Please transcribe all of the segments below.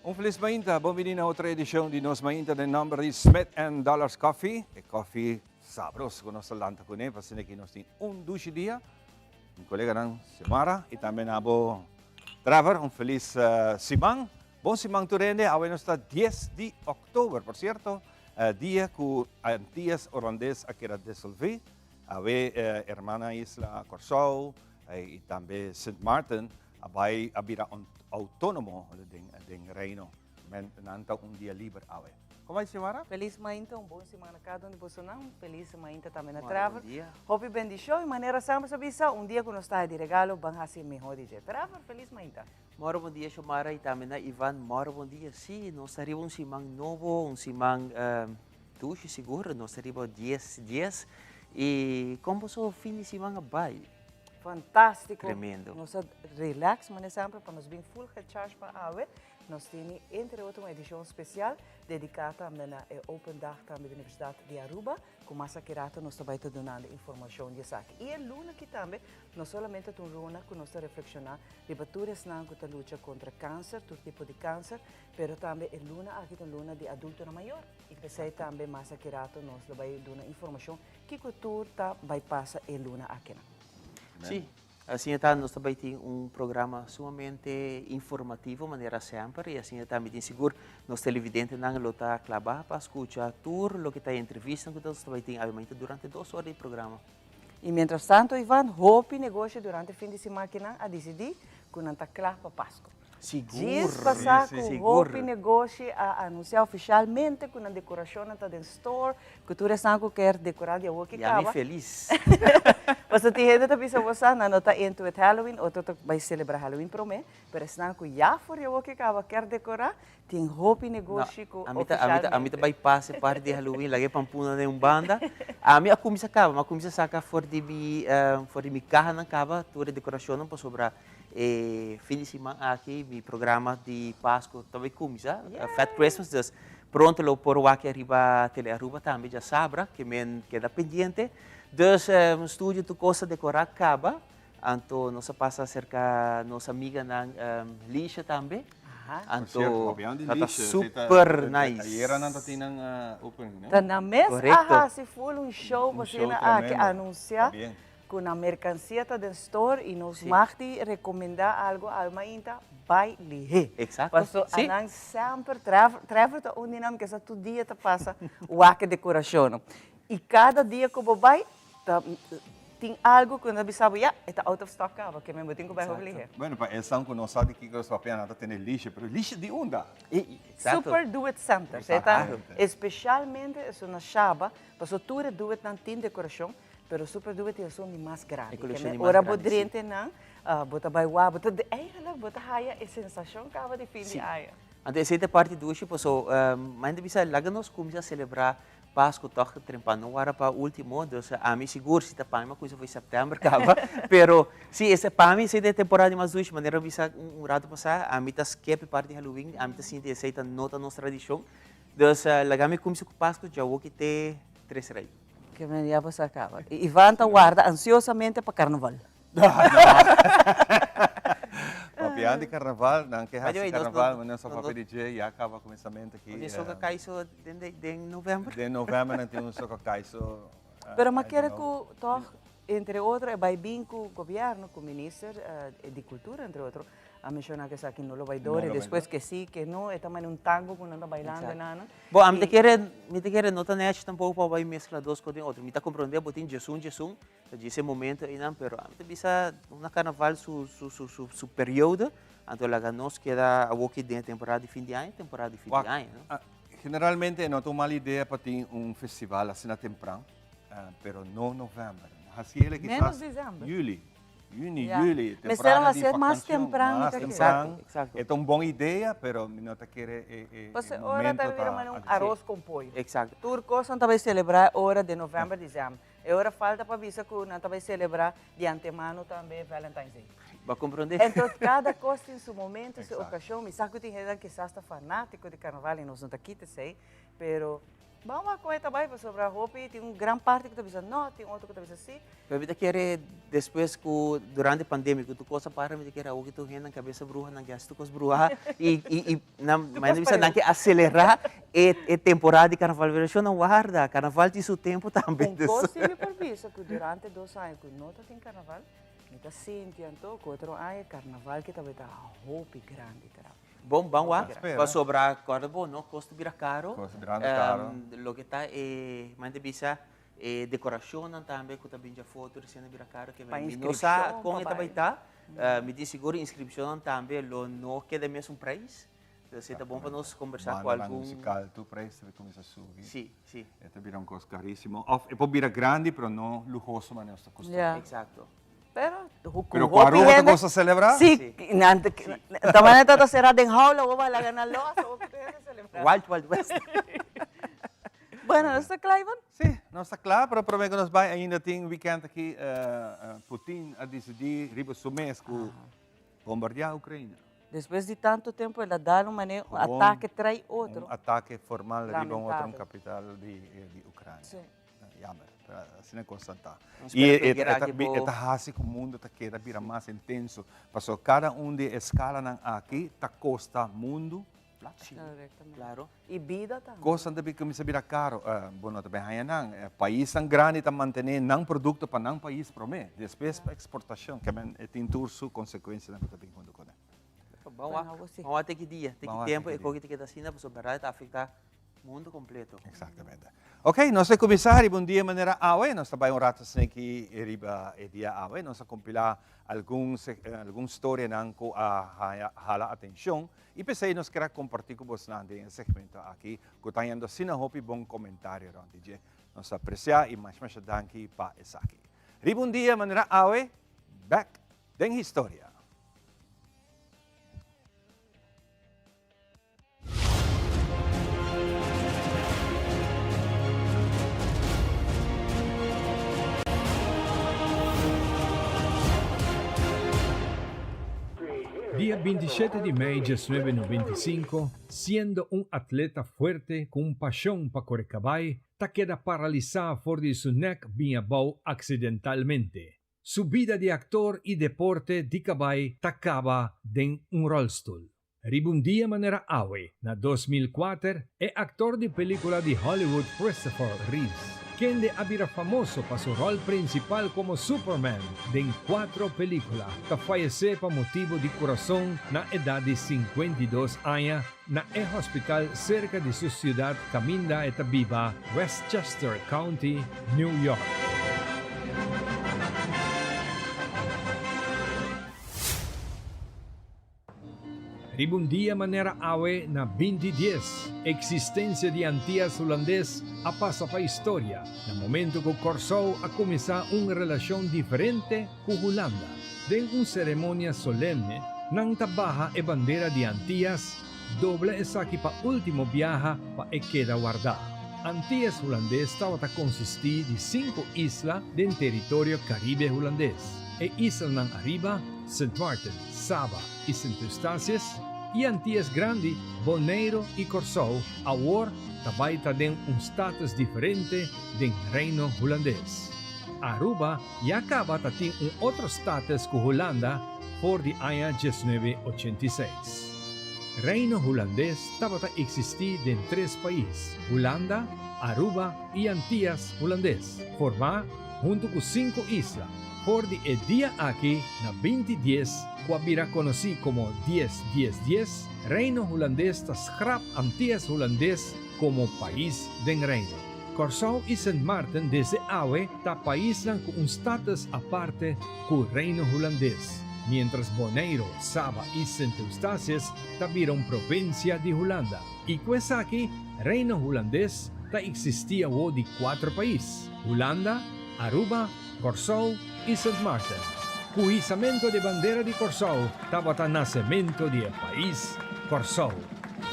Un felis mainta, bon bini na otro edicion di Nos Mainta den nomber di Smith and Dollars Coffee, e koffie sabroso ku nos ta lanta kuné pa asina ki nos tin un dushi dia. Mi koleganan Xiomara y tambe na bo Trevor, un felis siman. Bon siman tur hende, awe nos ta 10 di oktober, por cierto, dia ku Antillas Holandes a keda disolví. Awe hermana isla Kòrsou y tambe Sint Maarten a bai a bira autónomo den Reino. Men nan ta un dia liber awe. Kon bai Xiomara? Felis mainta, un bon siman na kada un di bosonan. Felis mainta tambe na Trevor. Hopi bendishon y manera semper sa bisa, un dia ku nos ta di regalo ban hasi mihó di dje. Trevor, felis mainta. Moro bon dia Xiomara y tambe na Ivan, moro bon dia. Sí, nos ta riba un siman nobo, un siman dushi sigur, nos ta riba dies dies. Y kon boso fin di siman a bai? Fantástiko. Tremendo. Nos a relax manera semper pa nos bin full gecharged pa awe. Nos tene entre otro un edicion special dedica tambe na e Open Dag tambe di Universidad di Aruba, cu mas aki rato nos ta bay ta dunando informacion di esaki. Y e luna aki tambe no solamente ta un luna cu nos ta reflexiona riba tur esnan cu ta lucha contra cancer, tur tipo di cancer, pero tambe e luna aki ta un luna di adultonan mayor. Y p'esey tambe mas aki rato nos lo bay duna informacion kico tur ta bay pasa e luna akinan. Sí. Asina ta nos ta bai tin un programa sumamente informativo manera semper y asina ta mi tin sigur nos televidentenan lo ta claba pa scucha tur loke ta e entrevistanan cu nos ta bai tin awe durante dos ora di programa. Y mientras tanto Ivan, hopi negoshi durante fin di siman akinan a dicidi cu nan ta cla pa Pasco. Sigur, Djis pasá ku sigur. hopi negoshi a anunsiá ofishalmente ku nan dekorashonnan ta den store, ku tur esnan ku kier dekorá di awor ki Ya mi kaba. felis. Pasobra tin hende ta bisa bo sa nan no ta into it Halloween, otro ta bai selebrá Halloween promé, pero esnan ku ya for di awor ki kaba kier dekorá, tin hopi No, negoshi ku ami ta, ami ta, ami ta ofishalmente. bai pasa e parti di Halloween, laga e pampuna den un banda. Ami a kuminsá kaba, mi a kuminsá saka for di mi, for di mi kahanan kaba tur e dekorashonnan pasobra E fin di siman aki mi programa di Pasco ta bay cuminsa, Fat Christmas, dus pronto lo por wak ariba Tele Aruba tambe djasabra, ke men keda pendiente. Dus studio tur cos a decora caba, anto nos a pasa cerca nos amiganan Lisha tambe, anto ta ta super nice. Ayera nan ta tin nan opening, no? Ta nan mes a haci full un show pa asina aki anuncia. Cu nan mercancia ta den store y nos mag di recomenda algo alma inta bay lihe. Exacto. Paso Sí. anan semper Trevor, Trevor ta un di nan kesa tur dia ta pasa wak e decoracionnan. Y cada dia cu bo bay ta tin algo cu nan ta bisa bo ya e ta out of stock caba ke men bo tin cu bay hopi lihe. Bueno, pa esnan cu no sa di kico nos papia nan ta tene lishe, pero lishe di unda? Exacto. Super Do It Center. E ta especialmente esun na Shaba, paso tur e Do It nan tin decoracion. Pero Super Duper tin esun di mas grandi. E coleccion di mas Ora bo grandi, si. drenta nan, bo ta bai wak, bo ta, eigenlijk bo ta haya e sensacion caba di fin di aña. Anto esei ta e parti dushi paso mi ta bisa laga nos cuminsa celebra Pascu toch trempa no wara pa ultimo, dus ami sigur si ta pa mi mi a cuminsa for september caba, pero si esei pa mi esei ta e temporada di mas dushi, manera mi bisa un rato pasa ami ta skep e parti di Halloween, ami ta sinti esei ta no ta nos tradicion, dus laga mi cuminsa cu Pascu djawoki te Tres Rey. Ke men ya bo sa kaba. I Ivan ta warda ansiosamente pa karnaval. Papian di karnaval, nan ke By the hasi way, nos karnaval, no ma nos a no papia di dje, ya kaba kuminsamentu aki. Nos tin soka kaiso den den novèmber. Den novèmber nan tin un soka kaiso. Pero mi a kere ku tòg entre otro e bai bin ku gobièrnu, ku minister di kultura entre otro, A menciona cu esaki no lo bay door y despues que si, que no, e ta mane un tango cu nan ta bailando en ana. Bo, ami ta kere, mi ta kere no ta nechi tampoco pa bay mezcla dos cos den otro. Mi ta comprende bo tin djesun djesun, ta djis e momento eynan, pero ami ta bisa una carnaval su, su, su, su, su periodo, anto laga nos keda awoki den e temporada di fin di aña, temporada di fin di aña, no? Generalmente e no ta un mal idea pa tin un festival asina tempran, pero no november. Haciele Menos kisas december. juli. Juni, Ya. juli, Mester temporada di hacer mas vakantie, tempran, mas mi ta kere. tempran. Exacto, exacto. E ta un bon idea, pero mi no ta kere e, e, Pasobra e ora momento ta bira ta manera un así. aros con pollo. Exacto. Tur cos nan ta bay celebra ora di november, december. E ora falta pa bisa cu nan ta bay celebra di antemano tambe Valentine's Day. Bo a comprende? Entonces cada cos tin su momento, su Exacto. ocasion. Mi sa cu tin hendenan kisas ta fanatico di carnaval y nos no ta kita esey, pero Ban wak kon e ta bai pasobra hopi tin un gran parti ku ta bisa no, tin otro ku ta bisa si. Pero mi ta kere Despues ku durante pandemia ku tur kos a para mi ta kere awor ki tur hende nan kabesa bruha nan ke hasi tur kos bruha i i i nan manera di bisa nan ke aselerá e e temporada di karnaval pero shon nan warda karnaval tin su tempu tambe Un kos si mi por bisa ku durante dos aña ku no ta tin karnaval mi ta sinti anto ku otro aña karnaval ki tabata hopi grandi trawe. Bon ban wak pasobra kòrda bo no kos ta bira karo Kos ta birando karo. Loke ta e manera di bisa E decoracionnan tambe cu ta bin djafó tur esena bira caro ke Pa mi no sa inscripcion, con pa e ta bai bai. ta. Mi tin sigur inscripcionnan tambe lo no keda mesun prijs. Entonces e ta bon pa nos conversa cu Bandanan algun. musical tur prijs ta bai cuminsa subi. Si, si. E ta bira un cos carisimo. Of e por bira grandi pero no luhoso manera nos ta costumbrá. Ya. Exacto. Pero cu Pero cu hopi Aruba ta hende gosta celebra? Si, nan ta ta manera ta ta cera den haula, bo bai laga nan los, bo por hende celebra. Wild Wild West. Bueno, nos ta kla, Ivan? Sí, nos ta kla, pero prome ku nos bai ainda tin weekend aki Putin a disidí riba su mes ku bombardiá Ukraina. Despues di tantu tempu el a dal un manera, un atake trai otro. Un atake formal riba un otro kapital di Ukrania. Sí. Jammer, pero asina kos ta. I e ta hasi ku mundu ta keda bira mas intenso, pasobra kada un di e eskalanan aki ta kosta mundu plaka. Korektamente. Claro. I bida tambe. Kosnan ta kuminsá bira karo. Bo no ta bin haña nan. Paisnan grandi ta mantené nan produkto pa nan pais promé, despues pa eksportashon. Ke men e tin tur su konsekuensianan ku ta bin huntu kuné. Ban wak, ban wak te ki dia, te ki tempu e koki ta keda asina, pasobra bèrdat e ta afektá Mundo completo. Exactamente. Ok, nos ta cuminsa riba un dia manera awe, nos ta bay un rato sneki riba e dia awe, nos a compila algun algun storianan cu a haya hala atencion y p'esey nos kier a comparti cu bosnan den e segmento aki cu ta hañando asina hopi bon comentario rond di dje. Nos ta aprecia y masha masha danki pa esaki. Riba un dia manera awe, bek den historia. Dia 27 di mei 1995, siendo un atleta fuerte ku un pashon pa kore kabai, ta keda paralisá for di su nek bin abou aksidentalmente. Su bida di aktor i deporte di kabai ta kaba den un ròlstul. Riba un dia manera awe, na 2004, e aktor di pelikula di Hollywood Christopher Reeves, kende a bira famoso pa su ròl prinsipal komo Superman den kuatro pelikula, ta fayesé pa motibu di kurason na edat di 52 aña na e hospital serka di su siudat kaminda e ta biba, Westchester County, New York. Riba un dia manera awe na 2010, eksistensia di Antias Hulandes a pasa pa historia na momento ku Kòrsou a kuminsá un relashon diferente ku Hulanda. Den un seremonia solemne, nan ta baha e bandera di Antias, dobla esaki pa último biaha pa e keda wardá. Antias Hulandes tabata konsistí di sinku isla den teritorio Karibe Hulandes. E islanan ariba, Sint Maarten, Saba i Sint Eustatius, i Antias Grandi, Boneiru i Kòrsou awor ta bai ta den un status diferente den Reino Hulandes. Aruba ya kaba ta tin un otro status ku Hulanda for di aña 1986. Reino Hulandes tabata eksistí den tres pais, Hulanda, Aruba i Antias Hulandes, formá huntu ku sinku isla. For di e dia aki na 20 dies, ku a bira konosí komo dies dies dies, Reino Hulandes ta skrap Antias Hulandes komo pais den Reino. Kòrsou i Sint Maarten desde awe ta paisnan ku un status aparte ku Reino Hulandes, miéntras Boneiru, Saba i Sint Eustatius ta bira un provinsia di Hulanda. I ku esaki Reino Hulandes ta eksistí awor di kuater pais, Hulanda, Aruba, Kòrsou i Sint Maarten. Ku hisamento di bandera di Kòrsou tabata nasementu di e pais Kòrsou.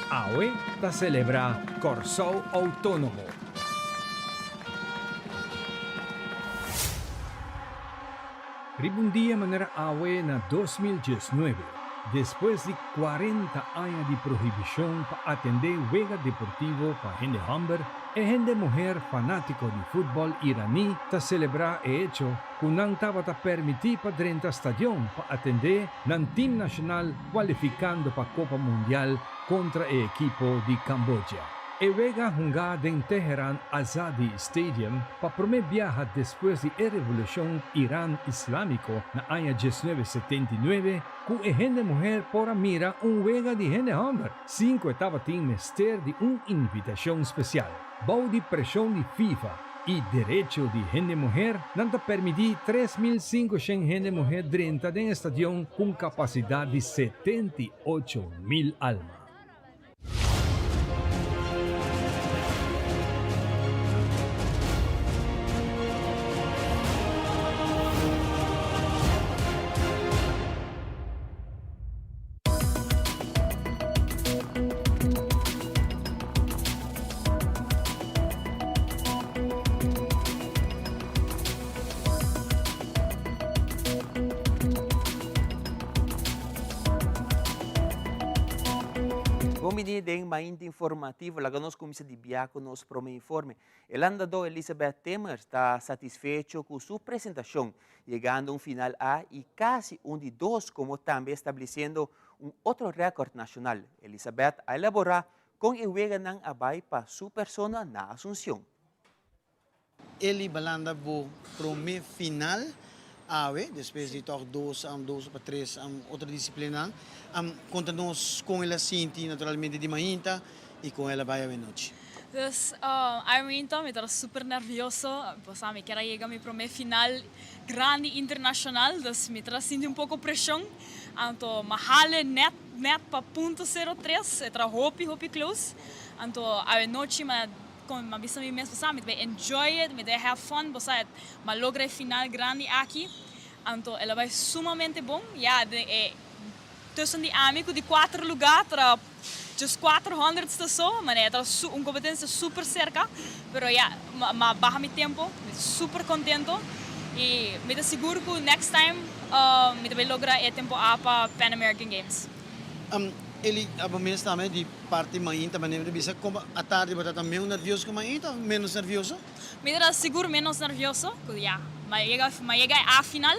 Awe ta selebrá Kòrsou Outónomo. Riba un dia manera awe na 2019. Despues di 40 aña di prohibicion pa atende wega deportivo pa hende homber, e hende muher fanatico di futbol Irani ta celebra e hecho cu nan tabata permiti pa drenta stadion pa atende nan team nacional cualificando pa Copa Mundial contra e ekipo di Cambodja. E wega hunga den Teheran Azadi Stadium pa prome biaha despues di e revolucion Iran Islamico na aña 1979 cu e hende muher por a mira un wega di hende homber sin cu e tabatin mester di un invitacion special. Bou di presion di FIFA y derecho di hende muher, nan ta permiti 3500 hende muher drenta den e stadion cu un capacidad di 78.000 alma. Bon bini den Mainta Informativo. Laga nos cuminsa di bia cu nos prome informe. E landador Elizabeth Timmers ta satisfecho cu su presentacion, yegando un final A y casi un di dos como tambe estableciendo un otro record nacional. Elizabeth a elabora con e weganan a bay pa su persona na Asuncion. Eli Balanda bo prome final awe despues di tog dos dos pa tres otro disiplinanan. Konta nos kon el a sinti naturalmente di mainta i kon el a bai awe nochi. Dus awe mainta mi tabata super nervioso pasobra mi kier a yega mi prome final grandi internacional dus mi tabata sinti un poco presion anto mi a hale net net pa punto sero tres e tabata hopi hopi close anto awe nochi mi a Kon mi a bisa mi mes, bo sa, mi ta bai enjoy it, mi ta bai have fun, bo sa, mi a logra e final grandi aki, anto el a bai sumamente bon, ya, den e tussen di ami ku di kuater lugá ta just kuater honderdste so, manera ta un kompetensia super serka, pero ya, mi a baha mi tempo, mi ta super kontento i mi ta sigur ku next time mi ta bai logra e tempo A pa Pan American Games. Eli, abo mes tambe di parti mainta manera mi ta bisa como atardi bo ta ta meun nervioso cu mainta of menos nervioso? Mi ta ta sigur menos nervioso cu ya mi a yega mi a yega e A final.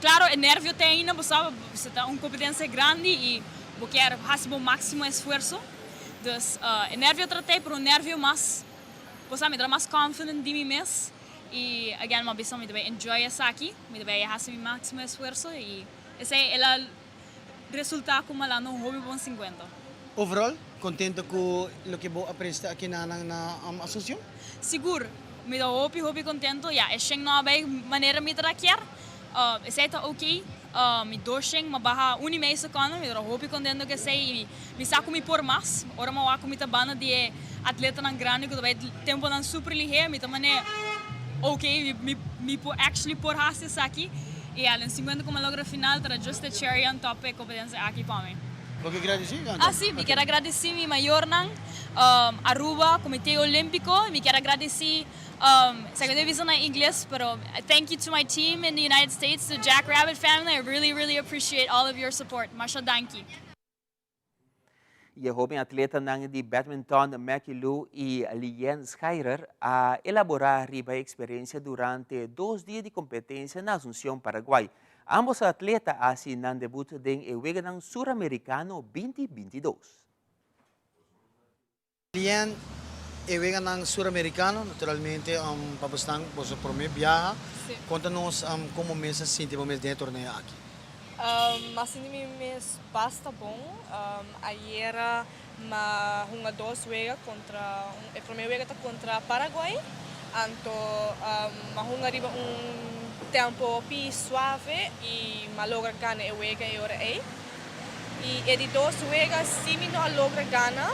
Claro e nervio ta ainda bo sa bo ta un competencia grandi y bo kier haci bo maximo esfuerzo dus e nervio ta ta pero un nervio mas bo sa mi ta mas confident di mi mes y again mi a bisa mi ta bay enjoy esaki mi ta bay haci mi maximo esfuerzo y esey el a Resulta cu Malando un hopi bon 50. Overall, contento cu loke bo a presta aki na nan na Asuncion? Sigur, mi ta hopi hopi contento. Ya, e shen no a bay manera mi ta kier. Esey ta ok. Mi dos shen m'a baha un y mei seconde. Mi ta hopi contento cu esey y mi sa cu mi por mas. Ora m'a wak cu mi ta banda di e atletanan grandi cu ta bay temponan super lihe, mi ta mane ok, mi mi por actually por haci esaki. Y al en 50 cu mi a logra final ta just e cherry on top e competencia aki pa mi. Bo ke gradeci? Ah si, mi kier a gradeci mi mayornan, Aruba, Comite Olimpico, mi kier a gradeci, sa cu ta bisa na Ingles, pero thank you to my team in the United States, the Jack Rabbit family, I really really appreciate all of your support. Masha danki. E hoben atletanan di badminton Maggie Lu y Liane Scheirer a elabora riba e experiencia durante dos dia di competencia na Asuncion, Paraguay. Ambos atleta a haci nan debut den e Weganan Suramericano 2022. Liane, e Weganan Suramericano, naturalmente pa bosnan boso prome biaha. Conta nos como mes a sinti bo mes den e torneo aki. M'a sinti mi mes basta bon. Ayera m'a hunga dos wega contra, e prome wega ta contra Paraguay, anto m'a hunga riba un tempo hopi suave y m'a logra gana e wega e ora ey. Y e di dos wega si mi no a logra gana,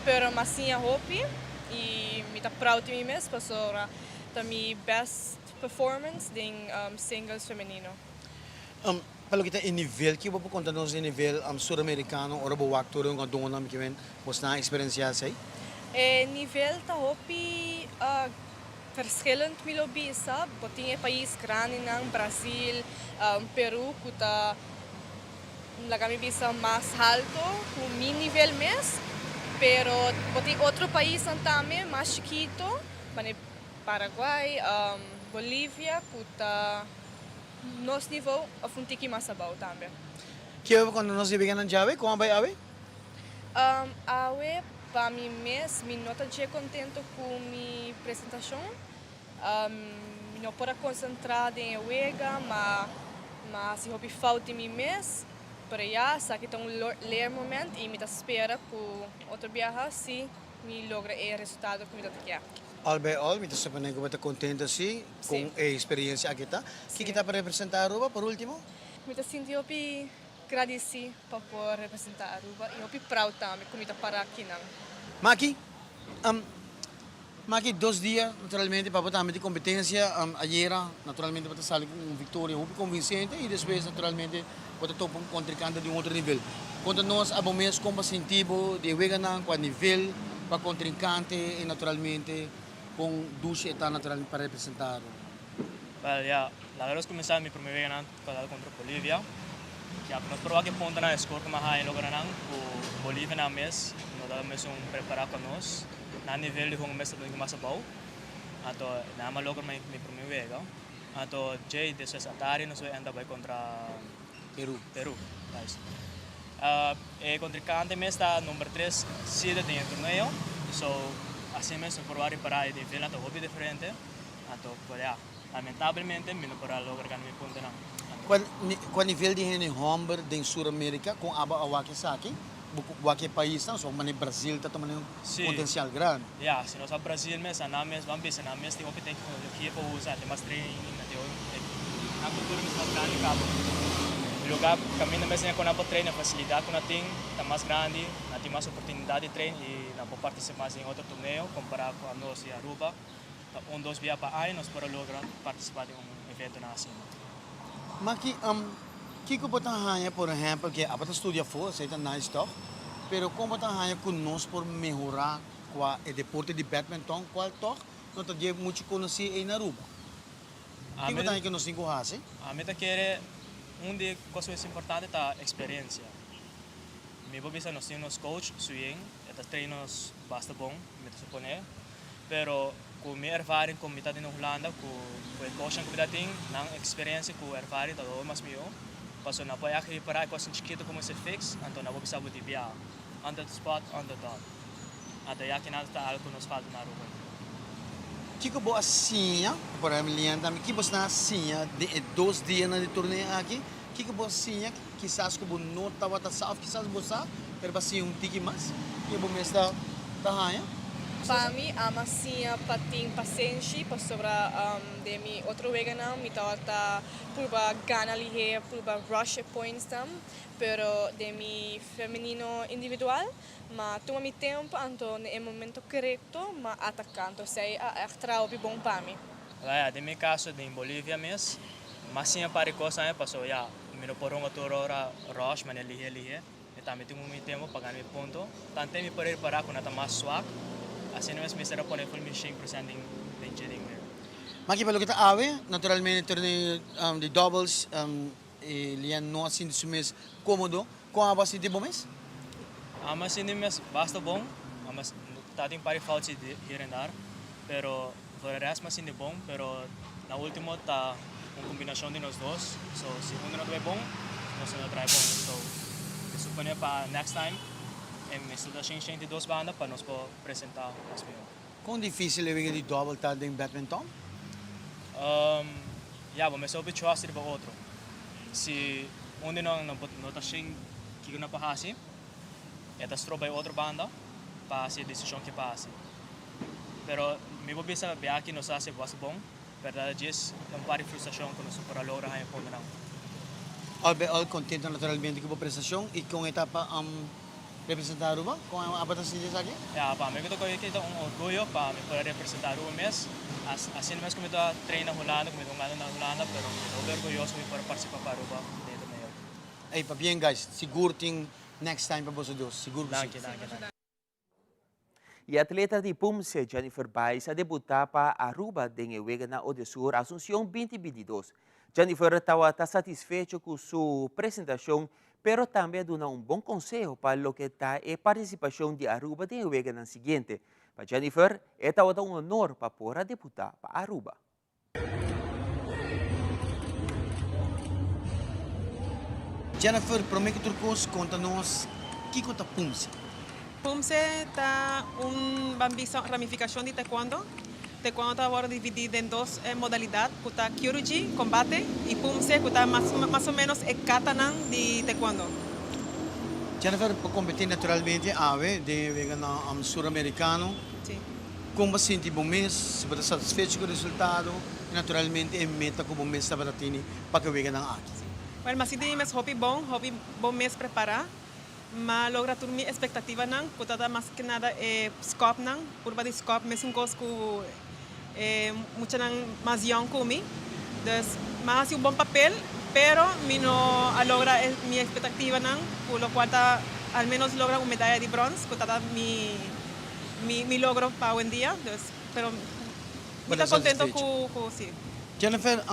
pero m'a siña hopi y mi ta proud di mi mes pasobra ta mi best performance den singles femenino. Pa loke ta e nivel, ki bo por konta nos di e nivel suramerikano ora bo wak tur e hungadónan ki men bo sna eksperensiá esei? E nivel ta hopi verschillend mi lo bisa. Bo tin e pais grandinan, Brazil, Peru ku ta. laga mi bisa mas halto cu mi nivel mes, pero bo tin otro paisnan tambe mas chikito, mane Paraguay, Bolivia cu ta nos nivel of un tiki mas abao tambe. Kico cuando nos yega nan djawe? Con a bay awe? Awe pa mi mes mi no ta dje contento cu mi presentacion. Mi no por a concentra den e wega, ma ma haci hopi fout di mi mes. Pero ya, esaki ta un leermoment y mi ta spera cu otro biaha si mi logra e resultado cu mi ta kier. Al bij al, mi ta supone cu bo ta contento si con e experiencia aki ta. Kiko ta pa representa Aruba por ultimo? Mi ta sinti hopi gradici pa por representa Aruba y hopi proud tambe cu mi ta para akinan. Maki, Maki dos dia naturalmente pa bo tambe tin competencia. Ayera naturalmente bo ta sali cu un victoria hopi convincente y despues naturalmente bo ta topa un contrincante di un otro nivel. Conta nos abo mes con bo a sinti bo di e weganan, cua nivel, cua contrincante y naturalmente con dushi e ta naturalmente pa representa Aruba. Well ya, laga nos cuminsa mi prome weganan cu a dal contra Bolivia. Ya, nos por wak e puntonan e score cu mi a haya logra nan cu Bolivia nan mes no ta mesun prepara cu nos. Nan nivel di hunga mes ta duna mas abou. Anto nan a logra mi prome wega. Anto djei despues Atari nos bai enta bai kontra Peru. Peru, juist. E kontrinkante mes ta number tres seeded den e torneo. So asina mes nos por wak ripara e nivelnan ta hopi diferente. Anto por ya, lamentablemente mi no por a logra gana mi puntonan. Kua nivel di hende homber den Sur Amerika kon abo a wak esaki? Bo ku wak e paisnan so manera Brazil ta tuma un potencial grandi. Ya, si nos wak Brazil mes, nan mes ban bisa nan mes tin hopi tecnologia pa usa, tin mas training, nan tin hopi, nan cultura mes mas grandi kaba. Lugar caminda mes ku nan por train, e facilidad ku nan tin ta mas grandi, nan tin mas oportunidad di train y nan por participa mas den otro torneo compara ku anos di Aruba. Ta un dos bia pa aña nos por a logra participa den un eventonan asina. Maki, kiko bo ta haña, por ehèmpel, ke abo ta studia afó, esei ta nice tòg, pero kon bo ta haña ku nos por mehorá kua e deporte di badminton, kual tòg no ta dje muchu konosí ei na Aruba? Kiko bo ta haña ku nos tin ku hasi? Ami ta kere un di e kos mes importante ta eksperensia. Mi por bisa nos tin nos coach, Suyen, e ta train nos basta bon, mi ta suponé. Pero cu mi ervaring cu mi ta tin na Hulanda cu cu e cosnan cu mi ta tin, nan experiencia cu ervaring ta hopi mas miho. Pasobra nan por echt ripara e cosnan chikito cu mester fix, anto nan por bisa bo di bia on the spot, on the dot. Anto ya kinan ta algo cu nos falta na Aruba. Kico bo a siña, por ehempel Lian tambe, ki bosnan a siña den e dos dianan di torneo aki? Kico bo a siña kisas cu bo no tabata sa of kisas bo sa pero bo a siña un tiki mas ke bo mes ta ta haña? Pa mi ama siña pa tin pasenshi pasobra den mi otro weganan mi tabata purba gana lihé, purba rush e pointsnan, pero den mi femenino individual m'a tuma mi tempo anto na e momento korekto m'a ataka, anto esei a ègt traha hopi bon pa mi. Waya, den mi kaso den Bolivia mes, m'a siña un par di kos tambe pasobra ya mi no por hunga tur ora rush manera lihé lihé. Mi tambe tin un mi tempo pa gana mi punto. Tante mi por repará ku nan ta mas swak, asina mes mester a pone ful mi shen por sent den den dje den wega. Maki pa loke ta awe, naturalmente torneo di doubles e Lian no a sinti su mes komodo. Kon abo a sinti bo mes? Amo a sinti mi mes basta bon. Amo ta tin un par di fout si hier en daar, pero voor de rest mi a sinti bon, pero na ultimo ta un combinacion di nos dos, so si uno no trae bon, nos no trae bon, so mi supone pa next time e mester ta shen shen di dos banda pa nos por presenta mas miho. Kon dificil e wega di double ta den badminton? Ya, bo mester hopi trust riba otro. Si un di nan no ta shen kiko nan por haci, e ta stroba e otro banda pa haci e decision ke pa haci. Pero mi por bisa bia aki nos a haci basta bon, pero ta djis un par di frustracion cu nos no por a logra haña puntonan. Al bij al contento naturalmente cu bo prestacion y con e ta pa representa Aruba? Con abo ta sinti esaki? Ya, pa mi cu ta coge aki ta un orguyo pa mi por a representa Aruba mes. Asina mes cu mi ta train na Hulanda, cu mi ta hungando na Hulanda, pero mi ta hopi orguyoso cu mi por a participa pa Aruba den e torneo aki. Ey, pabien guys, sigur tin next time pa boso dos, sigur cu si. Danki, danki, danki. E atleta di Pumse, Jennifer Baez, a debuta pa Aruba den e Weganan Odesur Asuncion 2022. Jennifer tawata satisfecho cu su presentacion, pero tambe a duna un bon conseho pa loke ta e participacion di Aruba den e weganan siguiente. Pa Jennifer, e tabata un honor pa por a debuta pa Aruba. Jennifer, prome ku tur kos konta nos kiko ta Pumse? Pumse ta un ban bisa ramifikashon di Taekwondo. Taekwondo ta wòrdu dividí den dos modalidat ku ta Kyoruji, kombate, i Pumse ku ta mas mas o ménos e katanan di Taekwondo. Jennifer, bo kompetí naturalmente awe den e weganan Suramerikano. Sí. Kon bo sinti bo mes, si bo ta satisfecho ku e resultado i naturalmente e meta ku bo mes tabata tene pa ku e weganan aki? Wèl, mi a sinti mi mes hopi bon, hopi bon mes prepará. Mi a logra tur mi espektativanan, ku tabata mas ke nada e skòpnan, purba di skòp mesun kos ku e muchanan mas yòn ku mi. Dus, mi a hasi un bon papel, pero mi no a logra mi espektativanan, ku lokual ta al ménos logra un medaya di bròns, ku tabata mi. Mi mi logro pa awendia, dus, pero mi ta contento cu cu si. Jennifer,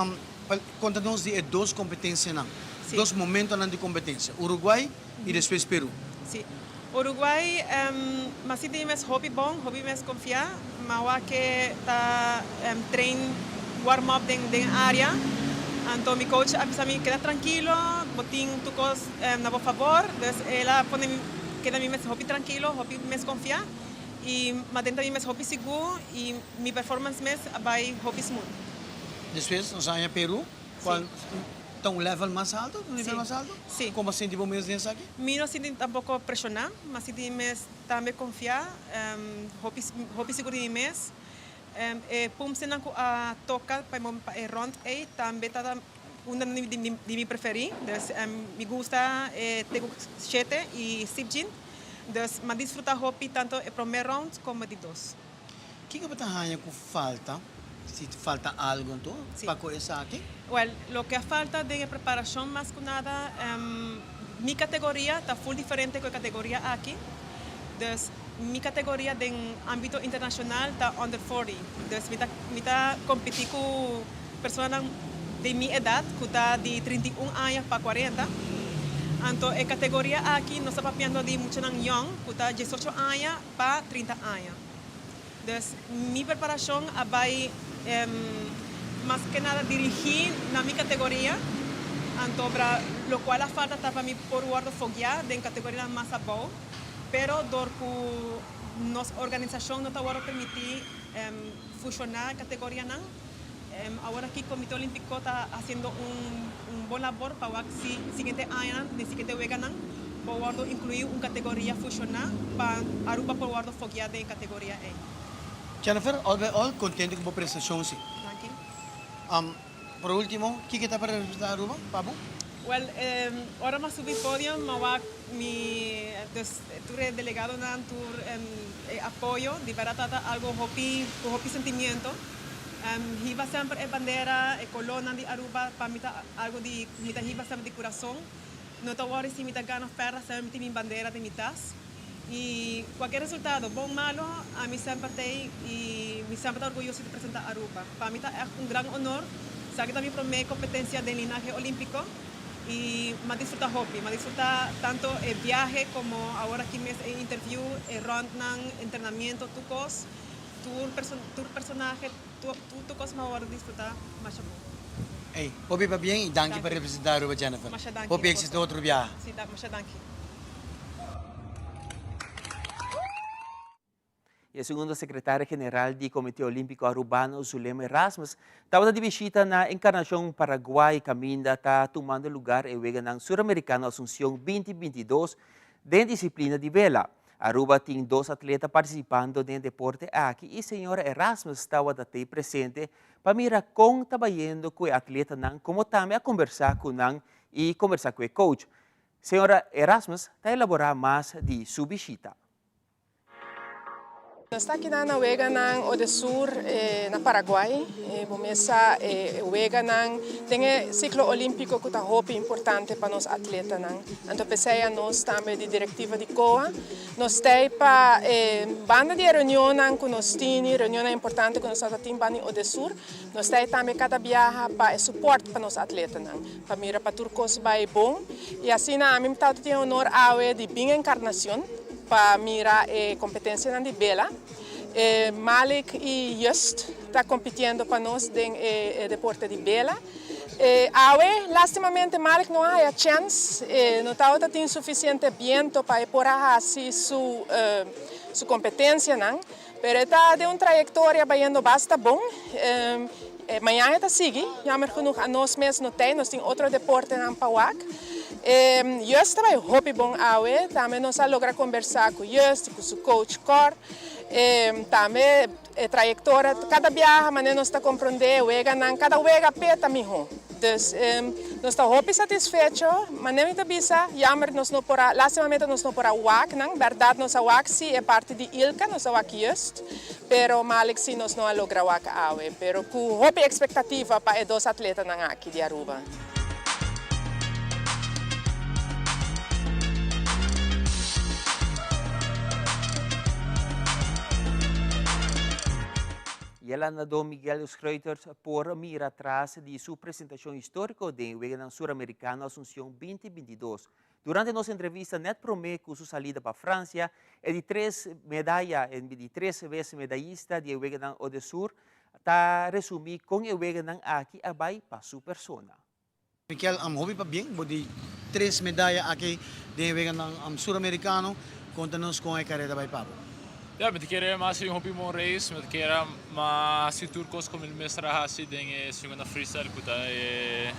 conta nos di e dos competencianan, dos momentonan di competencia, Uruguay y despues Peru. Si. Uruguay, mi a sinti mi mes hopi bon, hopi mes confia, mi a wak ke ta train warm up den den area, anto mi coach a bisa mi keda trankilo, bo tin tur cos na bo favor, dus el a pone mi. Keda mi mes hopi trankilo, hopi mes konfiá i ma den ta mi mes hopi sigur i mi performance mes a bai hopi smooth. Despues nos a haña Peru, cual ta un level mas alto, un nivel mas alto? Si. Como a sinti bo mes den esaki? Mi no sinti tampoco preshoná, mi a sinti mi mes tambe konfiá, hopi hopi sigur di mi mes. E pumsenan ku a toka pa e rond ei tambe ta. Un di mi preferí, dus mi gusta e Taeguk shete i Sipjin, dus m'a disfrutá hopi tanto e promé round komo e di dos. Kiko bo ta haña ku falta, si falta algu anto pa ku esaki? Wèl, loke a falta den e preparashon mas ku nada, mi kategoria ta ful diferente ku e kategoria aki, dus mi kategoria den ámbito internashonal ta under 40, dus mi ta mi ta kompetí ku Personanan di mi edat ku ta di 31 aña pa 40. Anto e kategoria aki nos ta papiando di muchanan yòn ku ta 18 aña pa 30 aña. Dus mi preparashon a bai mas ke nada dirigí na mi kategoria, anto bra lokual a falta ta pa mi por wòrdu fogiá den kategorianan mas abou, pero dor ku nos organisashon no ta wòrdu permití fushoná kategorianan. Awor aki Comité Olimpico ta haciendo un bon labor pa wak si siguiente añanan, den siguiente weganan, por wordo inclui un categoria fusiona pa Aruba por wordo fogia den e categoria ey. Jennifer, all by all, contento cu bo prestacion si. Danki. Por ultimo, kiko ta pa representa Aruba pa bo? Well, ora mi a subi podium, mi a wak mi, dus tur e delegadonan, tur e apoyo, di berdad tabata algo hopi, cu hopi sentimiento. Hiba semper e bandera, e colornan di Aruba, pa mi ta algo di, mi ta hiba semper di curason. No ta worry si mi ta gana of perda, semper mi tin mi bandera den mi tas. Y cualkier resultado, bon malo, ami semper t'ey y mi semper ta orguyoso di presenta Aruba. Pa mi ta echt un gran honor, esaki ta mi prome competencia den linahe olimpico y m'a disfruta hopi. M'a disfruta tanto e viahe como awor aki mes e interview, e rondnan, entrenamiento, tur cos. Tur tur personahe, tur tur cos mi a wòrdu disfrutá masha bon. Ey, hopi pabien y danki pa representá Aruba Jennifer. Masha danki. Hopi éxito otro biaha. Sí, masha danki. E segundo secretario general di Comité Olimpico Arubano, Zulema Erasmus, tabata di bishita na Encarnacion, Paraguay, caminda ta tumando lugar e Weganan Suramericano Asuncion 2022 den disciplina di vela. Aruba tin dos atleta participando den e deporte aki y señora Erasmus tawata tey presente pa mira con ta bayendo cu e atletanan como tambe a conversa cu nan y conversa cu e coach. Señora Erasmus ta elabora mas di su bishita. Nos ta keda na weganan Odesur na Paraguay. Bo mes sa e weganan den e siklo olímpiko ku ta hopi importante pa nos atletanan. Anto p'esei anos tambe di direktiva di COA nos ta ei pa e banda di e reunionnan ku nos tini, reunionnan importante ku nos ta tin banda di Odesur, nos ta ei tambe kada biaha pa e supòrt pa nos atletanan, pa mira pa tur kos bai bon. I asina ami ta tin e honor awe di bin Encarnacion. Pa mira e competencianan di bela. E Malik y Just ta compitiendo pa nos den e deporte di bela. E awe lastimamente Malik no a haya chens, e no tabata tin suficiente biento pa e por a haci su su competencianan, pero e ta den un trayectoria bayendo basta bon. E mañana e ta sigui, jammer genoeg anos mes no tei, nos tin otro deportenan pa wak. E Just ta bai hopi bon awe, tambe nos a logra kombersá ku Just i ku su coach Cor. E tambe e trayektoria, kada biaha manera nos ta komprondé e weganan, kada wega p'e ta mihó. Dus nos ta hopi satisfecho, manera mi ta bisa, jammer nos no por a, lastimamente nos no por a wak nan, bèrdat nos a wak si e parti di Ilka, nos a wak Just. Pero Malik si nos no a logra wak awe, pero cu hopi expectativa pa e dos atletanan aki di Aruba. E landadó Miguel Schreuters por mira tras di su presentacion historico den Weganan Suramericano Asuncion 2022. Durante nos entrevista net prome cu su salida pa Francia, e di tres medaya, e di tres bes medayista di e Weganan Odesur ta resumi con e weganan aki a bay pa su persona. Mikel, am hopi pabien bo di tres medaya aki den e Weganan Suramericano. Conta nos con e careda bay pa bo. Ya, mi ta kere mas haci un hopi bon race, mi ta kere mas haci tur cos cu mi mester a haci den e segunda freestyle cu ta e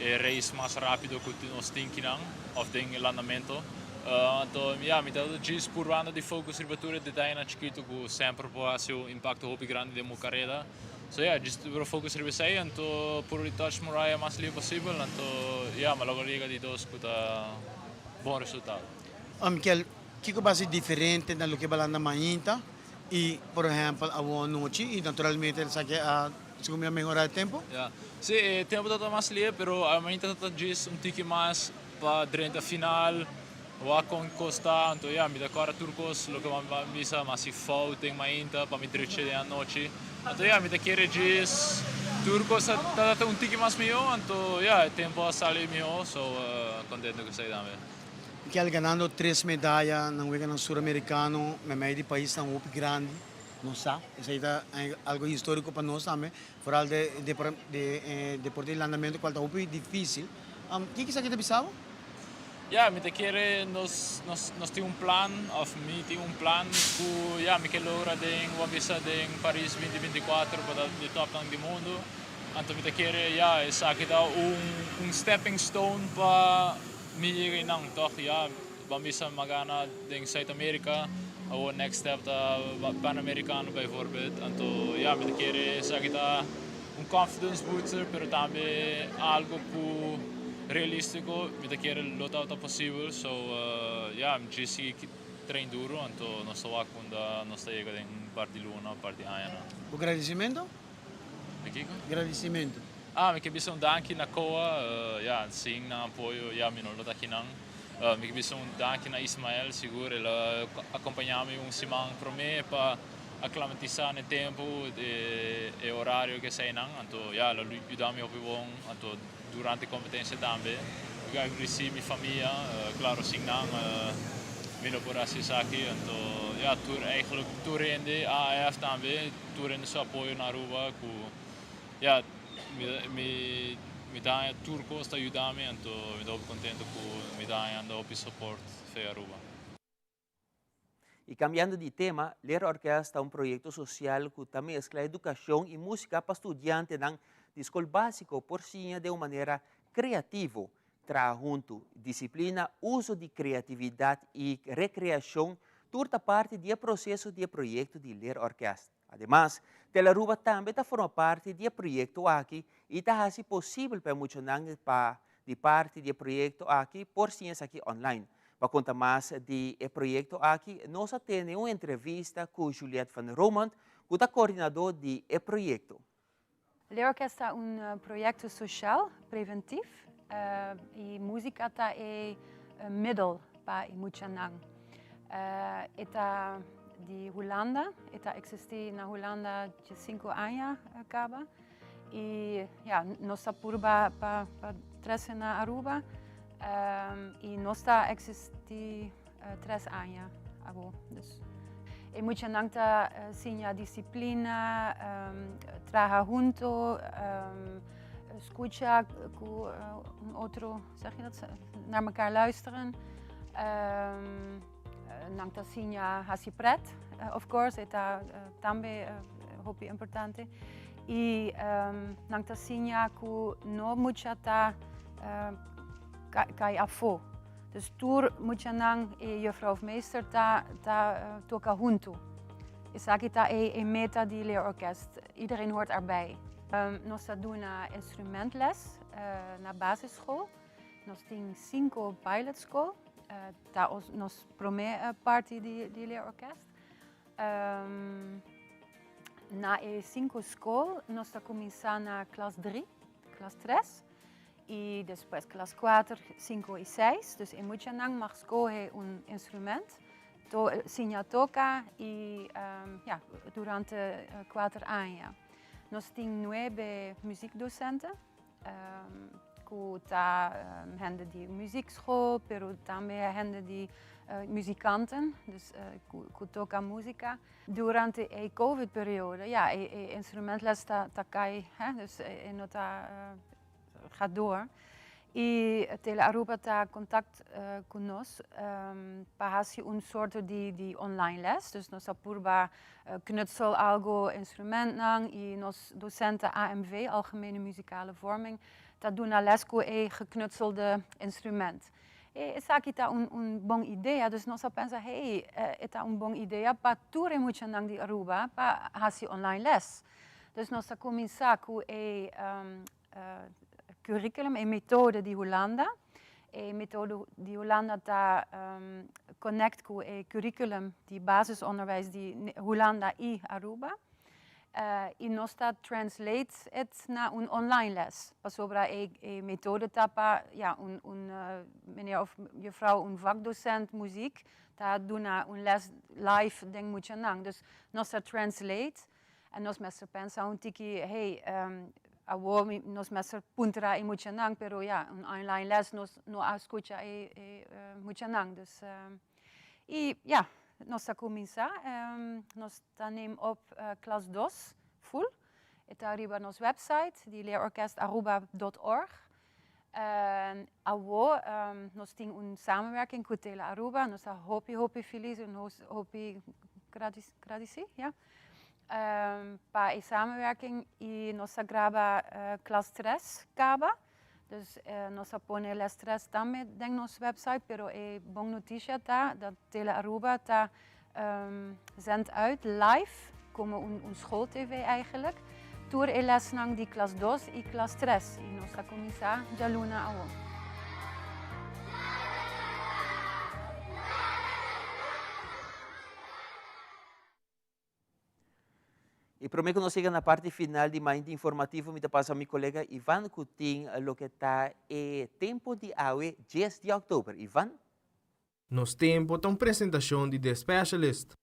e race mas rapido cu nos tin kinan of den e landamento. Anto ya, mi ta djis purbando di focus riba tur e detayenan chikito cu semper por haci un impacto hopi grandi den bo careda. So ya, djis purba focus riba esey anto purba di touch Moriah mas lihe posibel anto ya, mi a logra yega di dos cu ta bon resultado. Mikel, Kiko ba si diferente na loke balanda mainta y por ehempel awo anochi y naturalmente esaki a segun mi a mehora e tempo? Ya, si e tempo ta ta mas lihe pero a mainta ta ta djis un tiki mas pa drenta final wak kon kos ta anto ya mi ta kòrda tur kos loke bo a bisa mi hasi fout den mainta pa mi drecha den anochi anto ya mi ta kere djis tur kos ta ta un tiki mas mihó anto ya e tempo a sali mihó so kontento ku esei tambe. Mikel ganando tres medaya na Weganan Suramerikano meimei di paisnan hopi grandi, nos sa, esei ta algo historico pa nos tambe, foral de de deporte di landamento cual ta hopi dificil. Kiko esaki ta bisa bo? Ya, mi ta kere nos nos nos tin un plan of mi tin un plan cu ya mi ke logra den bo a bisa den Paris 2024 pa ta di topnan di mundo, anto mi ta kere ya esaki ta un un stepping stone pa Mi yega einan tòg ya ban bisa mi a gana den Zuid Amerika awor next step ta Panamericano bijvoorbeeld anto ya mi ta kere esaki ta un confidence booster pero tambe algo ku realistico mi ta kere lo tabata posibel so ya mi djis sigui train duro anto nos ta wak unda nos ta yega den un par di luna un par di añanan. Bo gradicimento? Di kiko? Gradicimento. Ah, mi ke bisa un danki na COA, ya, sin nan apoyo, ya, mi no lo ta akinan. Mi ke bisa un danki na Ismael, sigur el a acompaña mi un siman prome pa aclimatisa n'e tempo, e horario ke eseinan. Anto, ya, el a yuda mi hopi bon, anto durante competencia tambe. Mi ke agradeci mi famia, claro, sin nan mi no por haci esaki. Anto, ya, tur, eigenlijk tur hende, AAF tambe, tur hende su apoyo na Aruba ku. Ya, mi mi ta haña tur kos ta yuda mi, anto mi ta hopi kontento ku mi ta hañando hopi support fe Aruba. Y cambiando di tema, Leerorkest ta un proyecto social cu ta mezcla educacion y musica pa studiantenan di scol basico por siña den un manera creativo, traha hunto, disciplina, uso di creatividad y recreacion tur ta parti di e proceso di e proyecto di Leerorkest. Ademas, Telaruba tambe ta forma parti di e proyekto aki i ta hasi posibel pa e muchanan pa di parti di e proyekto aki por siña esaki online. Pa konta mas di e proyekto aki nos a tene un entrevista ku Juliette van Romondt ku ta koordinadó di e proyekto. Leerorkest ta un proyekto sosial preventif i músika ta e middel pa e muchanan. E ta di Hulanda, e ta eksistí na Hulanda diesinku aña kaba i ya nos ta purba pa trese na Aruba i nos ta eksistí tres aña awo. Dus e muchanan ta siña disiplina, traha hunto, skucha ku un otro, zeg je dat, naar mekaar luisteren. Nan ta siña hasi pret, of course, e ta tambe hopi importante. I nan ta siña ku no mucha ta kai afó. Dus tur muchanan i juffrouw of meester ta ta toka huntu. Esaki ta e e meta di leerorkest. Iedereen hoort erbij. Nos ta duna instrumentles na basisschool. Nos tin sinku pilotschool. Ta nos prome parti di di leerorkest. Na e sinku school nos ta kuminsá na klas dri, klas tres. I despues klas kuater, sinku i seis. Dus e muchanan mag skohe un instrument, to siña toka i ja, durante kuater aña. Nos tin nuebe muzikdosenten ku ta hende di muziekschool, pero tambe hende di muzikanten, dus ku toka músika. Durante e covid periode, ja, e e instrumentles ta ta kai, hè, dus e no ta gaat door. I Tele Aruba ta kontakt ku nos pa hasi un sorto di di online les. Dus nos a purba knutsel algo instrumentnan i nos docenten AMV, Algemene Muzikale Vorming, ta duna les ku e geknutselde instrument. E esaki ta un un bon idea, dus nos a pensa hey, e ta un bon idea pa tur e muchanan di Aruba pa hasi online les. Dus nos a kuminsá ku e curriculum, e metode di Hulanda. E metode di Hulanda ta connect ku e curriculum di basisonderwijs di Hulanda i Aruba. I nos ta translate et na un online les, pasobra e e metode ta pa ja un un meneer of juffrouw un vakdocent muziek ta duna un les live den muchanan. Dus nos ta translate en nos mester pensa un tiki hey awor mi nos mester puntra e muchanan pero ja un online les nos no a skucha e e muchanan dus i ja nos ta kuminsá nos ta neem op klas dos full. E ta riba nos website di leerorkestaruba dot org. Awor nos tin un samenwerking ku Tele Aruba. Nos ta hopi hopi felis en hopi gradisí ja pa e samenwerking i nos ta graba klas tres kaba. Dus nos a pone les tres tambe den nos website, pero e bon noticia ta dat Tele Aruba ta zendt uit live, como un, un school TV eigenlijk, tur e lesnan di klas dos y klas tres. Y nos ta cuminsa djaluna awo. I promé ku nos yega na parti final di Mainta Informativo mi ta pasa mi kolega Ivan ku tin loke ta e tempu di awe dies di òktober. Ivan? Nos Tempo ta un presentashon di The Specialist.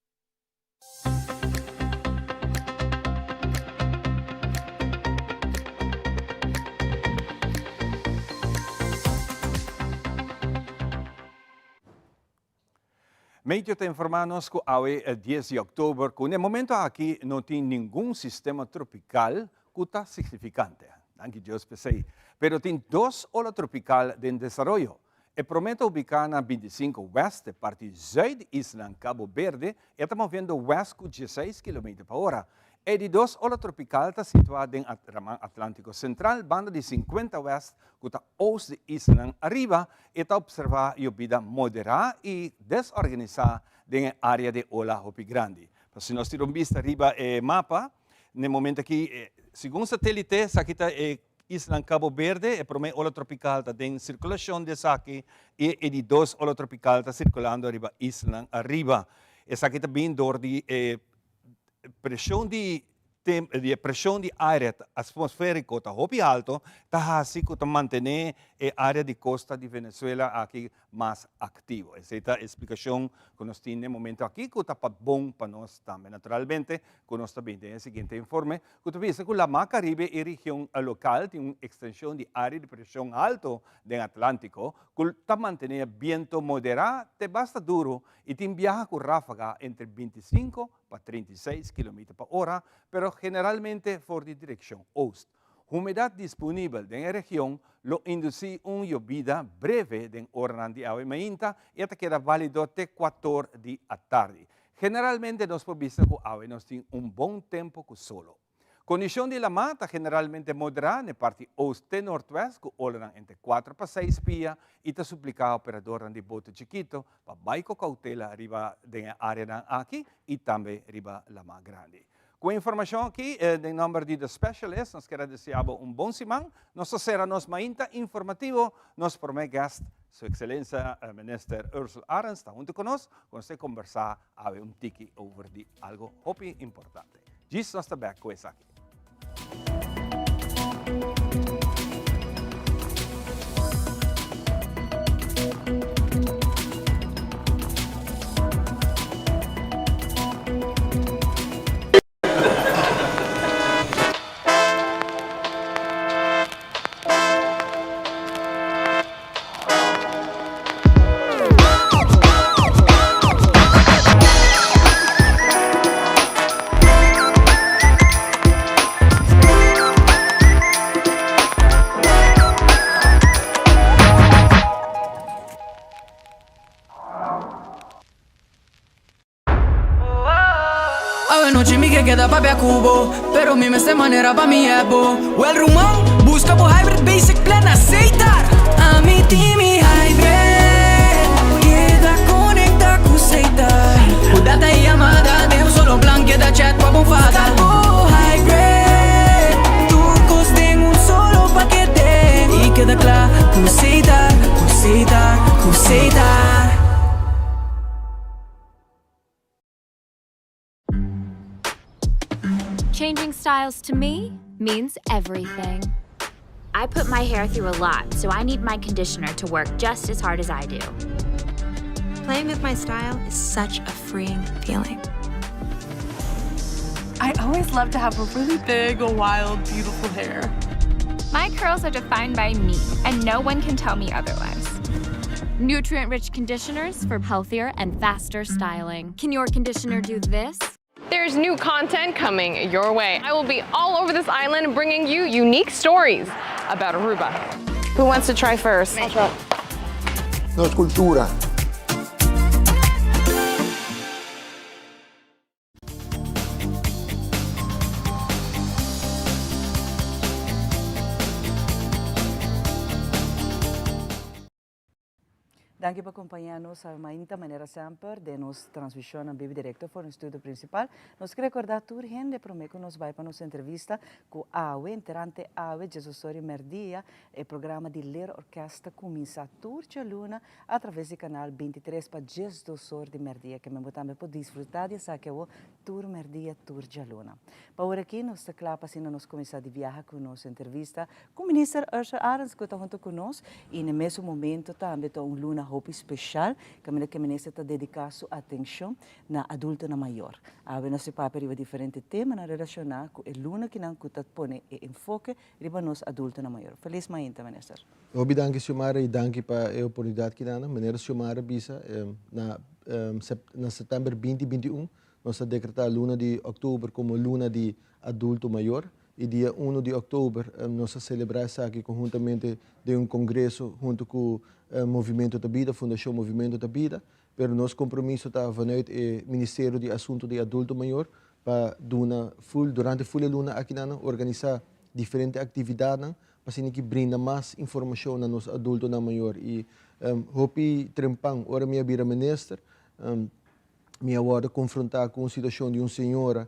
Meteo ta informá nos ku awe dies di òktober ku n'e momento aki no tin ningun sistema tropikal ku ta signifikante. Danki Dios p'esei. Pero tin dos ola tropikal den desaroyo. E promé ta ubiká na 25 wèst e parti zùit di islan Cabo Berde i a ta moviendo wèst ku dieseis kilometer pa ora. E di dos ola tropikal ta situá den Raman Atlántiko Sentral banda di 50 wèst ku ta oost di islanan ariba i ta opservá yobida moderá i desorganisá den e área di ola hopi grandi. Pa si nos tira un bista riba e mapa, n'e momento aki, segun satélite, esaki ta e. Islanan Cabo Verde, e prome ola tropical ta den circulacion di esaki y e di dos ola tropical ta circulando riba islanan ariba. Esaki ta bin door di e presion di di e presion di aire atmosferico ta hopi halto ta haci cu ta mantene e area di costa di Venezuela aki mas activo. Esey ta e splicacion cu nos tin den momento aki cu ta pa bon pa nos tambe. Naturalmente cu nos ta bin den e siguiente informe cu ta bisa cu Lamar Caribe y region local tin un extension di area di presion halto den Atlantico cu ta mantene biento modera te basta duro y tin biaha cu rafaga entre 25 pa 36 kilometer pa ora, pero generalmente for di direccion oost. Humedad disponibel den e region lo induci un yobida breve den oranan di awe mainta y a ta keda valido te cuator di atardi. Generalmente nos por bisa cu awe nos tin un bon tempo cu solo. Kondishon di lamá ta generalmente moderá n'e parti oost te noordwest ku olanan entre kuater pa seis pia i ta supliká operadornan di boto chikito pa bai ku koutela riba den e áreanan aki i tambe riba lamá grandi. Ku e informashon aki, den nòmber di The Specialist, nos kier a deseá bo un bon siman. Nos ta sera nos mainta informativo. Nos promé guest, Su Ekselensia Minister Ursell Arends ta huntu ku nos ku nos ta kombersá awe un tiki over di algo hopi importante. Djis nos ta bek ku esaki. Awe nochi mi ke keda papia ku bo Pero mi mester manera pa mi ebo Wel ruman, buska bo hybrid basic plan na Setar Ami tin mi hybrid Keda konekta ku Setar Ku data i yamada den un solo plan Keda chat pa bo fada Buska bo hybrid Tur kos den un solo pakete I keda kla ku Setar, ku Setar, ku Setar. Changing styles to me means everything. I put my hair through a lot, so I need my conditioner to work just as hard as I do. Playing with my style is such a freeing feeling. I always love to have a really big, wild, beautiful hair. My curls are defined by me, and no one can tell me otherwise. Nutrient-rich conditioners for healthier and faster styling. Can your conditioner do this? There's new content coming your way. I will be all over this island bringing you unique stories about Aruba. Who wants to try first? I'll try. Nos cultura. Danki pa kompañá nos awe mainta manera semper den nos transmishonnan bibi direkto for nos studio prinsipal. Nos ke rekordá tur hende promé ku nos bai pa nos entrevista ku awe enterante awe djesosor i mèrdia e programa di Leer Orkest ta kuminsá tur djaluna atraves di kanal 23 pa djesdosor di mèrdia. Ke men bo tambe por disfrutá di esaki awo tur mèrdia tur djaluna. Pa ora aki nos ta kla pa asina nos kuminsá di biaha ku nos entrevista Ku Minister Ursell Arends ku ta hunto ku nos i na e mesun momento tambe ta un luna hopi speshal kaminda ku e minister ta dediká su atenshon na adultonan mayor. Awe nos ta papia riba diferente temanan relashoná ku e luna kinan ku ta pone e enfoke riba nos adultonan mayor. Felis mainta Minister. Hopi danki Xiomara i danki pa e oportunidat kinan. Manera Xiomara bisa na na sèptèmber binti 21 nos a dekretá luna di òktober komo luna di adulto mayor. I dia uno di òktober nos a selebrá esaki konhuntamente den un kongreso huntu ku Movimento ta Bida, Fundashon Movimento ta Bida. Pero nos kompromiso ta vanuit e Ministerio di Asuntu di Adulto Mayor pa duna ful durante ful e luna akinan organisá diferente aktividatnan pa asina ki brinda mas informashon na nos adultonan mayor. I hopi trempan ora mi a bira minister Mi a wòrdu konfrontá ku un situashon di un señora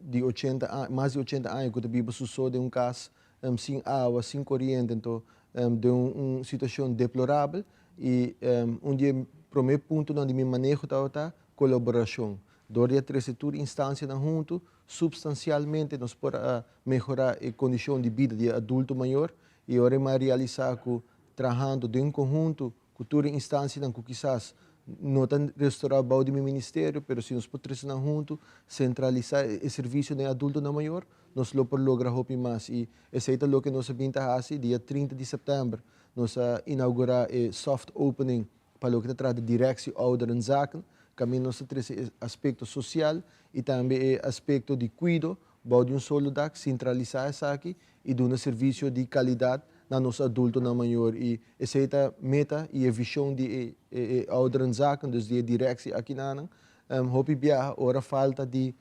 di ochenta aña, mas di ochenta aña ku ta biba su so den un kas. sin awa, sin koriente, anto den un situashon deplorabel i un di e promé puntonan di mi maneho tabata kolaborashon. Dor di a trese tur instansianan huntu, supstansialmente nos por a mehorá e kondishon di bida di e adulto mayor i ora e mas realisá ku trahando den konhunto ku tur e instansianan ku kisas no ta restorá bou di mi ministerio, pero si nos por trese nan huntu, sentralisá e servisio den adultonan mayor, nos lo por logra hopi mas. I esei ta loke nos a bin ta hasi. Dia 30 di sèptèmber nos a inaugurá e soft opening pa loke ta trata Directie Ouderenzaken, kaminda nos ta trese e aspekto sosial i tambe e aspekto di kuido bou di un solo dak, sentralisá esaki i duna servisio di kalidat na nos adultonan mayor i esei ta meta i e vishon di e e ouderenzaken, dus di e directie akinanan. Hopi biaha ora falta di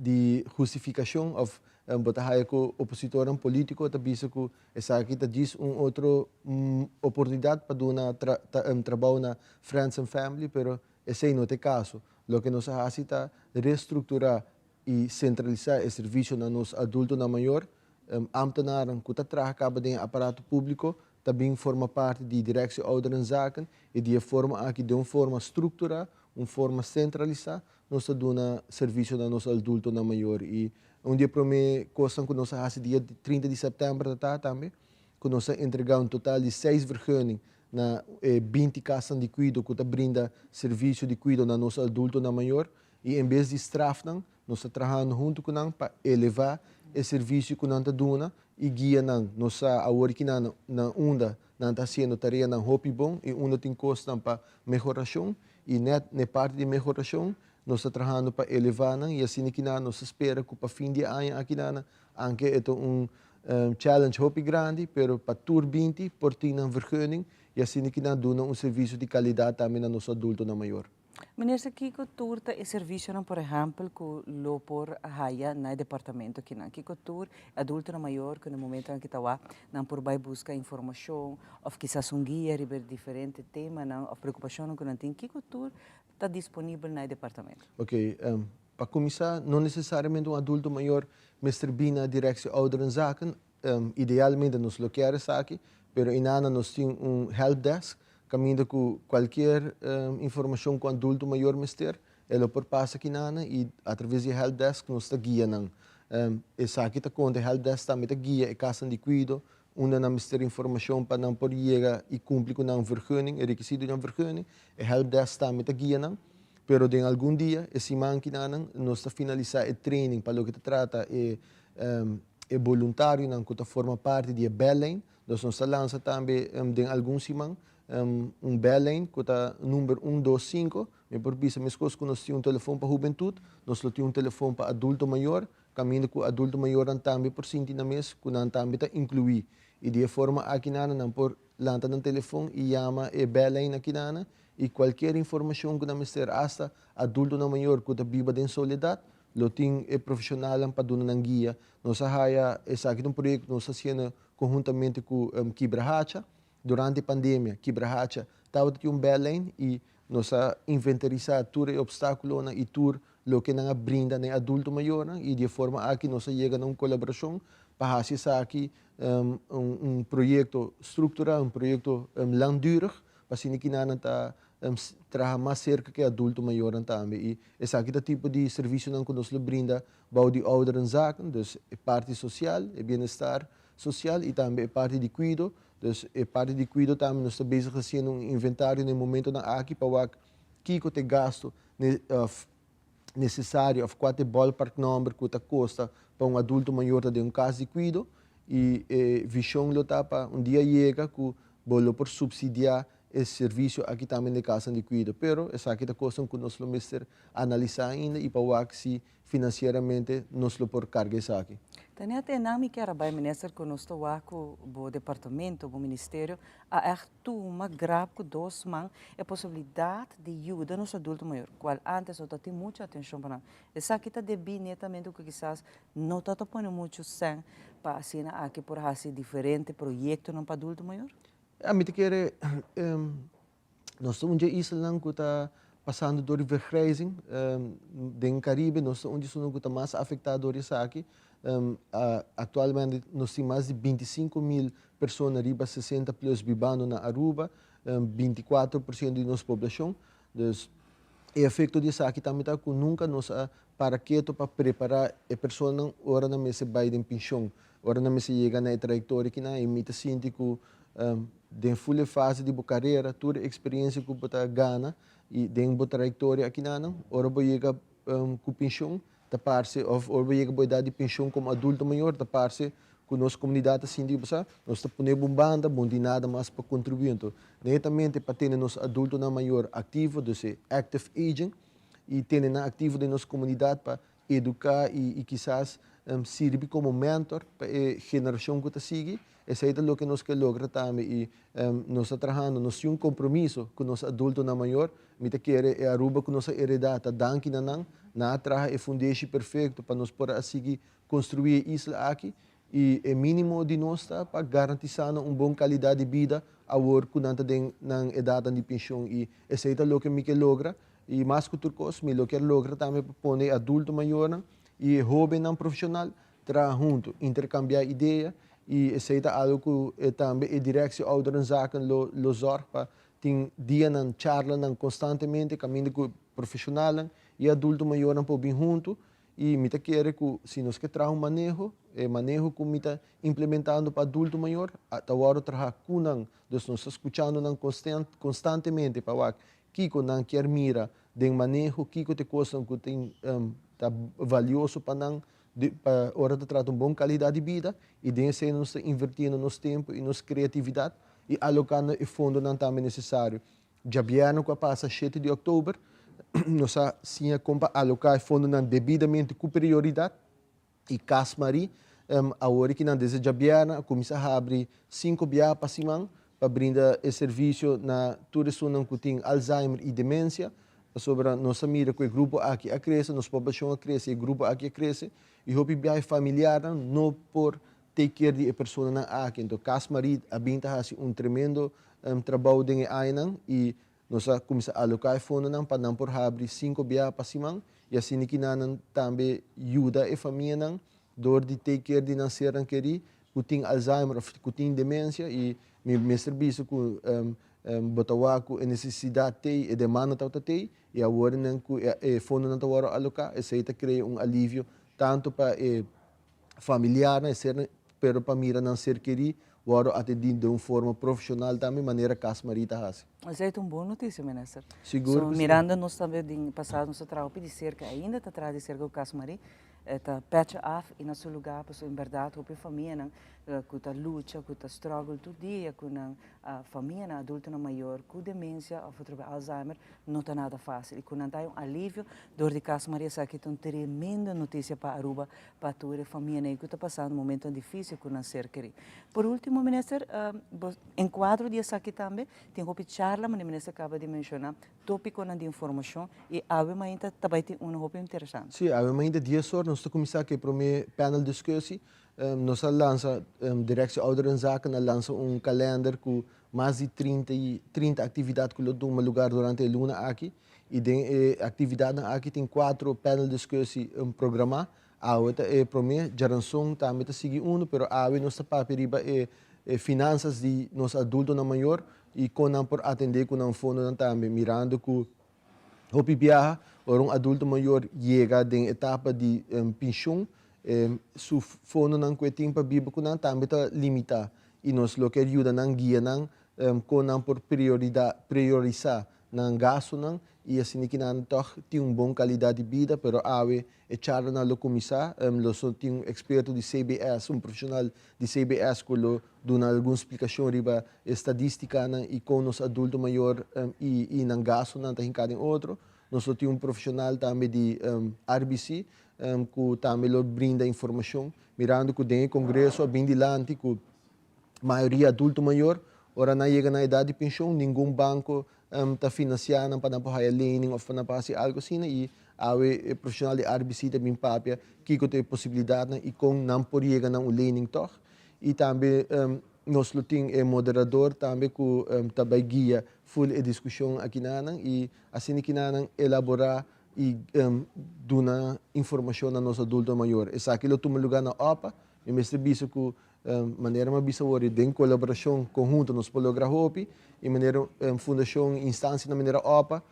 di hustifikashon òf bo ta haya ku opositornan polítiko ta bisa ku esaki ta djis un otro oportunidat pa duna trabou na friends and family, pero esei no ta e kaso. Loke nos a hasi ta restrukturá i sentralisá e servisio na nos adultonan mayor. Ámtenarnan ku ta traha kaba den e aparato públiko ta bin forma parti di Directie Ouderenzaken i di e forma aki den un forma strukturá, un forma sentralisá, nos ta duna servisio na nos adultonan mayor. I un di e promé kosnan ku nos a hasi dia 30 di sèptèmber ta ta tambe ku nos a entregá un total di seis vergunning na e 20 kasnan di kuido ku ta brinda servisio di kuido na nos adultonan mayor. I en bes di straf nan, nos ta trahando huntu ku nan pa elevá e servisio ku nan ta duna i guia nan. Nos sa awor ki nan na unda nan ta hasiendo tareanan hopi bon i unda tin kosnan pa mehorashon. I nèt n'e parti di mehorashon nos ta trahando pa elevá nan i asina ki nan nos ta spera ku pa fin di e aña aki nan, anke e ta un challenge hopi grandi, pero pa tur 20 por tin nan vergunning i asina ki nan duna un servisio di kalidat tambe na nos adultonan mayor. Minister, kiko tur ta e servicionan, por ehempel, cu lo por haya na e departamento akinan? Kiko tur e adultonan mayor cu na e momentonan aki ta wak, nan por bay busca informacion of kisas un guia riba e diferente temanan of preocupacionnan cu nan tin? Kiko tur ta disponibel na e departamento? Ok, pa cuminsa, no necesariamente un adulto mayor mester bin na Directie Ouderenzaken. Idealmente nos lo kier esaki, pero inana nos tin un helpdesk kaminda ku kualkier informashon ku adulto mayor mester, e lo por pasa kinana i atraves di e helpdesk nos ta guia nan. Esaki ta konta, e helpdesk tambe ta guia e kasnan di kuido unda nan mester informashon pa nan por yega i kumpli ku nan vergunning, e rekisito di nan vergunning, e helpdesk tambe ta guia nan. Pero den algun dia, e siman kinanan, nos ta finalisá e training pa loke ta trata e e boluntarionan ku ta forma parti di e bellijn. Dus nos ta lansa tambe den algun siman un bellijn ku ta number un dos sinku. Mi por bisa meskos ku nos tin un telefon pa hubentut, nos lo tin un telefon pa adulto mayor, kaminda ku adulto mayornan tambe por sinti nan mes ku nan tambe ta inkluí. I di e forma aki nan nan por lanta nan telefon i yama e bellijn aki nan i kualkier informashon ku nan mester, asta adultonan mayor ku ta biba den soledat, Lo tin e profesionalnan pa duna nan guia. Nos a haya esaki ta un proyecto cu nos ta haciendo conhuntamente cu Kibrahacha. Durante e pandemia Kibrahacha tabata tin un bellijn y nos a inventarisa tur e obstaculonan y tur loke nan a brinda na e adulto mayornan y di e forma aki nos a yega na un colaboracion pa haci esaki un proyecto structural, un proyecto langdurig pa asina kinanan ta traha mas serka ku e adulto mayornan tambe i esaki ta tipo di servisionan ku nos lo brinda bou di ouderenzaken, dus e parti sosial, e bienestar sosial i tambe e parti di kuido. Dus e parti di kuido tambe nos ta bezig hasiendo un inventario na e momentonan aki pa wak kiko ta e gasto òf nesesario òf kua ta e ballpark number ku ta kosta pa un adulto mayor ta den un kas di kuido i e vishon lo ta pa un dia yega ku bo lo por supsidiá e servisio aki tambe den kasnan di kuido. Pero esaki ta kosnan ku nos lo mester analisá ainda i pa wak si finansieramente nos lo por karga esaki. Ta net einan mi kier a bai minister ku nos ta wak ku bo departamento, bo ministerio a ègt tuma grap ku dos man e posibilidat di yuda nos adulto mayor, kual antes no ta tin muchu atenshon pa nan. Esaki ta debí netamente ku kisas no ta ta pone muchu sèn pa asina aki por hasi diferente proyektonan pa adulto mayor? Mi ta kere nos ta un dje islanan ku ta pasando dor di vergrijzing. Den Karibe nos ta un di esunnan ku ta mas afektá dor di esaki. Actualmente nos tin mas di 25 mil persona riba 60 plus bibando na Aruba, 24% di nos poblacion. Dus e efecto di esaki tambe ta cu nunca nos a para keto pa prepara e persona ora nan mester bay den pensioen, ora nan mester yega na e trayectoria cu nan y mi ta sinti cu den full fase di bo carera, tur experiencia cu bo ta gana y den bo trayectoria aki nan, ora bo yega cu pensioen, ta parce, of ora bo yega bo edad di pensioen como adulto mayor, ta parce cu nos comunidad ta sinti, bo nos ta pone un banda, bo di nada mas pa contribui. Anto, netamente pa tene nos adultonan mayor activo, dus active aging, y tene nan activo den nos comunidad pa educa y kisas sirbi como mentor pa e generacion cu ta sigui, esey ta loke nos kier logra tambe y nos ta trahando, nos tin un compromiso cu nos adultonan mayor. Mi ta kere e Aruba cu nos a hereda ta danki na nan, nan a traha e fundeshi perfecto pa nos por a sigui construi e isla aki y e minimo di nos ta pa garantisa un bon calidad di bida awor cu nan ta den nan edad di pensioen y esey ta loke mi kier logra. Y mas cu tur cos, mi lo kier logra tambe pa pone adulto mayor y hobennan profesional traha hunto, intercambia idea y esey ta algo cu tambe e Directie Ouderenzaken lo zorg pa tin dianan, charlanan constantemente, caminda cu profesional y adulto mayornan por bin hunto. Y mi ta kere cu si nos kier traha un maneho, e maneho cu mi ta implementando pa adulto mayor, ta wordo traha cu nan, dus nos ta scuchando nan constantemente pa wak kico nan kier mira den maneho, kico ta e cosnan cu tin ta valioso pa nan pa ora ta trata un bon calidad di bida y den esey nos ta invertiendo nos tempo y nos creatividad y alocando e fondonan tambe necesario. Diabierna cu a pasa, 7 di october, nos a siña con pa aloca e fondonan debidamente cu prioridad y Cas Marie, awor cu nan desde diabierna a cuminsa habri cinco biaha pa siman pa brinda e servicio na tur esunnan cu tin Alzheimer y demencia, pasobra nos a mira cu e grupo aki a crece, nos poblacion a crece, e grupo aki a crece y hopi biaha familiarnan no por take care di e personanan aki. Anto Cas Marie a bin ta haci un tremendo trabou den e añanan y nos a cuminsa aloca e fondonan pa nan por habri cinco biaha pa siman y asina cu nan tambe yuda e famianan door di take care di nan sernan keri cu tin Alzheimer of cu tin demencia. Y mi mester bisa cu bo ta wak cu e necesidad t'ey, e demanda ta t'ey y awor nan cu e fondonan ta wordo aloca, esey ta crea un alivio tanto pa e familiarnan, e sernan, pero pa mira nan ser keri wordo atendi den un forma profesional tambe manera Cas Marie ta haci. Esey ta un bon noticia, Minister. Sigur So, cu si. Mirando nos tambe den pasado nos a traha di cerca, ainda ta traha di cerca cu Cas Marie, ta petje af y na su lugar, pasobra en berdad hopi famianan cu ta lucha, cu ta struggle tur dia cu nan famianan, adultonan mayor cu demencia of otro Alzheimer, no ta nada facil. Y cu nan ta un alivio door di Cas Marie, esaki ta un tremendo noticia pa Aruba, pa tur e famianan cu ta pasando momento dificil cu nan ser keri. Por ultimo, Minister, den cuadro di esaki tambe, tin hopi charla, ma Minister a caba di menciona, topiconan di informacion y awe mainta tambe tin un hopi interesante. Si, awe mainta 10 or nos ta cuminsa cu e prome panel discussie. Nos a lansa, Directie Ouderenzaken a lansa un kalender cu mas di 30, 30 actividad cu lo tuma lugar durante e luna aki. Y den e actividadnan aki tin cuatro panel discussie programa. Awe ta e prome, djaranson tambe ta sigui uno, pero awe nos ta papia riba e finanzas di nos adultonan mayor y con nan por atende cu nan fondonan tambe, mirando cu hopi biaha, ora un adulto mayor yega den etapa di pensioen, su fondonan cu e tin pa biba cu nan tambe ta limita y nos lo kier yuda nan, guia nan con nan por priorisa nan gastonan y asina cu nan toch tin un bon calidad di bida. Pero awe e charlanan lo cuminsa, lo so tin un experto di CBS, un profesional di CBS cu lo duna algun explicacion riba estadisticanan y con nos adulto mayor y nan gastonan ta hinca den otro. Nos lo tin un profesional tambe di RBC cu tambe lo brinda informacion, mirando cu den e congreso a bin dilanti cu mayoria adulto mayor, ora nan yega na edad di pensioen, ningun banco ta financia nan pa nan por haya lening of pa nan por haci algo asina y awe e profesional di RBC ta bin papia kico ta e posibilidadnan y con nan por yega na un lening toch. Y tambe nos lo tin e moderador tambe cu ta bay guia full e discusion aki nanan y asina ki nan elabora. i duna informashon na nos adulto mayor. Esaki lo tuma lugá na OPA. Mi mester bisa ku manera mi a bisa awor den kolaborashon konhunto nos por logra hopi i manera fundashon, instansianan manera OPA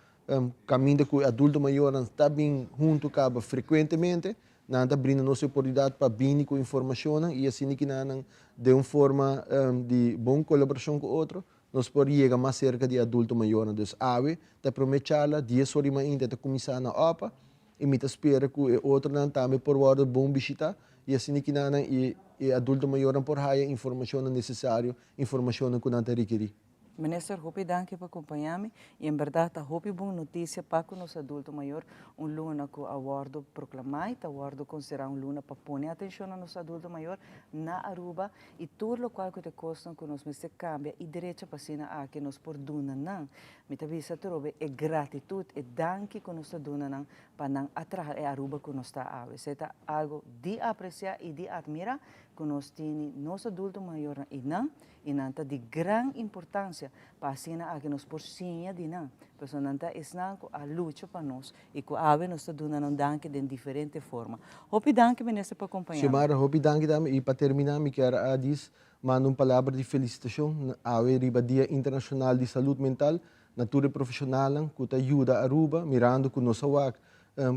kaminda ku e adulto mayornan ta bin huntu kaba frekuentemente, nan ta brinda nos e oportunidat pa bini ku informashonnan i asina ki nan den un forma di bon kolaborashon ku otro nos por yega mas serka di e adulto mayornan. Dus awe ta e promé charla, dies ora di mainta ta kuminsá na OPA i mi ta spera ku e otronan tambe por wòrdu bon bishitá i asina ki nan i e adulto mayornan por haya informashonnan nesesario, informashonnan ku nan ta rekerí. Minister, hopi danki pa compaña mi y en berdad ta hopi bon noticia pa cu nos adulto mayor, un luna cu a wordo proclama y ta wordo considera un luna pa pone atencion na nos adulto mayor na Aruba y tur locual cu ta e cosnan cu nos mester cambia y drecha pa asina aki nos por duna nan, mi ta bisa atrobe e gratitud, e danki cu nos ta duna nan pa nan a traha e Aruba cu nos ta awe. Esey ta algo di aprecia y di admira cu nos tini nos adulto mayornan y nan I nan ta di gran importansia pa asina aki nos por siña di nan, pasobra nan ta esnan ku a lucha pa nos i ku awe nos ta duna nan danki den diferente forma. Hopi danki Minister pa kompañá mi. Xiomara, hopi danki tambe i pa terminá mi kier a dis manda un palabra di felisitashon awe riba Dia Internashonal di Salud Mental na tur e profeshonalnan ku ta yuda Aruba mirando ku nos a wak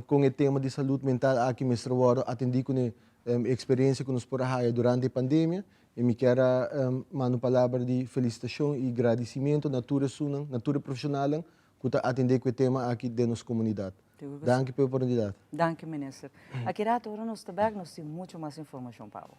kon e tema di salud mental aki mester wòrdu atendí ku e eksperensia ku nos por a haya durante e pandemia. I mi kier a manda un palabra di felicitacion i gradicimento na tur esunnan, na tur e profesionalnan cu ta atende cu e tema aki den nos comunidad. Danki pa e oportunidad. Danki Minister. Aki rato ora nos ta bek nos tin mucho mas informacion pa bo.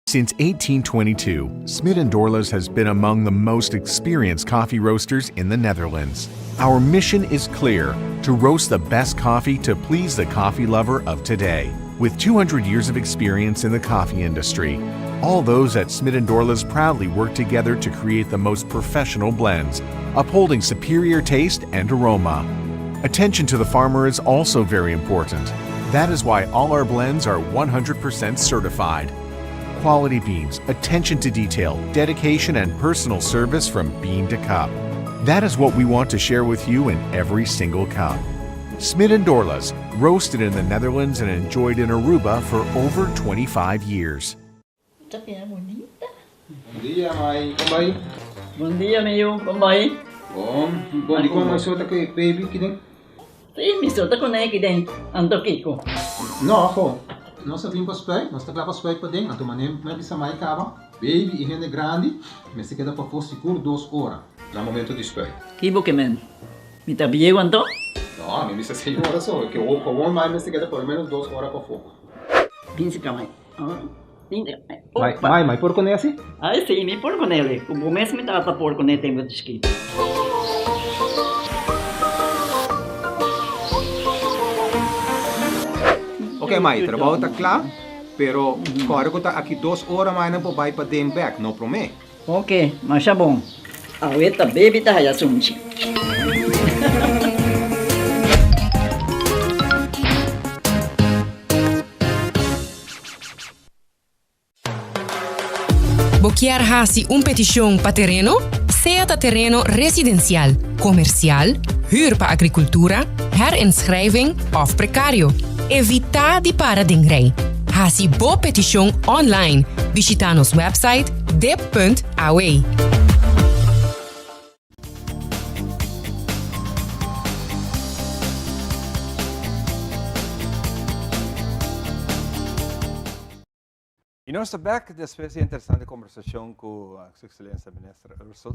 Since 1822, Smit & Dorlas has been among the most experienced coffee roasters in the Netherlands. Our mission is clear, to roast the best coffee to please the coffee lover of today. With 200 years of experience in the coffee industry, all those at Smit & Dorlas proudly work together to create the most professional blends, upholding superior taste and aroma. Attention to the farmer is also very important. That is why all our blends are 100% certified. Quality beans, attention to detail, dedication, and personal service from bean to cup. That is what we want to share with you in every single cup. Smit and Dorlas, roasted in the Netherlands and enjoyed in Aruba for over 25 years. Bon dia, mai. Kon bai? Bon dia, mi yu. Kon bai? Bon. Bon, dikon mai so ta ku e baby kiden? Sí, mi so ta kuné kiden. Anto kiko? No, ho. Nos a bin pa spuit. Nos ta kla pa spuit paden. Anto manera mi a bisa mai kaba, baby i hende grandi mester keda pafó sigur dos ora na momento di spuit. Ki bo ke men? Mi ta bieu anto? No, mi bisa seis ora so. Ke gewoon mai mester keda por lo menos dos ora pafó. Bin si ka mai. Mai, mai, mai por kuné asi? Ai si, mi por kuné li. Ku bo mes mi tata por kuné tempu di chikitu. Ok mai, trabou ta kla, pero kòrda ku ta aki dos ora mai nan por bai paden bèk, no promé. Ok, masha bon. Awe ta baby ta haya sunchi. Bo kier hasi un petishon pa tereno? Sea ta tereno residensial, komersial, hür pa agrikultura, herinschrijving òf prekario. Evitá di para den rei. Hasi bo petishon online. Bishitá nos website dip.aw. Y nos ta bek despues di e interesante conversacion cu Su Excelencia Minister Ursell.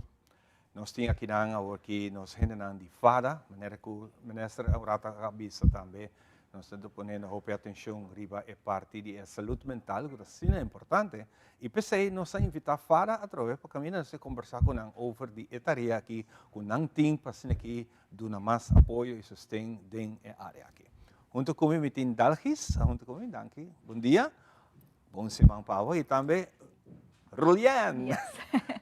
Nos tin akinan aworki nos hendenan di fada, manera cu Minister un rato a bisa tambe, nos ta poniendo hopi atencion riba e parti di e salud mental cu ta asina importante. Y p'esey nos a invita fada atrobe pa caminda nos a conversa cu nan over di e tarea aki cu nan tin pa asina aki duna mas apoyo y sosten den e area aki. Hunto cu mi mi tin Dalgis, hunto cu mi, danki, bon dia. Bon siman pa abo y tambe Rulian. Yes.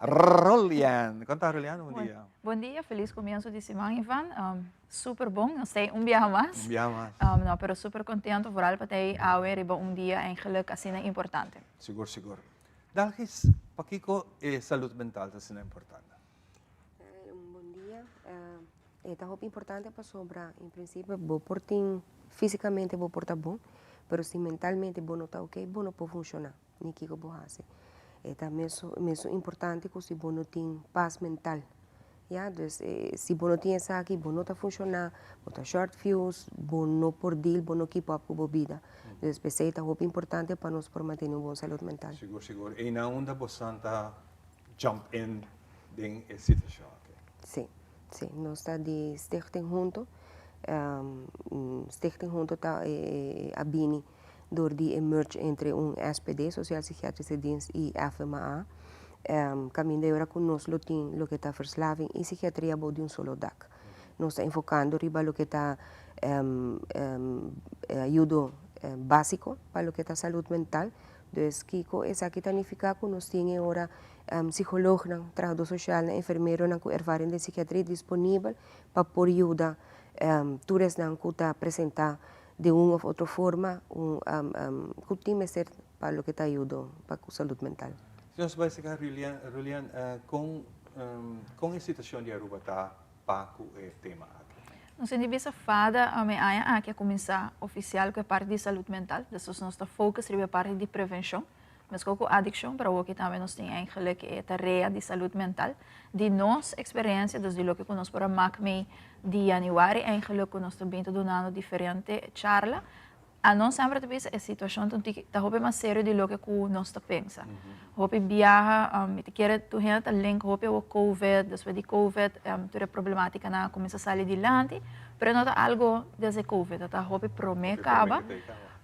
Rulian. Con ta Rulian? Bon dia. Bon dia, feliz comienzo di siman Ivan. Um, super bon, nos tei un biaha mas. Un biaha mas. Um, no, pero super contento vooral pa tei awe riba un dia eigenlijk asina importante. Sigur, sigur. Dalgis, pakiko e salud mental ta asina importante? Bon dia. E ta hopi importante pasobra en principio bo por tin fisicamente bo por ta bon, pero si mentalmente bo no ta ok, bo no por funciona, ni kico bo haci. E ta mesun mesun importante cu si bo no tin paz mental, ya, dus si bo no tin esaki bo no ta funciona, bo ta short fuse, bo no por deal, bo no keep up cu bo bida. Dus p'esey ta hopi importante pa nos por mantene un bon salud mental. Sigur sigur. Eynan unda bosan ta jump in den e situacion aki? Si. Si, nos ta di Stichting Hunto. Stichting Hunto ta a bini dor di e merge entre un SPD, Sociaal Psychiatrische Dienst, y FMA. Caminda e ora cu nos lo tin loke ta verslaving y psikiatria bou di un solo dak. Nos ta enfocando riba loke ta ayudo basico pa loke ta salud mental. Dus kico esaki ta nifica cu nos tin e ora psicoloognan, trahador socialnan, enfermeronan cu ervaring den psikiatria disponibel pa por yuda tur esnan cu ta presenta den un of otro forma un cu tin mester pa loke ta ayudo pa cu salud mental. Si nos bai seka Rulian, Rulian con con e situacion di Aruba ta pa cu e tema aki? Nos tin di bisa fada e aña aki a cuminsa oficial cu e parti di salud mental, dus nos ta focus riba e parti di prevencion. Meskos ku adikshon, pero awoki tambe nos tin eigenlijk e tarea di salud mental. Di nos eksperensia, dus di loke ku nos por a mak mei di yanüari eigenlijk ku nos ta bin ta dunando diferente charla, anos semper ta bisa e situashon ta un tiki, ta hopi mas serio di loke ku nos ta pensa. Hopi biaha, mi ta kere tur hende ta link hopi awo covid, despues di covid tur e problematikanan a kuminsá sali dilanti, pero no ta algo desde covid, ta hopi promé kaba.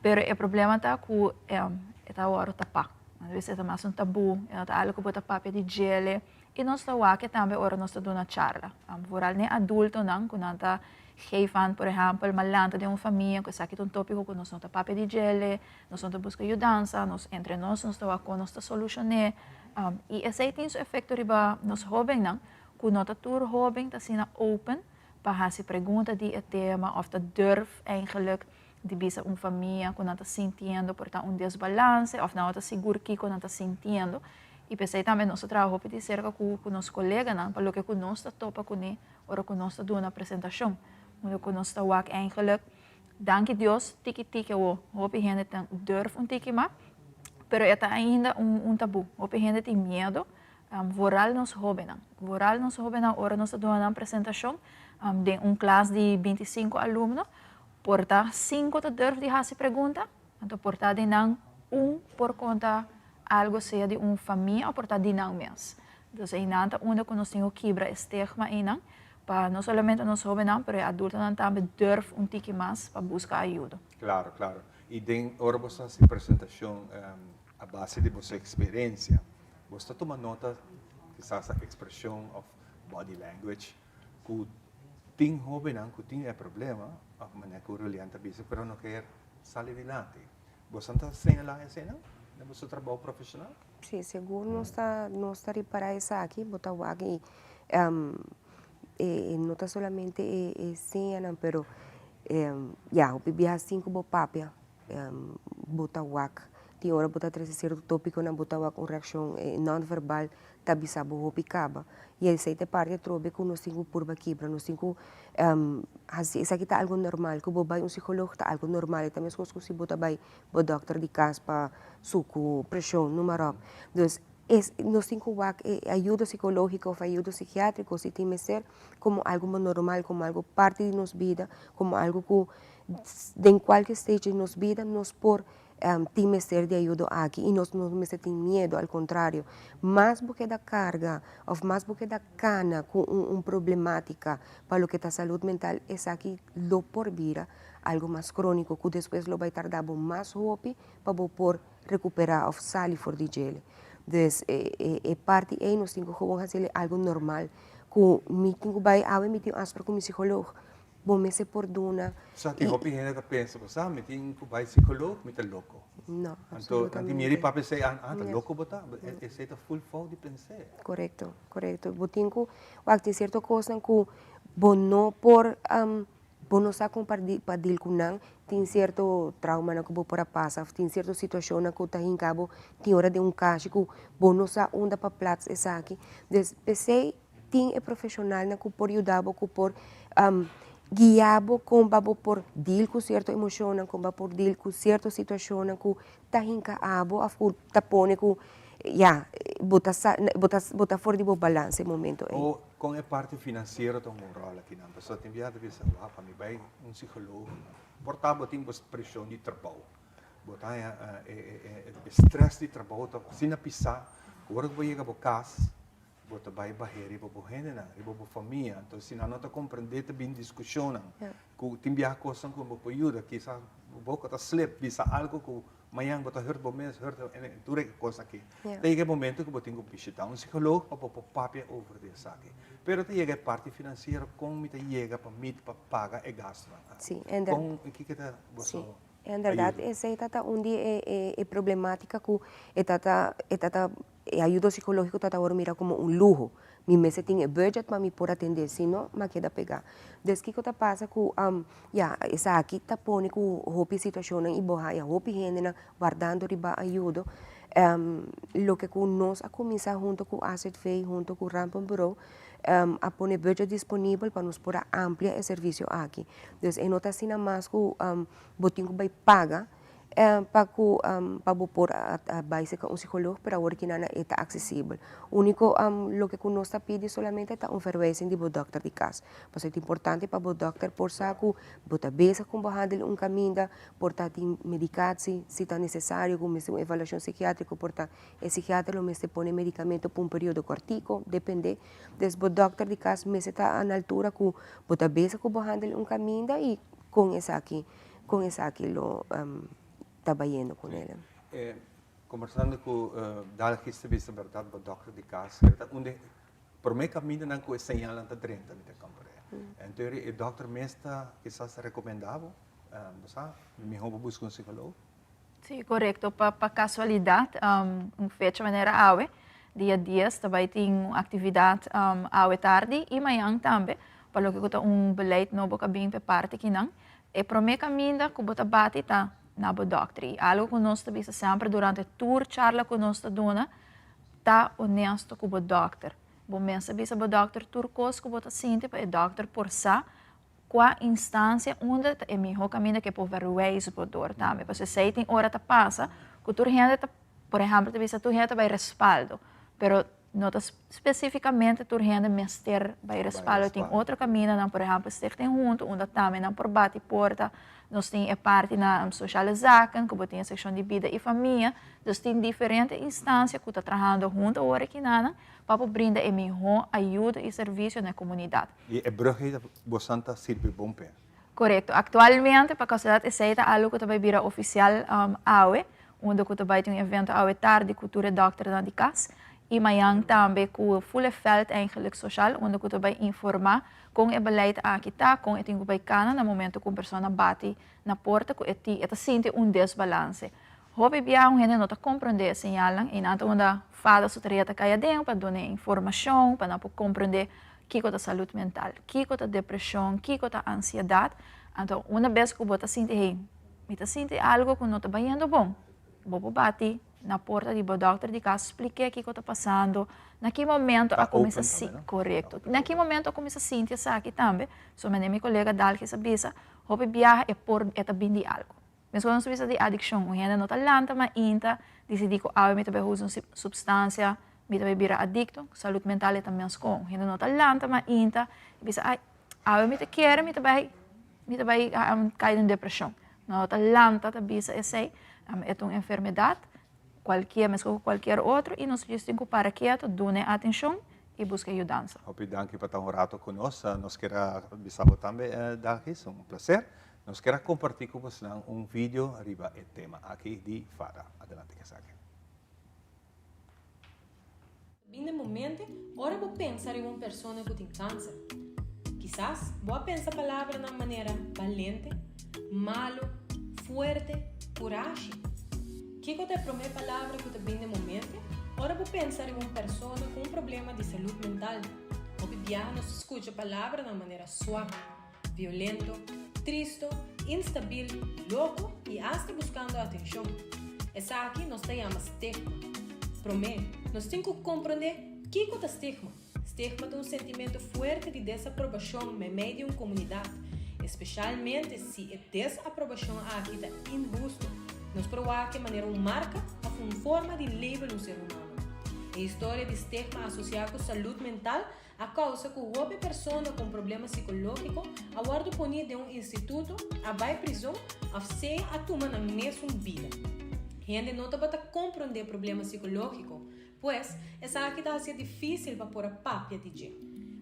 Pero e problema ta ku e ta wòrdu tapá. Alabes e ta mas un tabú, e no ta algu ku bo ta papia di djele. I nos ta wak tambe ora nos ta duna charla. Vooral n'e adultonan ku nan ta geef aan, por ehèmpel, ma lanta den un famia ku esaki ta un tópiko ku nos no ta papia di djele, nos no ta buska yudansa, nos entre nos nos ta wak kon nos ta solushoné. I esei tin su efekto riba nos hóbennan, ku no ta tur hóben ta asina open pa hasi pregunta di e tema òf ta durf eigenlijk di bisa un famia ku nan ta sintiendo por ta un desbalanse òf nan no ta sigur kiko nan ta sintiendo i p'esei tambe nos ta traha hopi di serka ku ku nos koleganan pa loke ku nos ta topa kuné ora ku nos ta duna presentashon unda ku nos ta wak eigenlijk danki Dios tiki tiki awo hopi hende ta durf un tiki mas pero e ta ainda un un tabú hopi hende tin miedo vooral nos hóbennan vooral nos hóbennan ora nos ta duna nan presentashon den un klas di bintisinko alumno Por ta cinco ta durf di haci pregunta, anto por ta di nan un por conta algo sea di un famia o por ta di nan mes. Dus einan ta unda cu nos tin cu kibra e stigma einan pa no solamente nos hobennan pero e adultonan tambe durf un tiki mas pa busca ayudo. Claro, claro. Y den ora bo ta haci presentacion a base di boso experiencia, bo ta tuma nota kisas a expresion of body language cu Tin hobennan cu tin e problema, of manera cu Rulian ta bisa, pero no kier sali dilanti. Boso ta señala eseinan den boso trabou profesional? Sí, segun nos ta nos ta ripara esaki, bo ta wak y e no ta solamente e señanan, pero ya, hopi biaha sin cu bo papia bo ta wak, tin ora bo ta trese cierto topiconan, bo ta wak un reaccion non-verbal ta bisa bo hopi kaba. I esei ta e parti atrobe ku nos tin ku purba kibra, nos tin ku hasi esaki ta algu normal, ku bo bai un psikolog ta algu normal, e ta meskos ku si bo ta bai bo dòkter di kas pa suku, preshon, numa ròp. Dus es nos tin ku wak e ayudo psikológiko òf ayudo sikiátriko si tin mester komo algu normal, komo algu parti di nos bida, komo algu ku den kualke stage di nos bida nos por tin mester di ayudo aki y nos no mester tin miedo, al contrario, mas bo keda carga of mas bo keda cana cu un problematica pa loke ta salud mental, esaki lo por bira algo mas cronico cu despues lo bay tarda bo mas hopi pa bo por recupera of sali for di djele. Dus e parti ey nos tin cu gewoon haciele algo normal cu mi tin cu bay awe mi tin afspraak cu mi psicoloog. Bo mester por duna. Sa tin hopi hende ta pensa bo sa mi tin ku bai psikolog mi ta loko. No, Anto nan tin miedu di papia esei ah ta loko bo ta esei ta full fout di pens'é. Korekto, korekto. Bo tin ku wak tin sierto kosnan ku bo no por bo no sa kon pa pa deal ku nan, tin sierto traumanan ku bo por a pasa of tin sierto situashonnan ku ta hinka bo tin ora den un kashi ku bo no sa unda pa plats esaki. Des p'esei. Tin e profeshonalnan ku por yuda bo, ku por guia bo kon pa bo por deal ku sierto emoshonnan, kon pa por deal ku sierto situashonnan ku ta hinka abo òf ku ta pone ku ya bo ta sa bo ta bo ta for di bo balans e momento ei. O kon e parti finansiero ta hunga un ròl akinan? Pasobra tin biaha ta bisa, wou pa mi bai un psikologo por ta bo tin bo preshon di trabou, bo ta haña e strès di trabou ta asina pisá ku ora ku bo yega bo kas Bo ta bai bah'é riba bo hendenan, riba bo famia. Anto si nan no ta komprendé ta bin diskushonnan ku tin biaha kosnan ku bo por yuda. Kisas bo boka ta slip bisa algu ku mañan bo ta hurt bo mes, hurt tur e kos aki. Ta yega e momento ku bo tin ku bishitá un psikolog pa bo por papia over di esaki. Pero ta yega e parti finansiero kon mi ta yega pa mi pa paga e gastunan aki. Kon kiko ta boso En bèrdat esei ta ta un di e problematika ku e ta ta e ta ta E ayudo psicológico ta ta wòrdu mira komo un luho. Mi mester tin e budget pa mi por atendé, si no, m'a keda pegá. Dus kiko ta pasa ku, ya, esaki ta pone ku hopi situashonnan i bo haya hopi hendenan wardando riba ayudo. Loke ku nos a kuminsá hunto ku AZV, hunto ku Rampenbureau, a pone budget disponibel pa nos por a amplia e servisio aki. Dus e no ta asina mas ku bo tin ku bai paga Pa ku pa bo por a bai serka un psikolog pero awor kinan e ta aksesibel. Uniko loke ku nos ta pidi solamente ta un verwijzing di bo dòkter di kas. Pasobra ta importante pa bo dòkter por sa ku bo ta bezig ku bo handel un kaminda, por ta tin medikatsi si ta nesesario ku mester un evaluashon sikiatriko por ta e sikiater lo mester pone medikamento pa un periodo kòrtiko, depende. Des bo dòkter di kas mester ta na altura ku bo ta bezig ku bo handel un kaminda i kon esaki. Con esaki lo ta bayendo con el? Conversando cu Dalgis ta bisa berdad bo dokter di cas ta un di prome camindanan cu e señalnan ta drenta mi ta comprende. Enton e dokter mes ta kisas recomenda bo, bo sa, miho bo busca un psicologo. Sí, korekto. Pa pa kasualidat, un fecha manera awe, dia dies, ta bai tin un aktividat awe tardi i mañan tambe, pa loke ku ta un beleid nobo ku a bin pa e parti kinan. E promé kaminda ku bo ta bati ta na bo dòkter. I algu ku nos ta bisa semper durante tur charla ku nos ta duna, ta onesto ku bo dòkter. Bo mes ta bisa bo dòkter tur kos ku bo ta sinti pa e dòkter por sa Kua instansia unda ta e mihó kaminda ku e por verwijs bo dor tambe. Pasobra esei tin ora ta pasa ku tur hende ta, por ehèmpel ta bisa tur hende ta bai respaldo, pero no ta spesífikamente tur hende mester bai respaldo. Tin otro kamindanan, por ehèmpel Stichting Hunto unda tambe nan por bati porta. Nos tin e parti na Sociale Zaken ku bo tin e sekshon di bida i famia. Dus tin diferente instansia ku ta trahando hunto awor aki nan pa por brinda e mihó ayudo i servisio na e komunidat. I e brug ei ta bosan ta sirbi bon p'e. Korekto. Aktualmente pa kasualidat esei ta algu ku ta bai bira ofisial awe, unda ku ta bai tin un evento awe tardi ku tur e dòkternan di kas i mañan tambe ku ful e vèlt eigenlik soshal unda ku ta bai informá kon e beleid aki ta, kon e tin ku bai kana na momento ku un persona bati na porta ku e tin e ta sinti un desbalanse. Hopi biaha un hende no ta komprondé e señalnan i nan ta unda fada su tarea ta kai aden pa duna e informashon pa nan por komprondé kiko ta salud mental, kiko ta depreshon, kiko ta ansiedat. Anto una bes ku bo ta sinti hey, mi ta sinti algu ku no ta bayendo bon, bo por bati na porta di bo dòkter di kas splik'é kiko ta pasando, na ki momento a kuminsá si, korekto, na ki momento a kuminsá sinti esaki tambe. So manera mi kolega Dalgis a bisa, hopi biaha e por e ta bin di algu. Meskos nos bisa di adikshon, un hende no ta lanta mainta disidí ku awe mi ta bai usa un supstansia, mi ta bai bira adikto, salud mental e ta meskos. Un hende no ta lanta mainta i bisa ai awe mi ta kere mi ta bai mi ta bai kai den depreshon. No ta lanta ta bisa esei, e ta un enfermedat kualkier meskos ku kualkier otro i nos djis tin ku para ketu, duna e atenshon i buska yudansa. Hopi danki pa ta un rato ku nos. Nos kier a bisa bo tambe Dalgis, un plaser. Nos kier a kompartí ku bosnan un video riba e tema aki di fada. Adelante ku esaki. Bin den bo mente ora bo pensa riba un persona ku tin kanser. Kisas bo a pensa palabranan manera balente, malu, fuerte, kurashi. Kiko ta e promé palabra ku ta bin den bo mente ora bo pensa riba un persona ku un problema di salud mental? Hopi biaha nos ta skucha palabranan manera suak. violento, tristo, instabil, loko i asta buskando atenshon. Esaki nos ta yama stigma. Promé, nos tin ku komprondé kiko ta stigma. Stigma ta un sentimentu fuerte di desaprobashon meimei di un komunidat, espeshalmente si e desaprobashon aki ta inhustu. Nos por wak e manera un marka òf un forma di label un ser humano. E historia di stigma asosiá ku salud mental a kousa ku hopi persona ku un problema sikológiko a wòrdu poní den un instituto, a bai prizon òf sea a tuma nan mesun bida. Hende no tabata komprondé problema sikológiko, pues esaki ta hasié difísil pa por a papia di dje.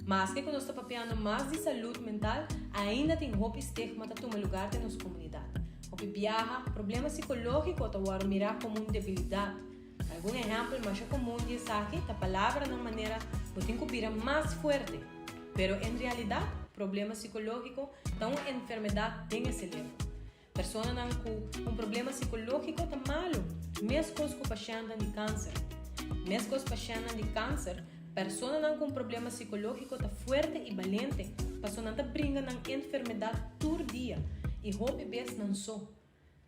Maske ku nos ta papiando mas di salud mental, ainda tin hopi stigma ta tuma lugar den nos komunidat. Hopi biaha, problema sikológiko ta wòrdu mirá komo un debilidat. Algun ehèmpel masha komun di esaki ta palabranan manera bo tin ku bira mas fuerte. Pero en realidat, problema sikológiko ta un enfermedat den e selebro. Personanan ku un problema sikológiko ta malu, meskos ku pashèntnan di kanser. Meskos pashèntnan di kanser, personanan ku un problema sikológiko ta fuerte i balente pasobra nan ta bringa nan enfermedat tur dia i hopi bes nan so.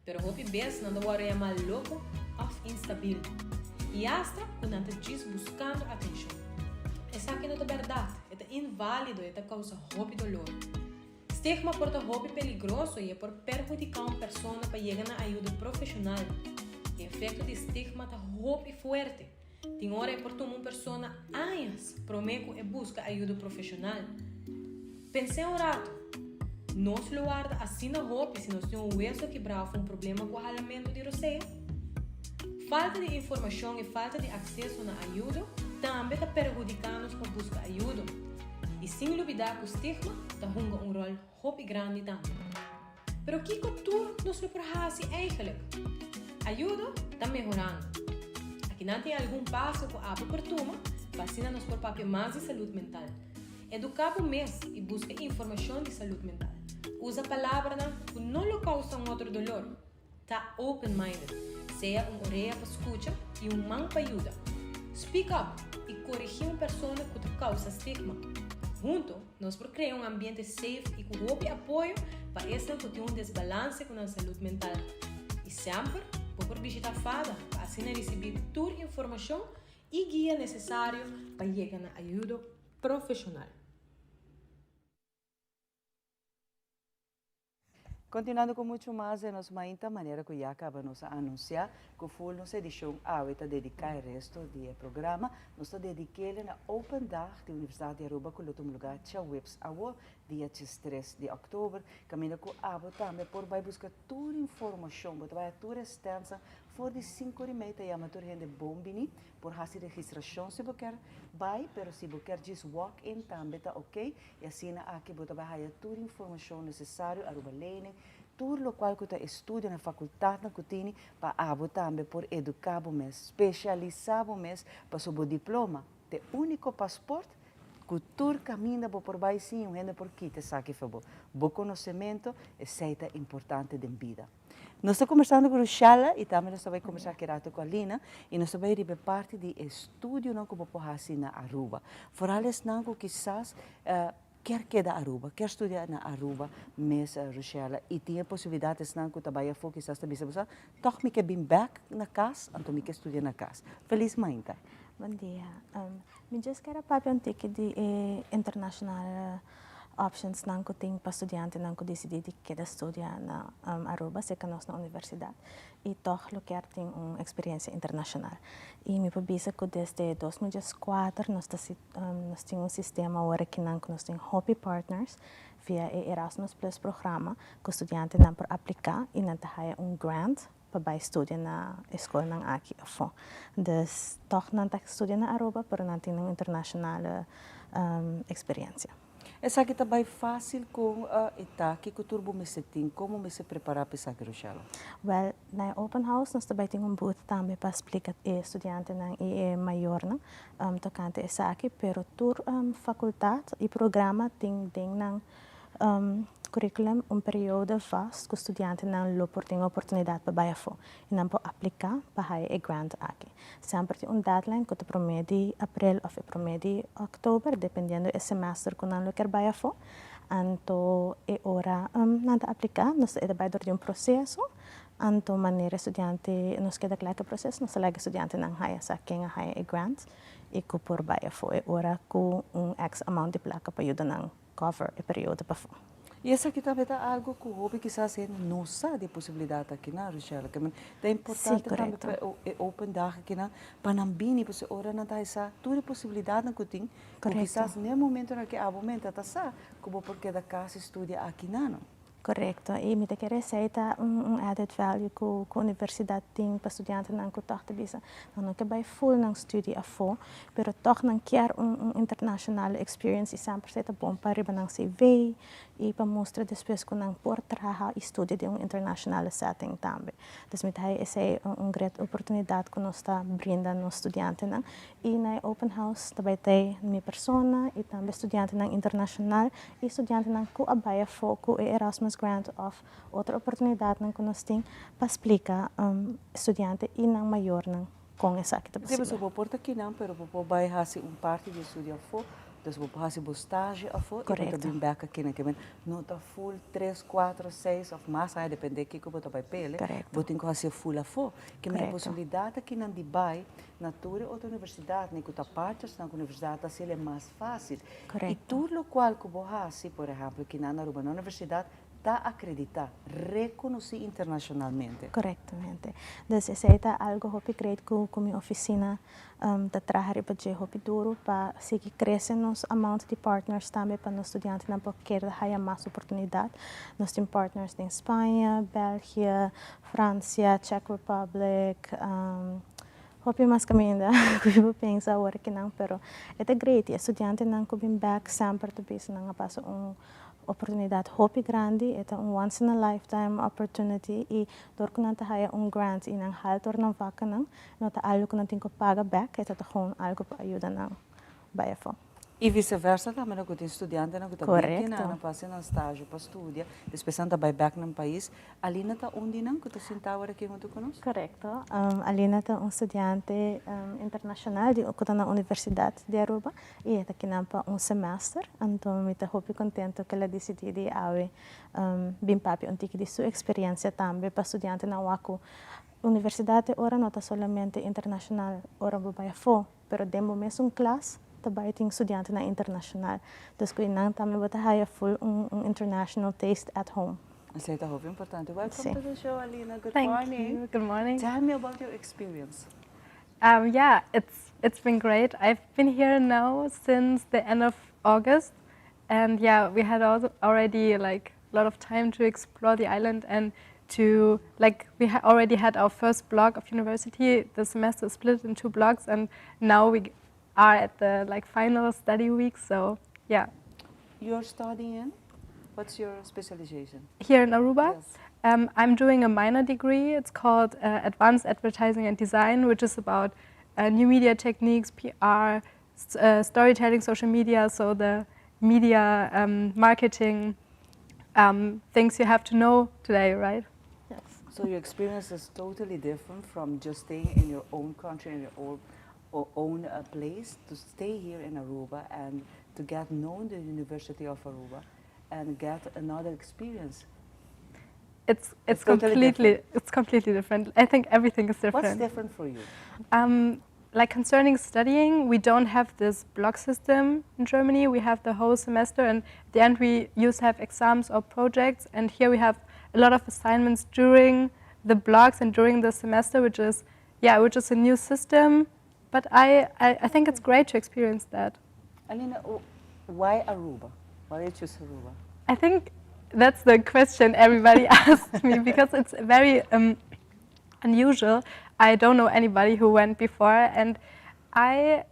Pero hopi bes nan ta wòrdu yamá loko òf instabil, i asta ku nan ta djis buskando atenshon. Esaki no ta bèrdat, e ta inválido i e ta kousa hopi dolor. Stigma por ta hopi peligroso i e por perhudiká un persona pa yega na ayudo profeshonal. E efekto di stigma ta hopi fuerte. Tin ora e por tuma un persona añas promé ku e buska ayudo profeshonal. Pens'é un ratu. Nos lo warda asina hopi si nos tin un weso kibrá òf un problema ku halamentu di rosea? Falta di informashon i falta di akseso na ayudo tambe ta perhudiká nos pa buska ayudo. I sin lubidá ku stigma ta hunga un ròl hopi grandi tambe. Pero kiko tur nos lo por hasi eigenlijk? Ayudo ta mehorando. Akinan tin algun paso ku abo por tuma pa asina nos por papia mas di salud mental. Eduká bo mes i buska informashon di salud mental. Usa palabranan ku no lo kousa un otro dolor. Ta open-minded. Sea un orea pa skucha i un man pa yuda. Speak up i korigí un persona ku ta kousa stigma. Hunto, nos por krea un ambiente safe i ku hopi apoyo pa esnan ku tin un desbalanse ku nan salud mental. I semper bo por bishita fada pa asina risibí tur informashon i guia nesesario pa yega na ayudo profeshonal. Continuando cu mucho mas den nos mainta, manera cu ya caba nos a anuncia cu full nos edicion awe ta dedica e resto di e programa, nos ta dedikele na Open Dag di Universidad di Aruba cu lo tuma lugar djaweps awo, dia 13 di october, caminda cu abo tambe por bay busca tur informacion, bo ta bay a tur e standsnan for di cinco ora y mei ta yama tur hende bon bini, Por hasi registrashon si bo kier bai, pero si bo kier djis walk in tambe ta ok, y asina aki bo ta bai haya tur informashon nesesario aruba lening, tur lokual ku ta estudio na fakultatnan ku tini pa abo tambe por eduká bo mes, spesialisá bo mes paso bo diploma ta e úniko pasport ku tur kaminda bo por bai sin un hende por kita esaki for bo. Bo konosementu esei ta importante den bida. Nos ta kombersando ku Rushala i tambe nos ta bai kombersá ki rato ku Alina i nos ta bai riba e parti di e estudionan ku bo por hasi na Aruba. Foral esnan ku kisas kier keda Aruba, kier studia na Aruba mes Rushala i tin e posibilidat esnan ku ta bai afó kisas ta bisa bo sa tòg mi ke bin bèk na kas anto mi ke studia na kas. Felis mainta. Bon dia. Mi djis kier a papia un tiki di e international options nan ku tin pa studiantenan ku disidí di keda studia na Aruba serka nos na universidat i tòg lo kier tin un eksperensia internashonal. I mi por bisa ku desde 2014 nos ta nos tin un sistema awor akinan ku nos tin hopi partners via e Erasmus Plus programa ku studiantenan por apliká i nan ta haya un grant pa bai studia na e skolnan aki afó. Dus tòg nan ta studia na Aruba pero nan tin un internashonale eksperensia. Esaki ta bai fásil kon e ta? Kiko tur bo mester tin? Kon bo mester prepará pa esaki, Rochelle? Wèl, na e open house nos ta bai tin un booth tambe pa splika e studiantenan i e mayornan tokante esaki, pero tur fakultat i programa tin den nan Curriculum, un periodo vast cu studiantenan lo por tin oportunidad pa bay afo y nan por aplica pa haya e grant aki. Semper tin un deadline cu ta prome di april of e prome di october, dependiendo e semester cu nan lo kier bay afo. Anto e ora nan ta aplica, nos ta bay door di un proceso. Anto manera studiante nos keda kla ku e proseso, nos ta laga e studiantenan haya sa ken a haya e grant i ku por bai afó e ora ku un X amount di plaka pa yuda nan cover e periodo pafó. I esaki tambe ta algu ku hopi kisas hende no sa di e posibilidat akinan, Richelle. Ke men ta importante tambe pa e open dag akinan pa nan bini pasobra ora nan ta haya sa tur e posibilidatnan ku tin ku kisas n'e momentonan ku abo mester ta sa ku bo por keda kasi studia akinan. Korekto. I mi ta kere esei ta un added value ku ku universidat tin pa studiantenan ku tòg ta bisa nan no ke bai full nan studi afó, pero tòg nan kier un un international experience i semper esei ta bon pa riba nan CV i pa mustra despues ku nan por traha i studia den un international setting tambe. Dus mi ta haña esei un great oportunidat ku nos ta brinda nos studiantenan. I na e open house ta bai tei mi persona i tambe studiantenan internashonal i studiantenan ku a bai afó ku e Erasmus Grant òf otro oportunidatnan ku nos tin pa splika studiante i nan mayornan kon esaki ta Sí, posibel. pasobra bo por ta kinan pero bo por bai hasi un parti di e studio afó, dus bo por hasi bo stage afó i bo ta bin bèk akinan. Ke men no ta full tres, kuater, seis òf mas aña depende kiko bo ta bai pele, bo tin ku hasi e full afó. Ke men e posibilidat akinan di bai Na tur e otro universidatnan ku ta partnersnan ku universidat ta hasiel e mas fásil. I tur lokual ku bo hasi, por ehèmpel kinan na Aruba na universidat, ta akreditá, rekonosí internashonalmente. Korektamente. Dus esei ta algu hopi great ku ku mi ofisina ta traha riba dje hopi duru pa sigui krese nos amount di partners tambe pa nos studiantenan por keda haya mas oportunidat. Nos tin partners den Spaña, België, Fransia, Czech Republic, hopi mas kaminda ku mi por pensa awor akinan, pero e ta great i e studiantenan ku bin bek semper ta bisa nan a pasa un oportunidat hopi grandi, e ta un once in a lifetime opportunity i dor ku nan ta haya un grant i nan haal tur nan vakanan no ta algu ku nan tin ku paga bek, e ta ta gewoon algu pa yuda nan bai afó. I viceversa tambe no ku tin studiantenan ku ta bini kinan pa hasi nan stage pa studia, despues nan ta bai bek nan pais. Alina ta un di nan ku ta sinta awor aki huntu ku nos? Korekto. Alina ta un studiante internashonal di ku ta na Universidat di Aruba i e ta kinan pa un semester. Anto mi ta hopi kontento ku el a disidí di awe bin papia un tiki di su eksperiensia tambe pa studiantenan wak ku universidat e ora no ta solamente internashonal ora bo bai afó. Pero den bo mesun klas ta bai tin studiantenan internacional. Dus cu nan tambe bo ta haya full un un international taste at home. Esey ta hopi importante. Welcome to the show, Alina. Good Thank morning. you. Good morning. Tell me about your experience. Um, yeah, it's it's been great. I've been here now since the end of August, and yeah, we had also already like a lot of time to explore the island and to like we ha already had our first block of university. The semester split in two blocks, and now we are at the like final study week. So yeah. You're studying in? What's your specialization? Here in Aruba? Yes. Um, I'm doing a minor degree. It's called uh, Advanced Advertising and Design, which is about uh, new media techniques, PR, uh, storytelling, social media, so the media um, marketing um, things you have to know today, right? Yes. So your experience is totally different from just staying in your own country, in your own, own uh, place, to stay here in Aruba and to get known the University of Aruba and get another experience. It's, it's, it's completely it's completely different. I think everything is different. What's different for you? Um, like concerning studying, we don't have this block system in Germany. We have the whole semester, and at the end we used to have exams or projects. And here we have a lot of assignments during the blocks and during the semester, which is yeah, which is a new system. But I, I, I think it's great to experience that. Alina, why Aruba? Why did you choose Aruba? I think that's the question everybody asks me because it's very um, unusual. I don't know anybody who went before, and I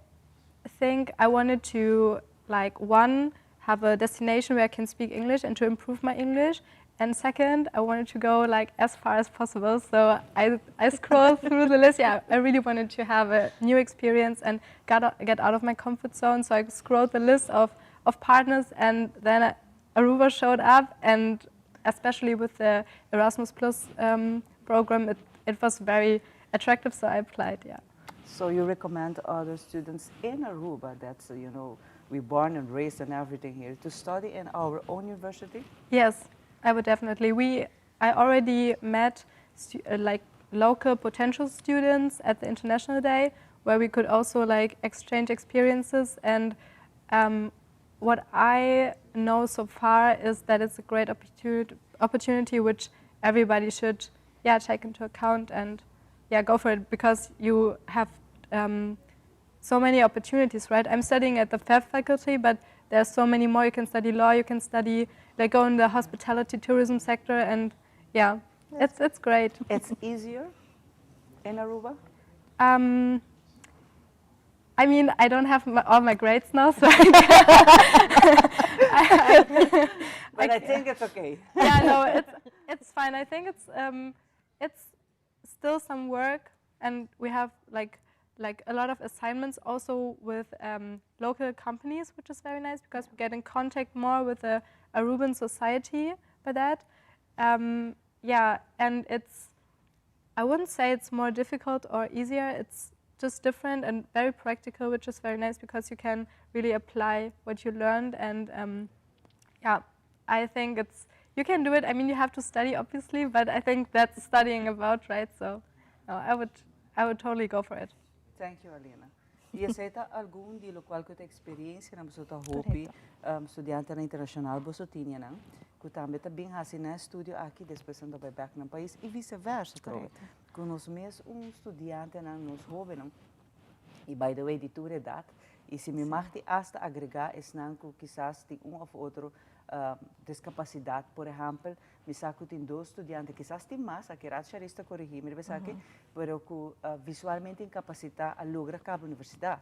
think I wanted to like one have a destination where I can speak English and to improve my English. And second, I wanted to go like as far as possible. So I, I scrolled through the list. Yeah, I really wanted to have a new experience and get, get out of my comfort zone. So I scrolled the list of, of partners and then Aruba showed up. And especially with the Erasmus Plus um, program, it, it was very attractive. So I applied, yeah. So you recommend other students in Aruba that's, you know, we born and raised and everything here, to study in our own university? Yes, I would definitely. We, I already met like local potential students at the International Day, where we could also like exchange experiences. And what I know so far is that it's a great opportunity which everybody should yeah take into account and yeah go for it because you have so many opportunities, right? I'm studying at the FEV faculty, but there's so many more. You can study law, you can study, like go in the hospitality tourism sector, and yeah, it's, it's great. It's easier in Aruba? I mean, I don't have my, all my grades now, so I, But I think it's okay. Yeah, no, it's fine. I think it's still some work, and we have like a lot of assignments also with local companies, which is very nice because we get in contact more with the Aruban society by that. Yeah, and it's, I wouldn't say it's more difficult or easier. It's just different and very practical, which is very nice because you can really apply what you learned. And yeah, I think it's, you can do it. I mean, you have to study, obviously, but I think that's studying about, right? So no, I would totally go for it. Thank you, Alina. Y esey ta algun di loke cu experiencia nan boso ta hopi studiante internacional boso tin nan cu tambe ta bin hasi nan estudio aki despues nan bay back na pais y vice versa tambe. Cu nos mes un studiante nan nos hoben y by the way di tur edad y si mi mag di hasta agrega esnan cu kisas tin un of otro discapacidad. Por ehempel, mi sa cu tin dos studiante, kisas tin mas, aki rato Charista corigi mi, aki, pero cu visualmente incapacita a logra caba universidad.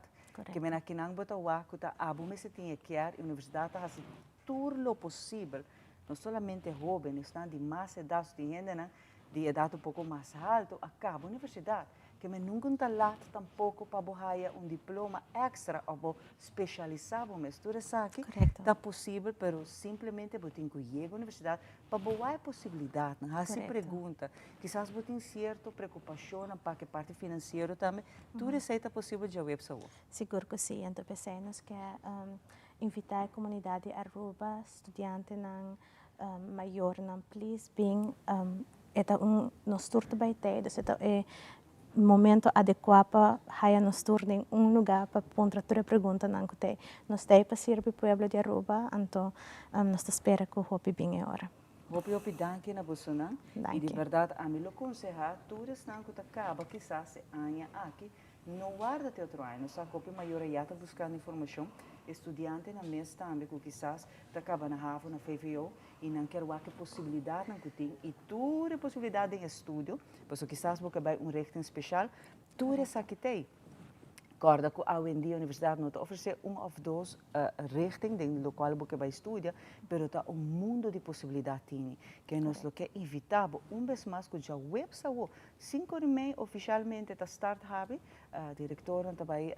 Kiermen aki nan bo ta wak cu ta abo mester tin e kier e universidad ta haci tur lo posibel, no solamente hoben, esnan di mas edad, tin hendenan di edad un poco mas halto a caba universidad. Kiermen nunca ta laat tampoco pa bo haya un diploma extra of bo specialisa bo mes. Tur esaki ta posibel, pero simplemente bo tin cu yega universidad pa bo wak e posibilidad, no? Haci pregunta. Kisas bo tin cierto preocupacion pa e parti financiero tambe. Tur esey ta posibel diahuebs awo. Sigur cu si. Anto, p'esey nos kier invita e comunidad di Aruba, studiantenan, mayornan, please bin e ta un nos tur ta bay tey, dus e ta e momento adecua pa haya nos tur den un lugar pa puntra tur e preguntanan cu tey. Nos tey pa sirbi pueblo di Aruba, anto nos ta spera cu hopi bin e ora. Hopi hopi danki na bosonan. Danki. Y di berdad ami lo conseha tur esnan cu ta caba kisas e aña aki, no warda te otro aña. Nos sa cu hopi mayor ya ta buscando informacion, studiantenan mes tambe cu kisas ta caba na HAVO, na VWO y nan kier wak e posibilidadnan cu tin y tur e posibilidad den estudio, pasobra kisas bo ke bay un richting special, tur esaki tey. Corda cu awendia universidad no ta ofrece un of dos richting den locual bo ke bay studia, pero ta un mundo di posibilidad tini. Cu nos lo ke invita bo un bes mas cu diahuebs awo, 5:30 oficialmente ta start habi, directornan ta bay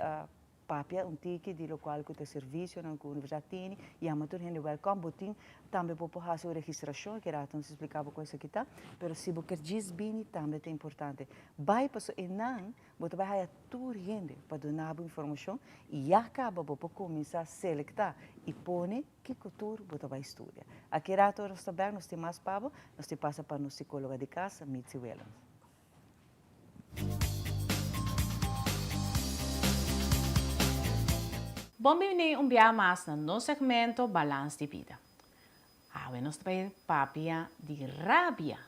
papia un tiki di locual cu ta servicionan cu universidad tini, yama tur hende welcome, bo tin tambe bo por haci un registracion, cu rato nos explica bo con esaki ta, pero si bo kier djis bini tambe ta importante. Bay paso enan bo ta bay haya tur hende pa duna bo informacion y ya caba bo por cuminsa selecta y pone kico tur bo ta bay studia. Aki rato nos ta bek, nos tin mas pa bo, nos tin pasa pa nos psicologa di cas, Mitzi Willems. Bon bini un bia mas na nos segmento Balans di Bida. Awe nos ta bay papia di rabia.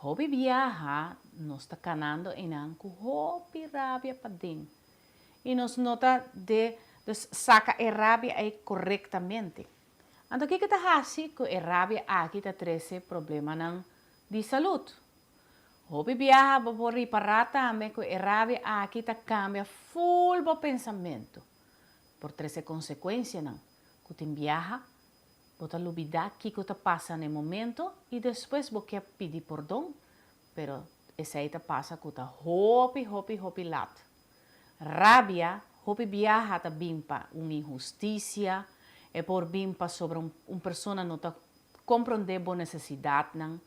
Hopi biaha nos ta canando einan cu hopi rabia paden y nos no ta de dus saca e rabia ey corectamente. Anto kico ta haci cu e rabia aki ta trece problemanan di salud? Hopi biaha bo por ripara tambe cu e rabia aki ta cambia ful bo pensamento. Por trece consecuencianan cu tin biaha bo ta lubida kico ta pasa na e momento y despues bo kier pidi pordon, pero esey ta pasa cu ta hopi hopi hopi lat. Rabia hopi biaha ta bin pa un inhusticia, e por bin pasobra un persona no ta comprende bo necesidadnan,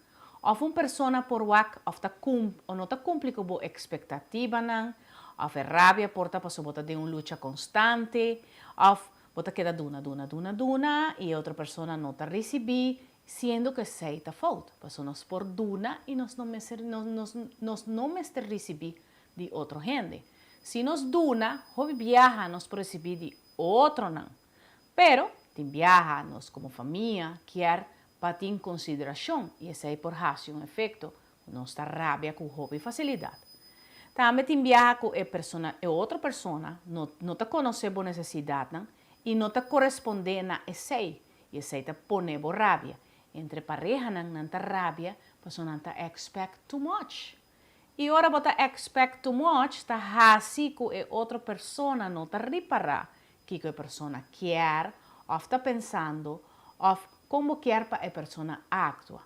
of un persona por wak of ta cum o no ta cumpli cu bo expectativanan, of e rabia por ta pasobra bo ta den un lucha constante, of bo ta keda duna duna duna duna y e otro persona no ta ricibi. Siendo ku esei ta fout, pasobra nos por duna i nos no mester nos nos no mester risibí di otro hende. Si nos duna, hopi biaha nos por risibí di otronan. Pero, tin biaha nos komo famia kier pa tin konsiderashon i esei por hasi un efekto ku nos ta rabia ku hopi fasilidat. Tambe tin biaha ku e persona e otro persona no no ta konosé bo nesesidatnan i no ta korespondé na esei i esei ta pone bo rabia. Entre parehanan nan ta rabia pasobra nan ta expect too much. I ora bo ta expect too much ta hasi ku e otro persona no ta ripará kiko e persona kier òf ta pensando òf kon bo kier pa e persona aktua.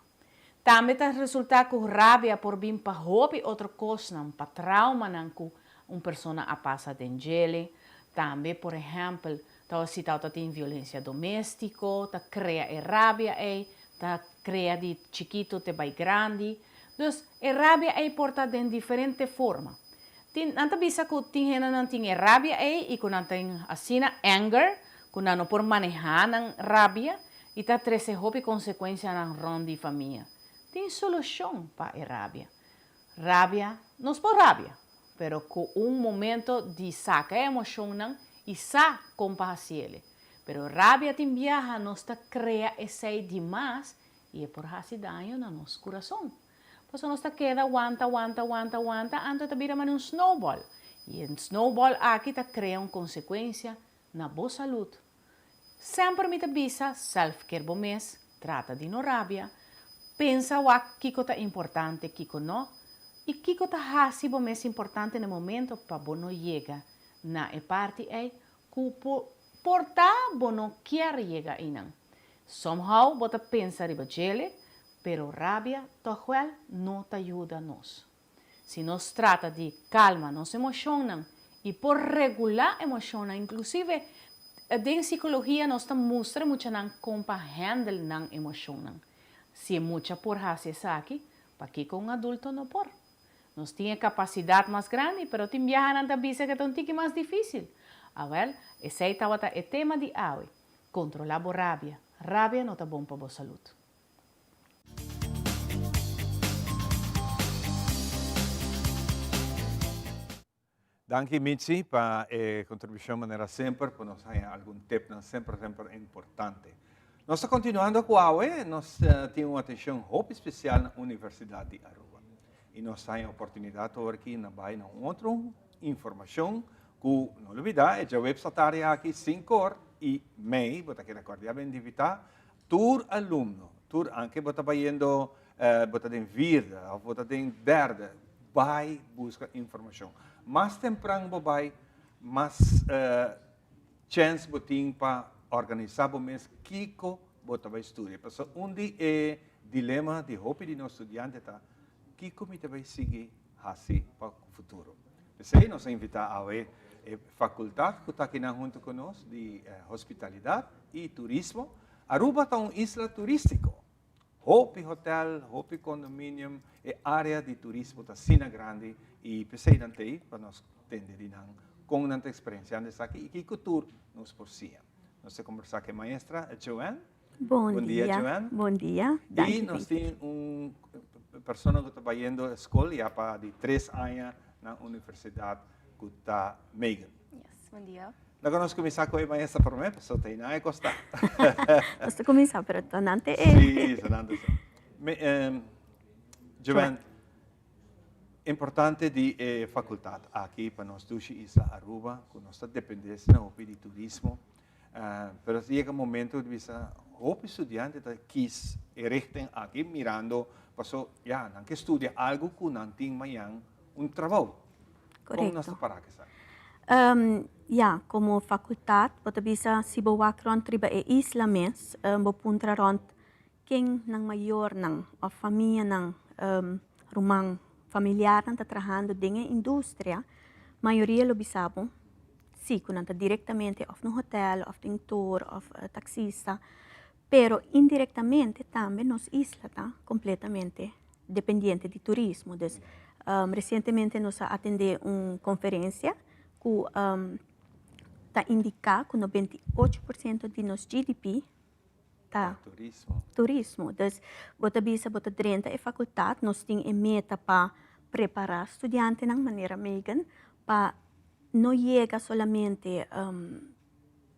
Tambe ta resultá ku rabia por bin pa hopi otro kosnan, pa traumanan ku un persona a pasa den djele. Tambe, por ehèmpel, ta si ta tin violensia doméstiko, ta krea e rabia ei, ta krea di chikitu te bai grandi. Dus, e rabia ei por ta den diferente forma. Tin, nan ta bisa ku tin hendenan tin e rabia ei i ku nan tin asina anger, ku nan no por manehá nan rabia i ta trese hopi konsekuensianan rònt di famia. Tin solushon pa e rabia. Rabia, nos por rabia, pero ku un momento di saka e emoshonnan i sa kon pa hasiele. Pero rabia tin biaha nos ta krea esei di mas i e por hasi daño na nos kurason. Pasobra nos ta keda wanta, wanta, wanta, wanta, anto e ta bira manera un snowball. I e snowball aki ta krea un konsekuensia na bo salud. Semper mi ta bisa, self care bo mes, trata di no rabia, pensa wak kiko ta importante, kiko no, i kiko ta hasi bo mes importante na e momento pa bo no yega na e parti ei ku por ta bo no kier yega einan. Somehow bo ta pensa riba djele, pero rabia tòg wèl no ta yuda nos. Si nos trata di kalma nos emoshonnan i por regulá emoshonnan, inklusive den sikologia nos ta mustra muchanan kon pa hèndel nan emoshonnan. Si e mucha por hasi esaki, pakiko un adulto no por? Nos tin e kapasidat mas grandi, pero tin biaha nan ta bisa ku ta un tiki mas difísil. Awèl, esei tabata e tema di awe, Kontrolá bo rabia. Rabia no ta bon pa bo salud. Danki Mitzi pa e kontribushon manera semper pa nos haña algun tipnan semper semper importante. Nos ta kontinuando ku awe nos tin un atenshon hopi spesial na Universidat di Aruba i nos ta haña oportunidat awor aki na bai na un otro informashon ku no lubida e djaweps atardi aki sinku or i mei bo ta keda kordialmente invitá Tur alumno, tur anke bo ta bayendo bo ta den vierde of bo ta den derde, bai buska informashon. Mas tempran bo bai, mas chèns bo tin pa organisá bo mes kiko bo ta bai studia. Pasobra un di e dilema di hopi di nos studiante ta, kiko mi ta bai sigui hasi pa futuro? P'esei nos a invitá awe e fakultat ku ta akinan huntu ku nos di Hospitalidat i Turismo. Aruba ta un isla turístiko. Hopi hotèl, hopi kondominium, e área di turismo ta asina grandi i p'esei nan ta ei pa nos tende di nan kon nan ta eksperensiando esaki i kiko tur nos por siña. Nos ta kombersá ku e maestra Joanne. Bon Bon dia, dia. Joanne. Bon dia. I Danki nos tin un persona ku ta bayendo skol ya pa di tres aña na universidat ku ta Megan. Yes, bon dia. Laga nos kuminsá ku e maestra promé, pasobra ta einan e kos ta. Nos ta kuminsá, pero ta nan te e. Sí, ta nan te sa. Me, Joanne, importante di e fakultat aki pa nos dushi isla Aruba, ku nos ta dependé asina hopi di turismo, Pero ta yega momento di bisa hopi studiante ta kies e richting aki mirando paso ya nan ke studia algo ku nan tin mañan un trabou. Kon nos ta para ku esaki? Ya, komo fakultat bo ta bisa si bo wak rònt riba e isla mes bo puntra rònt ken nan mayornan òf famianan, ruman, familiarnan ta trahando den e industria, mayoria lo bisa bo Sí, ku nan ta direktamente òf na hotèl òf den tour òf taksista, pero indirektamente tambe nos isla ta kompletamente dependiente di turismo. Dus resientemente nos a atendé un konferensia ku ta indiká ku 98 por siento di nos GDP. Ta turismo. Turismo. Dus bo ta bisa bo ta drenta e facultad, nos tin e meta pa prepara studiantenan manera Megan pa no yega solamente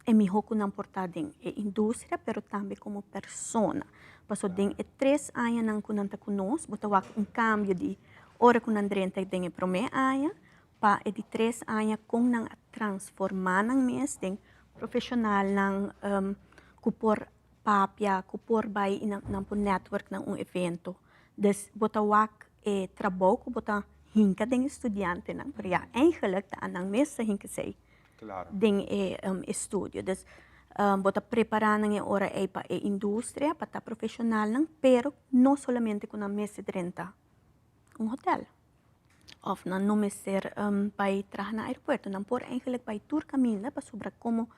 e miho cu nan por ta den e industria, pero tambe como persona. Paso den e tres añanan cu nan ta cu nos, bo ta wak un cambio di ora cu nan drenta den e prome aña pa e di tres aña con nan a transforma nan mes den profesionalnan cu por papia, cu por bay y nan por network na un evento. Dus bo ta wak e trabou cu bo ta hinca den e studiantenan, pero ya eigenlijk ta nan mes ta hinca esey den e estudio. Dus bo ta prepara nan e ora ey pa e industria, pa ta profesionalnan, pero no solamente cu nan mester drenta un hotel. Of nan no mester bai traha na aeropuerto. Nan por eigenlijk bai tur kaminda pasobra komo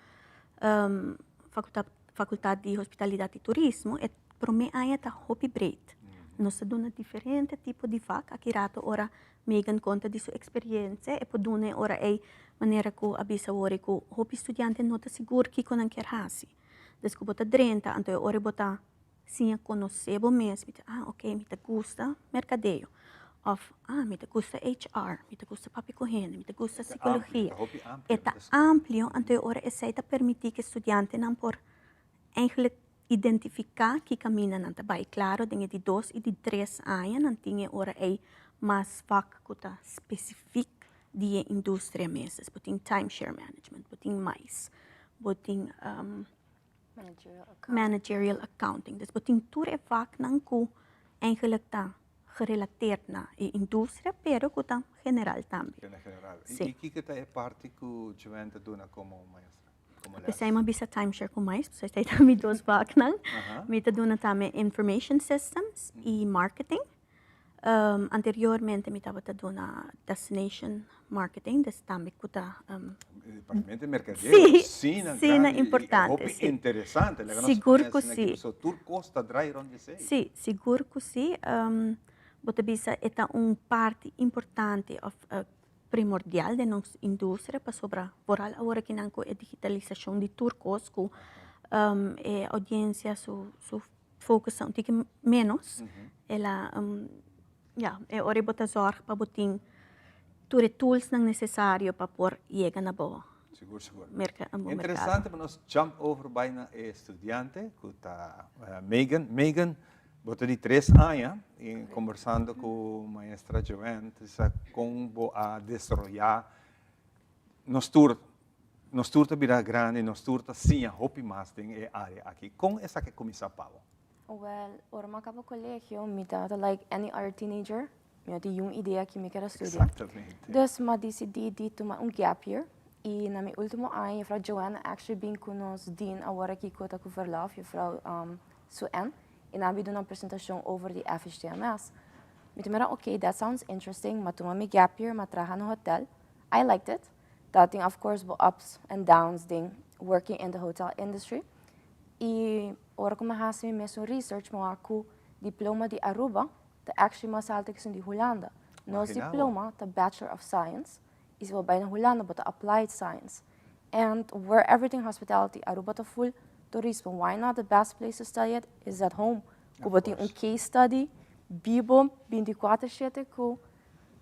fakultat di hospitalidat i turismo e promé aña ta hopi breed. Nos ta duna diferente tipo di vak. Aki rato ora Megan konta di su eksperiensia e por duna e ora ei manera ku a bisa wor ku hopi studiante no ta sigur kiko nan kier hasi. Des ku bo ta drenta anto e ora bo ta Siña konosé bo mes, mi ta ah ok mi ta gusta merkadeo òf ah mi ta gusta HR, mi ta gusta papia ku hende, mi ta gusta sikologia. E ta amplio, anto e ora esei ta permití ku e studiantenan por eigentlik identifiká ki kaminda nan ta bai. Klaro den e di dos i di tres aña nan tin e ora ei mas vak ku ta spesifik di e industria mes. Bo tin timeshare management, bo tin mais, bo tin. Managerial accounting. Dus bo tin tur e vaknan ku eigenlijk ta gerelateerd na e industria, pero ku ta general tambe. Kende general. Si. I kiko ta e parti ku Joanne ta duna komo maestra? Komo les? P'esei mi a bisa timeshare ku mais, pasobra esei ta mi dos vaknan. Mi ta duna tambe information systems i marketing. Anteriormente mi tabata duna destination marketing, des tambe cu ta. Departamento di mercadeo, Sí, asina asina grandi y importante, hopi sí. interesante. Laga nos Sigur pone cu asina aki sí. pasobra tur cos ta draai rond di esey. Sí, sigur cu sí. Bo ta bisa e ta un parti importante of primordial den nos industria pasobra vooral awor akinan cu e digitalisacion di tur cos cu e audiencia su su focus ta un tiki menos, el a, ya, e ora bo ta zorg pa bo tin tur e toolsnan necesario pa por yega na bo Sigur, sigur. merka, bo merkado. Interesante pa nos jump over bai na e studiante ku ta Megan. Megan, bo ta di tres aña i kombersando ku maestra Joanne ta sa kon bo a desaroyá nos tur Nos tur ta bira grandi, nos tur ta siña hopi mas den e área aki. Kon esaki a kuminsá pa bo? Well, ora mi a kaba kolegio, mi tabata like any other teenager. Mi no tin yun idea ki mi kier a studia. Exactamente. Dus mi a disidí di tuma un gap year. I na mi último aña, juffrouw Joanna actually bin ku nos dean awor aki ku ta ku verlof, juffrouw Sue Ann, i nan a bin duna un presentashon over di FHTMS. Mi ta mira, okay, that sounds interesting. Mi a tuma mi gap year, mi a traha na hotel. I liked it. Ta tin of course bo ups and downs den working in the hotel industry. Y ora cu mi a haci mi mesun research mi wak cu diploma di Aruba ta actually mas alto cu esun di Hulanda. Nos Imagina bo. diploma ta Bachelor of Science y si bo bay na Hulanda bo ta Applied Science. And we're everything hospitality, Aruba ta full turismo, why not the best place to study it is at home. Cu bo tin un case study bibo binticuater shete cu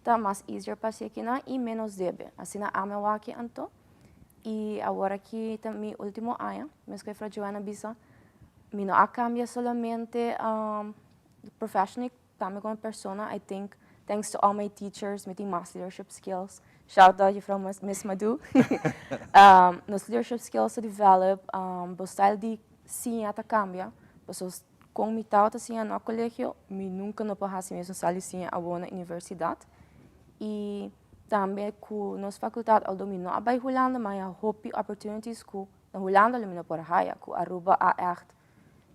Ta mas easier pa haci akinan y menos debe. Asina ami a wak anto. Y awor aki ta mi ultimo aña. Mes cu Juffrouw Joanna bisa, mi no a cambia solamente professionally, tambe como persona. I think thanks to all my teachers, mi tin mas leadership skills. Shout out Juffrouw Miss Madu. Nos leadership skills ta develop, bo style di siña ta cambia. Pasobra Kon mi tabata siña na colegio, mi nunca no por haci mesun sal di siña awor na universidad. Y tambe cu nos facultad, although mi no a bay Hulanda, ma haya hopi opportunities cu na Hulanda lo mi no por a haya, cu Aruba a echt,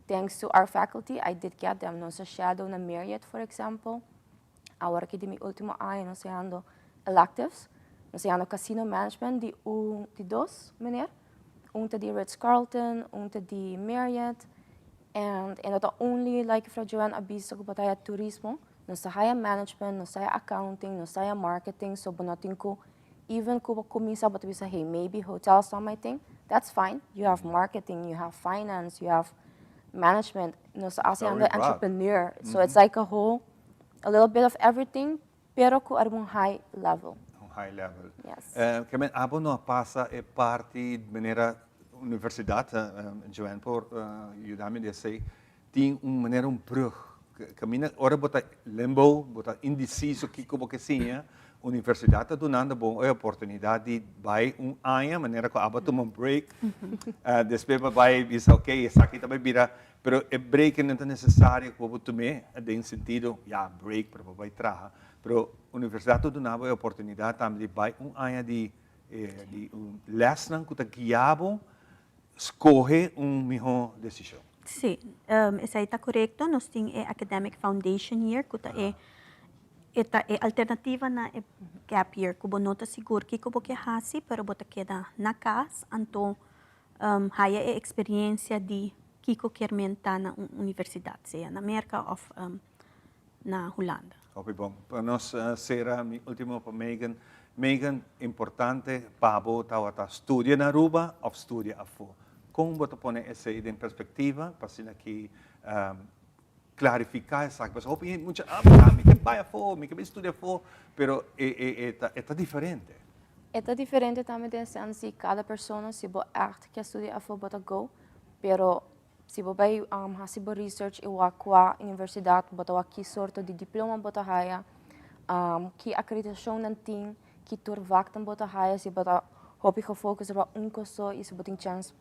thanks to our faculty, I did get them. Nos a shadow na Marriott, for example. Awor aki di mi ultimo aña nos a hando electives. Nos a hando casino management di un, di dos meneer. Un ta di Ritz Carlton, un ta di Marriott. And e no ta only like juffrouw Joanne a bisa cu bo ta haya turismo. Nos ta haya management, nos ta haya accounting, nos ta haya marketing. So bo no tin cu even cu bo cuminsa bo ta bisa hey maybe hotels not my thing. That's fine. You have marketing, you have finance, you have. management, nos ta haciendo entrepreneur. So it's like a whole, a little bit of everything, pero cu ariba un high level. Un high level. Yes. Ke men abo no a pasa e parti manera universidad, Joanne por yuda mi di esey, tin un manera un brug caminda ora bo ta limbo, bo ta indeciso kico bo ke siña, universidad ta dunando bo e oportunidad di bay un aña manera cu abo a tuma un break, despues bo bay bisa ok esaki ta bay bira, pero e break no ta necesario cu bo tum'e den sentido ya break pero bo bay traha, pero universidad ta duna bo e oportunidad tambe di bay un aña di di un lesnan cu ta guia bo scoge un miho decision. Sí, esei ta korekto. Nos tin e Academic Foundation Year ku ta e e ta e alternativa na e gap year ku bo no ta sigur kiko bo ke hasi pero bo ta keda na kas anto haya e eksperiensia di kiko kier men ta na un universidat sea na Merka òf na Hulanda. Hopi bon. Pa nos sera mi ultimo pa Megan. Megan, importante pa bo tabata studia na Aruba of studia afo? Con bo ta pone esey den perspectiva pa asina ki clarifica esaki? Pasobra hopi hende mucha, ah, pero mi ke bay afo, mi ke bay studia afo, pero e ta diferente. E ta diferente tambe den sens di cada persona, si bo echt ke studia afo bo ta go, pero Si bo bai hasi bo research i wak kua universidat bo ta wak ki sorto di diploma bo ta haya, ki akreditashon nan tin, ki tur vaknan bo ta haya, si bo ta hopi gefocus riba un kos so i si bo tin chèns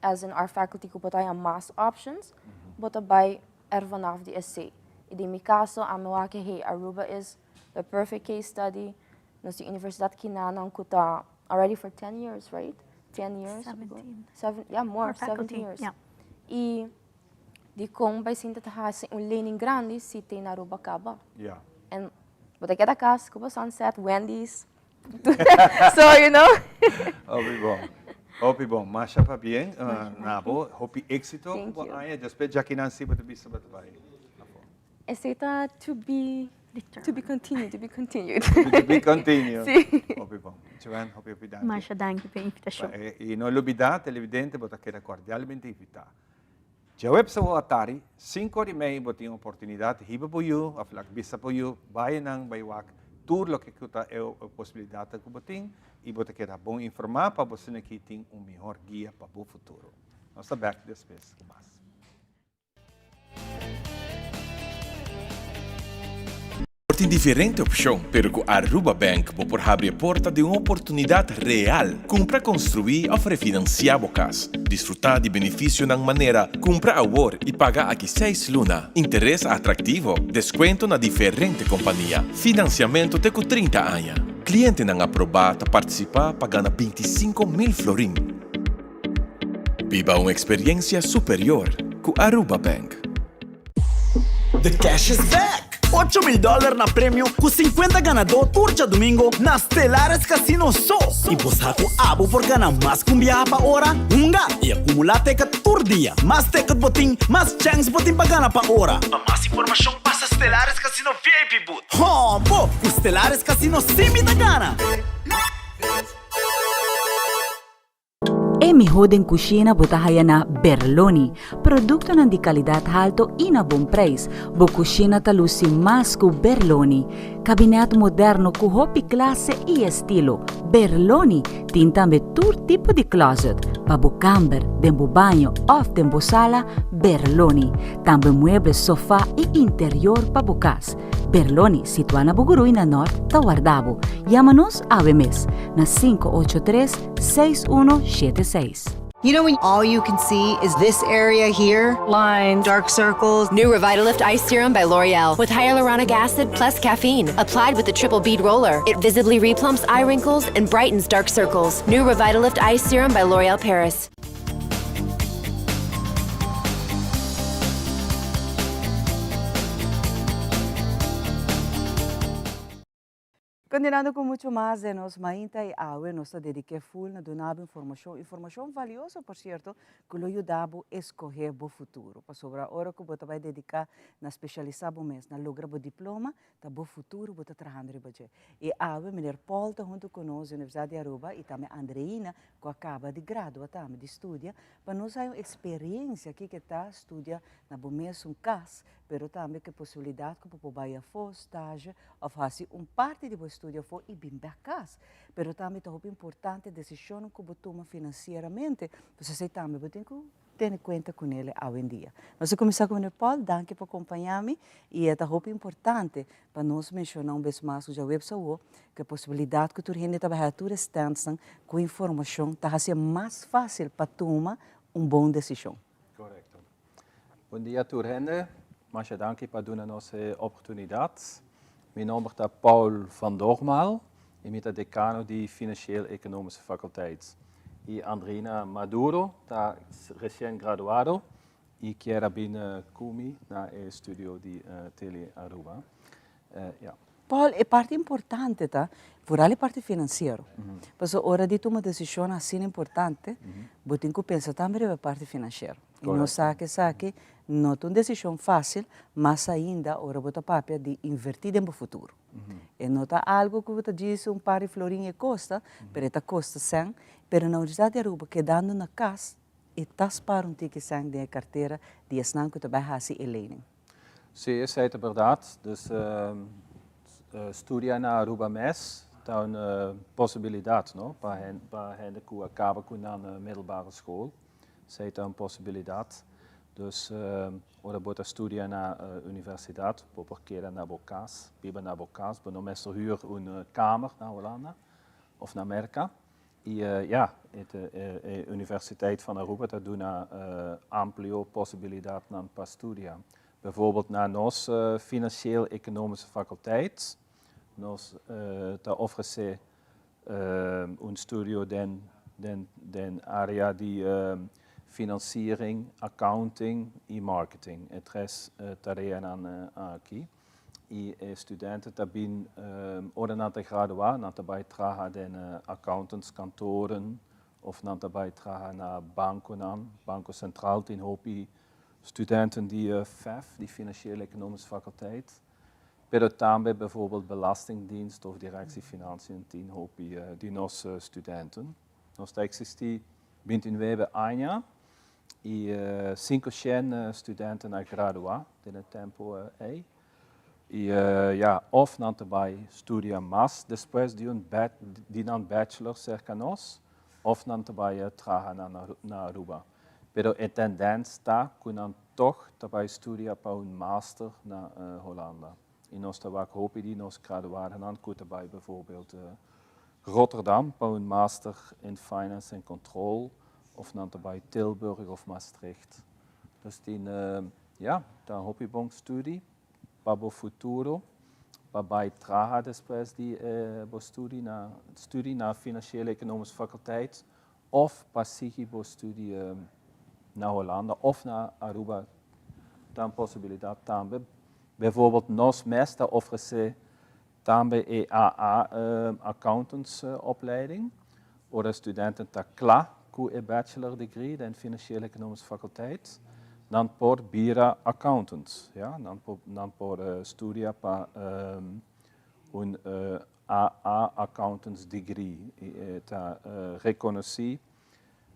as in our faculty ku bo ta haya mas options, bo ta bai er vanaf di esei. I den mi kaso ami wak hey Aruba is the perfect case study, nos tin universidat kinanan ku ta already for ten years right? 10 years. 17. Seven, yeah, more, More faculty, 17 years. yeah. Y di con bay sinta ta haci un lening grandi si te na Aruba caba. Yeah. En bo ta keda cas, cu bo sunset, Wendy's. so, you know. Hopi bon. Hopi bon. Masha pabien, na bo. Hopi exito. Thank you. Aña, despues Jackie Nancy bo ta bisa bo ta bay afo. Esey ta to be to be continued, to be continued. To be continued. Sí. Hopi bon. Joanne, hopi hopi danki. Masha danki pa e invitashon. I no lubida, televidente, bo ta keda kordialmente invitá. Djaweps awo atari, sinku ora i mei, bo tin oportunidat hiba bo yu òf lak bisa bo yu bai nan bai wak tur loke ku ta e posibilidatnan ku bo tin i bo ta keda bon informá pa bo asina ki tin un mihor guia pa bo futuro. Nos ta bèk despues ku mas. Por tin diferente opcion, pero cu Aruba Bank bo por habri e porta di un oportunidad real. Cumpra, construi of refinancia bo cas. Disfruta di beneficionan manera cumpra awor y paga aki seis luna, interes atractivo, descuento na diferente compania, financiamento te cu 30 aña. Clientenan aproba ta participa pa gana 25,000 florin. Biba un experiencia superior cu Aruba Bank. The cash is back! 8000 dollar na premio cu 50 ganadó tur djadumingo na Stellaris Casino so! Y bo sa cu abo por gana mas cu un biaha pa ora? Hunga y acumula ticket tur dia! Mas ticket bo tin, mas chance bo tin pa gana pa ora! Pa mas informacion pasa Stellaris Casino VIP booth. Hombo! Cu Stellaris Casino si mi ta gana! E mihó den kushina bo ta haya na Berloni. Produktonan di kalidat halto i na bon preis. Bo kushina ta lusi mas ku Berloni. Kabinèt moderno ku hopi klase i estilo. Berloni tin tambe tur tipo di klòzet. Pa bo kamber, den bo baño òf den bo sala, Berloni. Tambe mueble, sofá i interior pa bo kas. Berloni, situá na Bugurui na Nort, ta warda bo. Yama nos awe mes na 583 6176. You know when all you can see is this area here? Lines, dark circles. New Revitalift Ice Serum by L'Oreal with hyaluronic acid plus caffeine. Applied with the triple bead roller, it visibly replumps eye wrinkles and brightens dark circles. New Revitalift Ice Serum by L'Oreal Paris. Continuando cu mucho mas di nos mainta y awe nos ta dedica full na duna informacion, informacion valioso por cierto, cu lo yuda bo scoge bo futuro. Pasobra ora cu bo bay dedica na specialisa bo mes, na logra bo diploma, ta bo futuro bo ta trahando riba dje. Y awe meneer Paul ta hunto cu nos, Universidad di Aruba, y tambe Andreina, cu a caba di gradua tambe di studia, pa nos haya un experiencia aki cu ta studia na bo mes un cas, pero tambe cu posibilidad cu bo bay afo stage of haci un parti di bo estudio afo y bin bek cas. Pero tambe ta hopi importante decision cu bo tuma financieramente, pues esey tambe bo tin cu tene cuenta cu ne awendia. Nos ta cuminsa cu meneer Paul, danki pa acompaña mi y ta hopi importante pa nos menciona un bes mas cu web cu e posibilidad cu tur hende ta bay tur stands cu informacion ta haci mas facil pa tuma un bon decision. Corecto. Bon dia, tur hende. Masha danki pa duna nos oportunidad. Mi nomber ta Paul van Dormaal y mi ta decano di Financieel Economische Faculteit. Y Andrina Maduro ta recien graduado y kier bin cu mi na studio di Tele Aruba. Ja. Paul, e parti importante, ta? Vooral e parti financiero. Pasobra ora di tuma decision asina importante, bo tin cu pensa tambe riba e parti financiero. Y nos sa cu esaki no ta un decision facil, mas ainda ora bo ta papia di inverti den bo futuro. E no ta algo cu bo ta djis un par di florin e costa, pero e ta costa cen, pero na Universidad di Aruba, kedando na cas, e ta spaar un tiki cen den e cartera di esnan cu ta bay haci e lening. Si, esey ta berdad. Dus studia na Aruba mes ta un posibilidad, no? Pa hende cu a caba cu nan middelbare school. Esey ta un posibilidad. Dus ora bo ta studia na universidad, bo por keda na bo cas, biba na bo cas, bo no mester huur un kamer na Hulanda of na Merca. Y ja, e Universiteit van Aruba ta duna amplio posibilidad pa studia. Bijvoorbeeld na nos Financieel Economische Faculteit, nos ta ofrece un studio den area di financiering, accounting y marketing. E tres tareanan aki. Y e studentennan ta bin ora nan ta gradua, nan ta bay traha den accountantskantoren of nan ta bay traha na banconan. Banco Central tin hopi studenten di FEF, di Financieel Economische Faculteit. Pero tambe bijvoorbeeld Belastingdienst of Directie Financiën tin hopi di nos studenten. Nos ta existi 29 aña y 500 studenten a gradua den e tempo ey. Y ja, of nan ta bay studia mas despues di nan bachelor cerca nos, of nan ta bay traha na Aruba. Pero e tendencia ta cu nan toch ta bay studia pa un master na Hulanda. Y nos ta wak hopi di nos graduadonan cu ta bay bijvoorbeeld Rotterdam pa un master in Finance and Control, of nan ta bay Tilburg of Maastricht. Dus tin, ja, ta hopi bon studie pa bo futuro, pa bay traha despues di bo studie na Financieel Economische Faculteit, of pa sigui bo studie na Hulanda of na Aruba, ta un posibilidad tambe. Bijvoorbeeld nos mes ta ofrece tambe e AA accountants opleiding. Ora studenten ta cla cu e bachelor degree den Financieel Economische Faculteit, nan por bira accountants. Ja? Nan por studia pa un AA accountants degree. Ta reconoci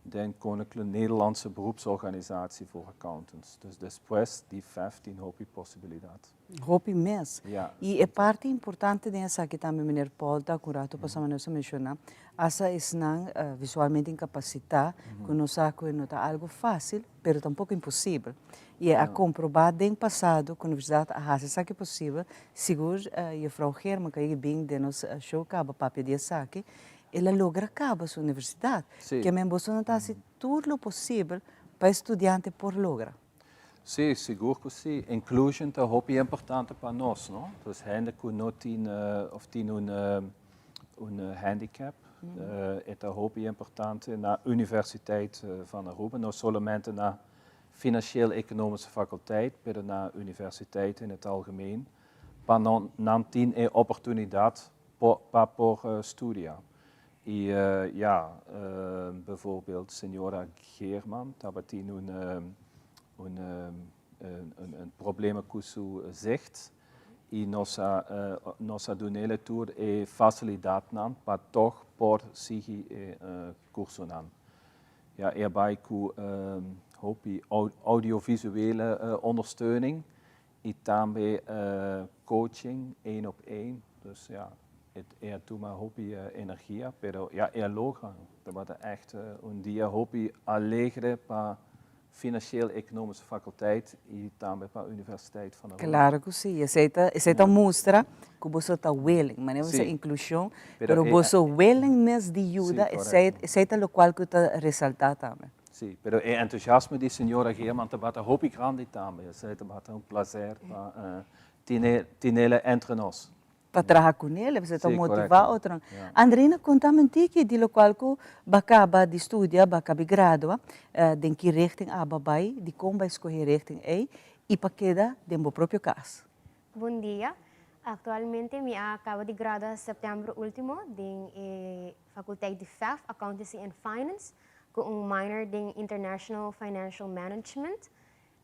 den Koninklijke Nederlandse Beroepsorganisatie voor Accountants. Dus despues di FEF tin hopi posibilidad. Hopi mes. Ja. Y e parti importante den esaki tambe, meneer Paul, ta cu rato pasa nos a menciona, hasta esnan visualmente incapacita, cu nos sa cu no ta algo facil, pero tampoco imposibel. Y a comproba den pasado cu universidad a haci esaki posibel, sigur juffrouw German, cu a bin den nos show caba papia di esaki, el a logra caba su universidad. Kiermen boso ta haci tur lo posibel pa studiante por logra. Si, sigur cu si. Inclusion ta hopi importante pa nos, no? Dus hende cu no tin of tin un handicap, ta hopi importante na Universiteit van Aruba, no solamente na Financieel Economische Faculteit, pero na universiteit in het algemeen. Pa nan tin e oportunidad. pa por studia. Y ja, bijvoorbeeld señora Geerman tabatin un problema cu su zicht y nos a dunele tur e facilidadnan pa toch por sigui e cursonan. Ja, e a bay cu hopi audiovisuele ondersteuning y tambe coaching één op één. Dus ja, e a tuma hopi energia, pero ja, e a logra. Tabata echt un dia hopi alegre pa Financieel Economische Faculteit y tambe pa Universiteit van Aruba. Claro cu si, esey ta mustra cu boso ta willing, manera boso inclusion, pero boso willingness di yuda, esey ta locual cu ta resalta tambe. Si, pero e entusiasmo di señora Geerman tabata hopi grandi tambe, esey tabata un placer pa tinele entre nos. Pa traha cunele, pasobra ta motiva otronan. Andreina, conta mi un tiki di locual cu bo caba di studia, bo caba di gradua, den ki richting abo a bay, dicon bo a escoge e richting ey y pa keda den bo propio cas? Bon dia. Actualmente mi a caba di gradua september ultimo den e faculteit di FEF, Accountancy and Finance, cu un minor den International Financial Management.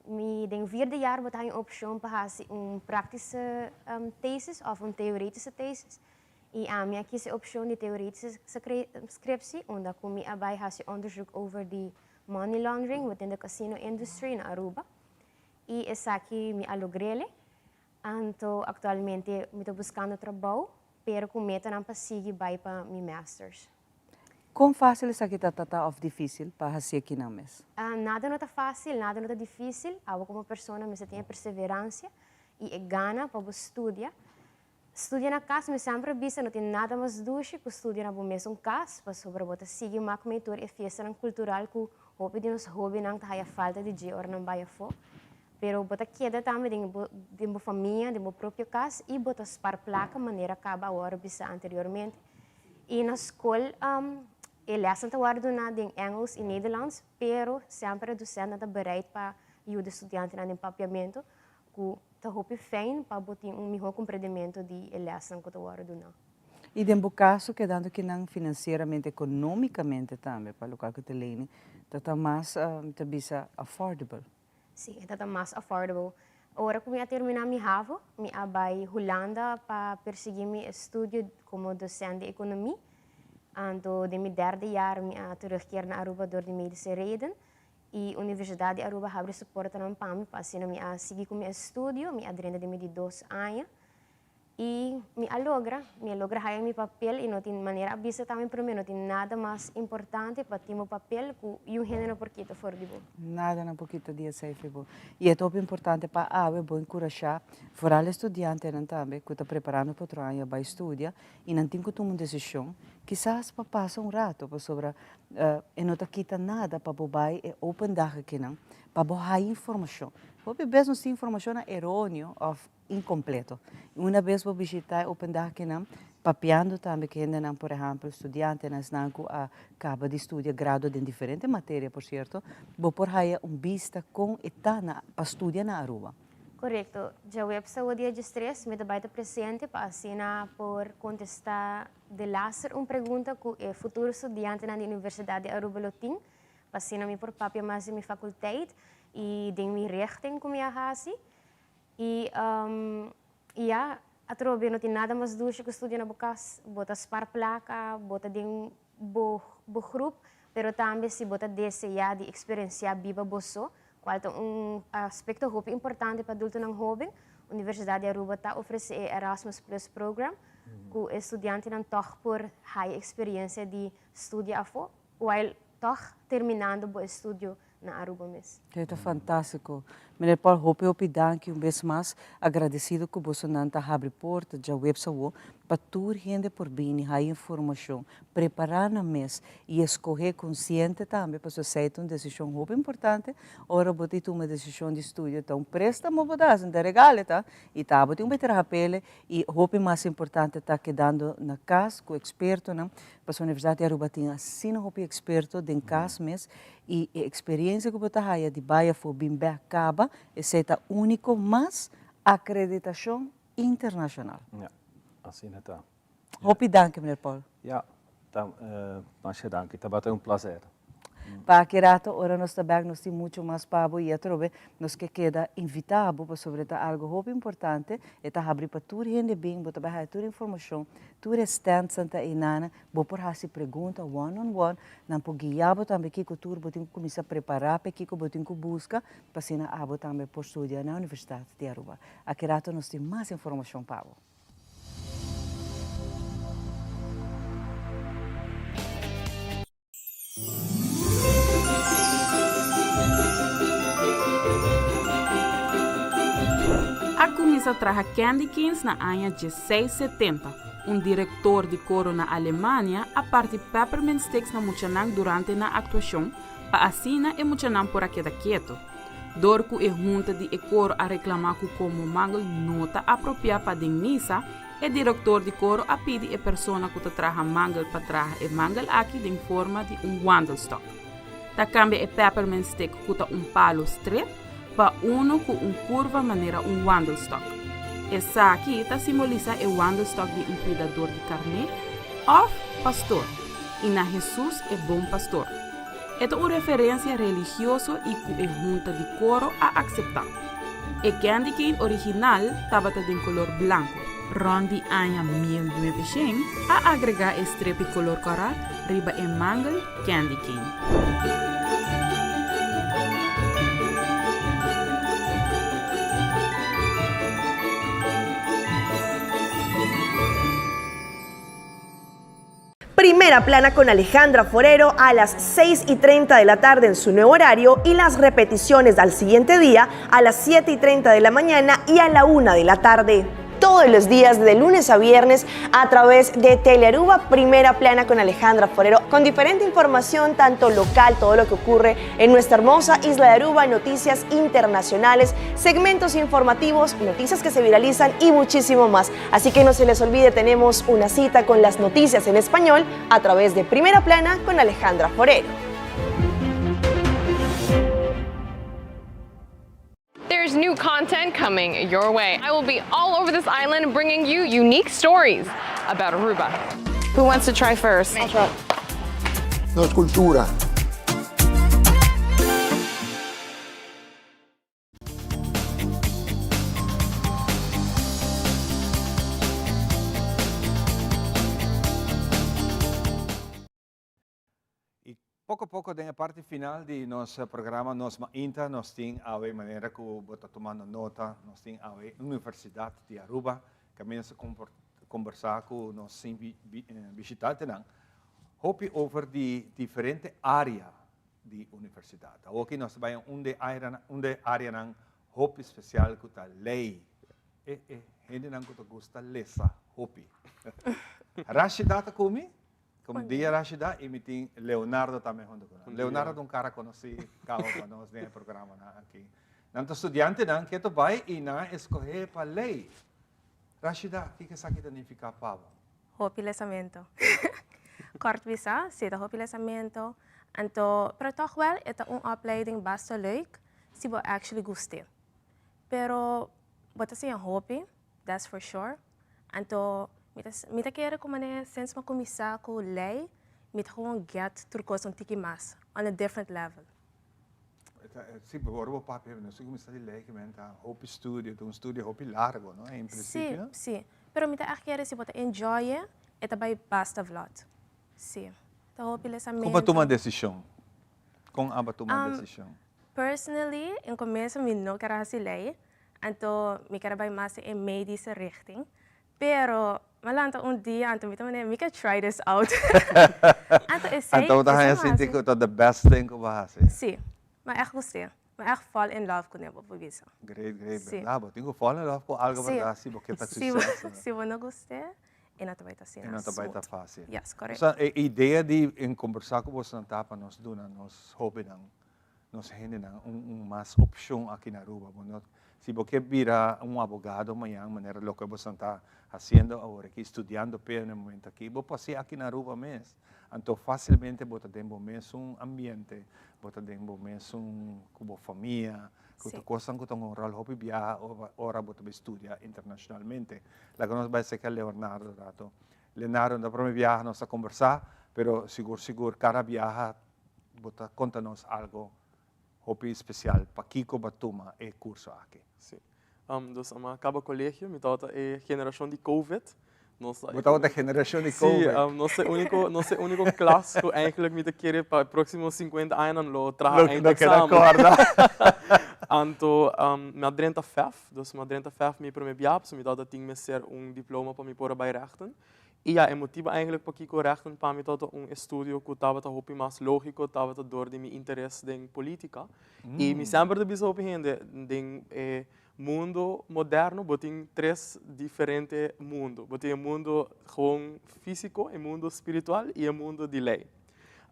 Mi den vierde jaar bo ta haña opcion pa haci un practische thesis of un theoretische thesis. Y ami a kies e opcion di theoretische scriptie, unda cu mi a bay haci onderzoek over di money laundering within the casino industry na Aruba. Y esaki mi a logrele. Anto actualmente mi ta buscando trabou, pero cu metanan pa sigui bay pa mi masters. Kon fásil esaki ta ta òf difísil pa hasi akinan mes? Nada no ta fásil, nada no ta difísil. Abo komo persona mester tin e perseveransia i e gana pa bo studia. Studia na kas, mi semper a bisa, no tin nada mas dushi ku studia na bo mesun kas, pasobra bo ta sigui mak mei tur e fiestanan kultural ku hopi di nos hóbennan ta haya falta di dje ora nan bai afó. Pero bo ta keda tambe den bo den bo famia, den bo propio kas i bo ta spar plaka manera kaba awor a bisa anteriormente. I na skol e lèsnan ta wòrdu duná den Engels i Nederlands, pero semper e dosèntnan ta bereid pa yuda e studiantenan den papiamentu, ku ta hopi fijn pa bo tin un mihó komprendementu di e lèsnan ku ta wòrdu duná. I den bo kaso, kedando kinan finansieramente, ekonómikamente tambe, pa lokual ku ta leni, ta ta mas, mi ta bisa, affordable. Sí, e ta ta mas affordable. Ora ku mi a terminá mi havo, mi a bai Hulanda pa persiguí mi estudio komo dosent di ekonomí. Anto den mi derde jaar mi a terugkeer na Aruba dor di medische reden i Universidat di Aruba habri su portanan pa mi pa asina mi a sigui ku mi estudio. Mi a drenta den mi di dos aña. I mi a logra, mi a logra haya mi papel i no tin manera a bisa tambe prome no tin nada mas importante pa tin bo papel ku yu hende no por kita for di bo. Nada no por kita di esei for bo. I e ta hopi importante pa awe bo enkurashá foral e studiantenan tambe ku ta preparando pa otro aña bai studia i nan tin ku tuma un desishon kisas pa pasa un rato pasobra e no ta kita nada pa bo bai e open dag akinan pa bo haya informashon. Hopi bes nos tin informashonnan eroneo òf incompleto. Una bes bo bishita e open dag akinan, papiando tambe ku hendenan, por ehempel studiantenan, esnan ku a kaba di studia grado den diferente materia por sierto, bo por haya un bista kon e ta na pa studia na Aruba. Korekto. Djaweps awo dia diestres mi ta bai ta presente pa asina por kontestá de laster un pregunta ku e futuro studiantenan di Universidat di Aruba lo tin, pa asina mi por papia mas di mi fakulteit i den mi richting ku mi a hasi. I ya, atrobe no tin nada mas dushi ku studia na bo kas. Bo ta spar plaka, bo ta den bo bo grup, pero tambe si bo ta deseá di eksperensiá biba bo so, kual ta un aspekto hopi importante pa adultonan hóben, Universidat di Aruba ta ofresé e Erasmus Plus Program, ku e studiantenan tòg por haya eksperensia di studia afó, while tòg terminando bo estudio na Aruba mes. Esei ta fantástiko. Meneer Paul, hopi hopi danki un bes mas. Agradesido ku bosonan ta habri porta djaweps awo pa tur hende por bini haya informashon, prepará nan mes i eskohé konsiente tambe pasobra esei ta un desishon hopi importante ora bo ta tuma desishon di studio. Ta un préstamo bo ta hasi, no ta regalo ta, i ta bo tin un bay traha p'el i hopi mas importante ta kedando na kas ku ekspertonan pasobra Universidat di Aruba tin asina hopi eksperto den kas mes I e experiencia cu bo ta haya di bay afo bin bek caba, esey ta unico mas acreditacion internacional. Ja, asina ta. Hopi danki, meneer Paul. Ja, ta, masha danki. Tabata un placer. Pa aki rato ora nos ta bek nos tin mucho mas pa bo y atrobe nos ke keda invita bo pasobra e ta algo hopi importante, e ta habri pa tur hende bin, bo ta bai haya tur informacion, tur e standsnan ta eynana, bo por haci pregunta one on one, nan por guia bo tambe kico tur bo tin cu cuminsa prepara p'e kico bo tin cu busca pa asina abo tambe por studia na Universidad di Aruba. Aki rato nos tin mas informacion pa bo. A kuminsá traha candy canes na aña 1670. Un direktor di koro na Alemania a parti peppermint sticks na muchanan durante nan aktuashon pa asina e muchanan por a keda keto. Dor ku e hunta di e koro a reklamá ku komo mangel no ta apropiá pa den misa, E direktor di koro a pidi e persona ku ta traha mangel pa traha e mangel aki den forma di un wandelstok. Ta kambia e peppermint stick ku ta un palu stret pa unu ku un kurva manera un wandelstok. Esaki ta simbolisá e wandelstok di un kuidador di karné òf pastor i na Hesus e bon pastor. E ta un referensia religioso i ku e hunta di koro a akseptá. E candy cane original tabata den kolor blanku. Rònt di aña 1900 a agregá e strepi kolor kòrá riba e mangel candy cane. Primera Plana con Alejandra Forero a las 6 y 30 de la tarde en su nuevo horario y las repeticiones al siguiente día a las 7 y 30 de la mañana y a la 1 de la tarde. Todos los días de lunes a viernes a través de Telearuba Primera Plana con Alejandra Forero, con diferente información, tanto local, todo lo que ocurre en nuestra hermosa isla de Aruba, noticias internacionales, segmentos informativos, noticias que se viralizan y muchísimo más. Así que no se les olvide, tenemos una cita con las noticias en español a través de Primera Plana con Alejandra Forero. There's new content coming your way. I will be all over this island bringing you unique stories about Aruba. Who wants to try first? I'll try. Nos cultura. Y poco poco den e parti final di nos programa Nos Mainta nos tin awe manera cu bo ta tumando nota, nos tin awe Universidad di Aruba caminda sa combersa cu nos bishitantenan hopi over di diferente area di universidad. Awoki nos ta bay un de un de areanan hopi special cu ta ley. E e hendenan cu ta gusta lesa hopi. Rashida ta cu mi. Con dia Rashida y mi tin Leonardo tambe hunto cu nan. Leonardo ta un cara conoci caba pa nos den e programanan aki. Nan ta studiantenan ke ta bay y nan a escoge pa ley. Rashida, kiko esaki ta nifica pa bo? Hopi lesamento. Kort bisa, si ta hopi lesamento. Anto, pero toch wel e ta un opleiding basta leuk si bo actually gust'é. Pero bo ta siña hopi, that's for sure. Anto mi ta mi ta kere ku manera since mi a kuminsá ku lei, mi ta gewoon get tur kos un tiki mas, on a different level. Si, ora bo papia, nos a kuminsá di lei, kimen ta hopi studio, ta un studio hopi largo, no, en prinsipio. Si, si. Pero mi ta ègt kere si bo ta enjoy e, e ta bai basta vlòt. Si. Ta hopi lesamento. Kon bo a tuma desishon? Kon abo a tuma desishon? Personally, en komienso mi no ker a hasi lei, anto mi ker a bai mas den e medische richting. Pero mi a lanta un dia anto mi ta manera mi ke try this out. Anto esei, Anto bo ta esei haña mi a sinti hasi. ku ta the best thing ku bo a hasi? Si. Mi a ègt gust'é. Mi a ègt fall in love kuné bo por bisa. Great, great. Si. Berdad, bo tin ku fall in love ku algo Si. berdad si bo ke ta Si bo, suceso. si bo no gust'é, e no ta bai ta asina E no ta bai ta smooth. fácil. Yes, correct. Sa e idea di en kombersá ku bosonan ta pa nos duna nos hóbennan, nos hendenan un un mas opshon aki na Aruba. Bo no, si bo ke bira un abogado mañan manera loke bosonan ta hasiendo awor aki, studiando p'e na e momento aki, bo por hasié aki na Aruba mes. Anto fácilmente bo ta den bo mesun ambiente, bo ta den bo mesun ku bo famia, ku tur kosnan ku ta un ròl hopi biaha ora bo ta bai studia internashonalmente. Laga nos bai serka Leonardo rato. Leonardo, no ta prome biaha nos ta kombersá, pero sigur sigur kada biaha bo ta konta nos algo hopi spesial pakiko bo a tuma e kurso aki. Sí. Dus ami a kaba kolegio, mi tabata e generashon di Covid. Nos Bo tabata e generashon di Covid? Sí, nos ta e úniko, nos ta e úniko klas ku eigenlijk mi ta kere pa e próksimo sinkuenta añanan lo traha eindexamen. Lo keda kòrda. Anto mi a drenta fef, dus mi a drenta fef mi promé bia, pasobra mi tabata tin mester un diploma pa mi por a bai rechten. I ya, e motibu eigenlijk pakiko rechten pa mi tabata un estudio ku tabata hopi mas lógiko tabata dor di mi interes den polítika. I mi semper ta bisa hopi hende, den e mundo moderno bo tin tres diferente mundo. Bo tin e mundo gewoon físiko, e mundo spiritual i e mundo di lei.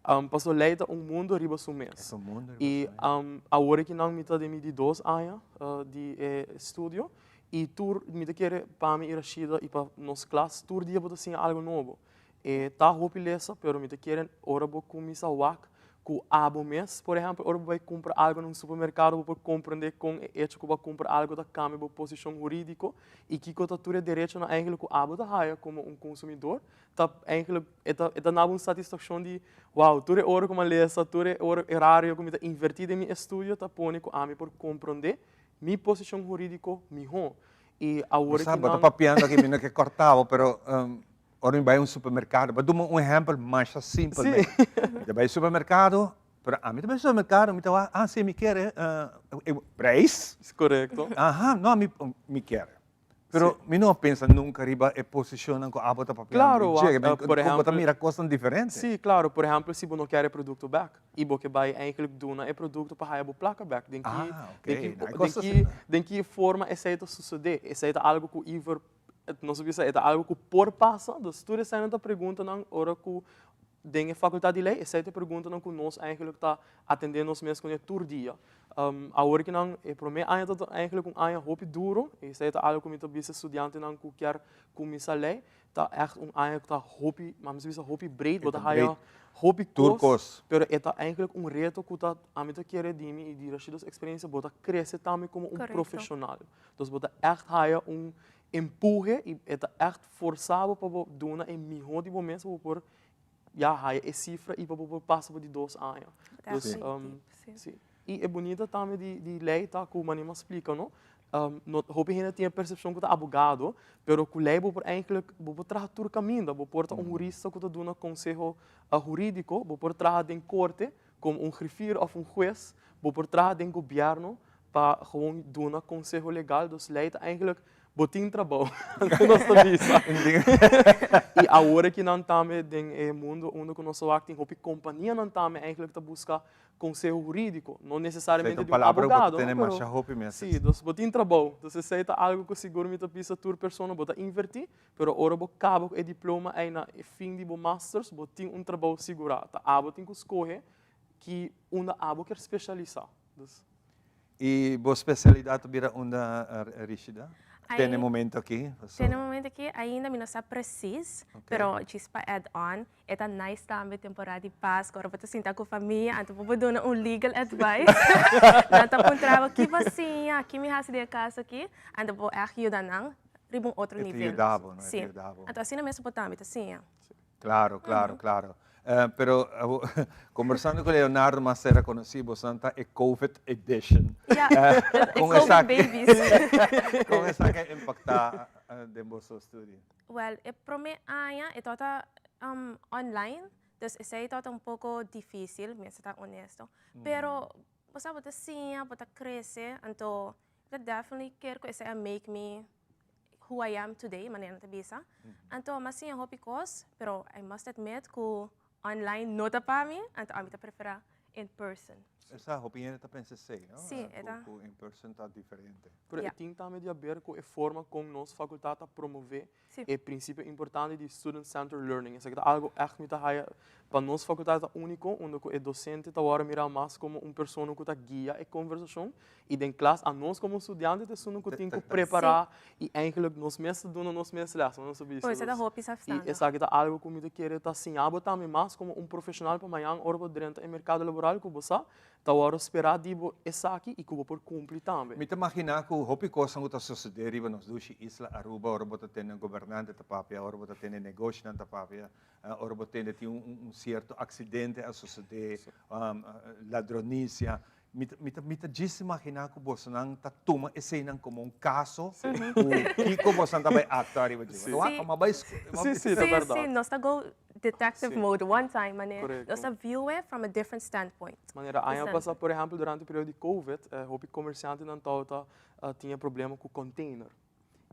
Pasobra lei ta un mundo riba su mes. I awor akinan mi ta den mi di dos aña di e estudio i tur mi ta kere pa mi i Rashida i pa nos klas tur dia bo ta siña algo nobo. E ta hopi lesa pero mi ta kere ora bo kuminsá wak ku abo mes, por ehèmpel ora bo bai kumpra algu na un supermerkado bo por komprendé kon e echo ku bo a kumpra algu ta kambia bo posishon hurídiko i kiko ta tur e derechonan eigentlik ku abo ta haya komo un konsumidor ta eigentlik e ta e ta nabo un satisfakshon di wow tur e ora ku mi a lesa tur e ora orario ku mi ta invertí den mi estudio ta pone ku ami por komprendé mi posishon hurídiko mihó i awor Bo sa, ki bo ta nan. papiando aki mi no ke kòrta bo pero Ora mi bai un supermercado, pa duna un ehempel masha simpel mes. Mi ta bai supermercado, pero ami ta bai supermercado, mi ta wak, ah si mi kier e prijs. Corecto. Aha, no mi mi kier. Pero mi no a pensa nunca riba e posicionnan cu abo ta papiando Claro, di dje, wak, por bo ta ehempel. mira cosnan diferente. Si, claro, por ehempel si bo no kier e producto bek y bo ke bai eigenlijk duna e producto pa haya bo placa bek, den ki, Ah, ok, den ki, na e den cos ki, asina. den ki forma esey ta sucede? Esey ta algo cu Iver Nos a bisa e ta algo ku por pasa, dus tur eseinan ta preguntanan ora ku den e fakultat di lei, esei ta e preguntanan ku nos eigenlijk ta atendé nos mes kuné tur dia. Awor ki nan e promé aña ta eigenlijk un aña hopi duro, esei ta algo ku mi ta bisa studiantenan ku kier kuminsá lei, ta ègt un aña ku ta hopi, mi bisa hopi breed, bo ta haya hopi kos, pero e ta eigenlijk un reto ku ta, ami ta kere di mi i di Rashida's eksperensia, bo ta krese tambe komo un profeshonal. Dus bo ta ègt haya un empuhe i e ta ègt forsa bo pa bo duna e mihó di bo mes pa bo por ya haya e sifra i pa bo por pasa bo di dos aña. Dus si. I e bunita tambe di di lei ta ku manera mi a splika no, no hopi hende tin e persepshon ku ta abogado, pero ku lei bo por eigentlik bo por traha tur kaminda, bo por ta un hurista ku ta duna konseho hurídiko, bo por traha den korte komo un griffier òf un hues, bo por traha den gobièrnu pa gewoon duna conseho legal, dus ley ta eigenlijk bo tin trabou, nos ta bisa. Y awor aki nan tambe den e mundo unda cu nos ta wak tin hopi companianan tambe eigenlijk ta busca conseho huridico, no necesariamente di un abogado, no, pero si, dus bo tin trabou, dus esey ta algo cu sigur mi ta bisa tur persona, bo ta inverti, pero ora bo caba cu e diploma ey na e fin di bo masters, bo tin un trabou sigura, ta abo tin cu scoge ki unda abo kier specialisa. Dus. I bo spesialidat ta bira unda, Rishida? Te na e momento aki? Te na e momento aki ainda mi no sa presis, pero djis pa add on, e ta nice tambe temporada di Pascua, ora bo ta sinta ku famia, anto bo por duna un legal advice. Nan ta puntra bo, ki bo siña? Ki mi hasi den e kaso aki? Anto bo ègt yuda nan riba un otro nivel. E ta yuda bo, no? E ta Si. yuda bo. Anto asina mes bo tambe ta siña. Claro, claro, claro. Pero conversando cu Leonardo mas sera conoci bosan ta e Covid edition. Ja, e Covid babies. Con esaki a impacta den boso studio? Well, e prome aña e tabata online, dus esey tabata un poco dificil, mester ta honesto. Pero bo sa bo ta siña, bo ta crece, anto mi ta definitely kier cu esey a make me who I am today, manera nan ta bisa. Anto mi a siña hopi kos, pero I must admit ku online no ta pa mi, anto ami ta prefera in person. Esa hopi hende ta pensa esei, no? Sí, e ta. Ku in person ta diferente. Pero e tin tambe di haber ku e forma kon nos fakultat ta promove e prinsipio importante di student centered learning. Esaki ta algo ègt mi ta haya pa nos fakultat ta úniko, unda ku e dosente ta wòrdu mirá mas komo un persona ku ta guia e konversashon i den klas anos komo studiante ta esun ku tin ku prepará i eigentlik nos mes ta duna nos mes lès, nos ta bisa. Pues e ta hopi safstando. I esaki ta algo ku mi ta kere ta siña bo tambe mas komo un profeshonal pa mañan ora bo drenta e merkado laboral ku bo sa. Ta wòrdu sperá di bo esaki i ku bo por kumpli tambe. Mi ta maginá ku hopi kosnan ku ta sosodé riba nos dushi isla Aruba ora bo ta tende gobernante ta papia, ora bo ta tende negoshinan ta papia, ora bo tende tin un sierto aksidente a sosodé, ladronisia. Mi ta, mi ta, mi ta djis imaginá ku bosonan ta tuma eseinan komo un kaso ku kiko bosonan ta bai aktua riba dje. Sí. Wak, ma bai Sí, sí, ta bèrdat. Sí, nos ta go detective Sí. mode one time, manera Correcto. nos ta view it from a different standpoint. Manera aña Presente. pasá, por ehèmpel, durante e periodo di Covid, hopi komersiantenan tabata tin e problema ku container.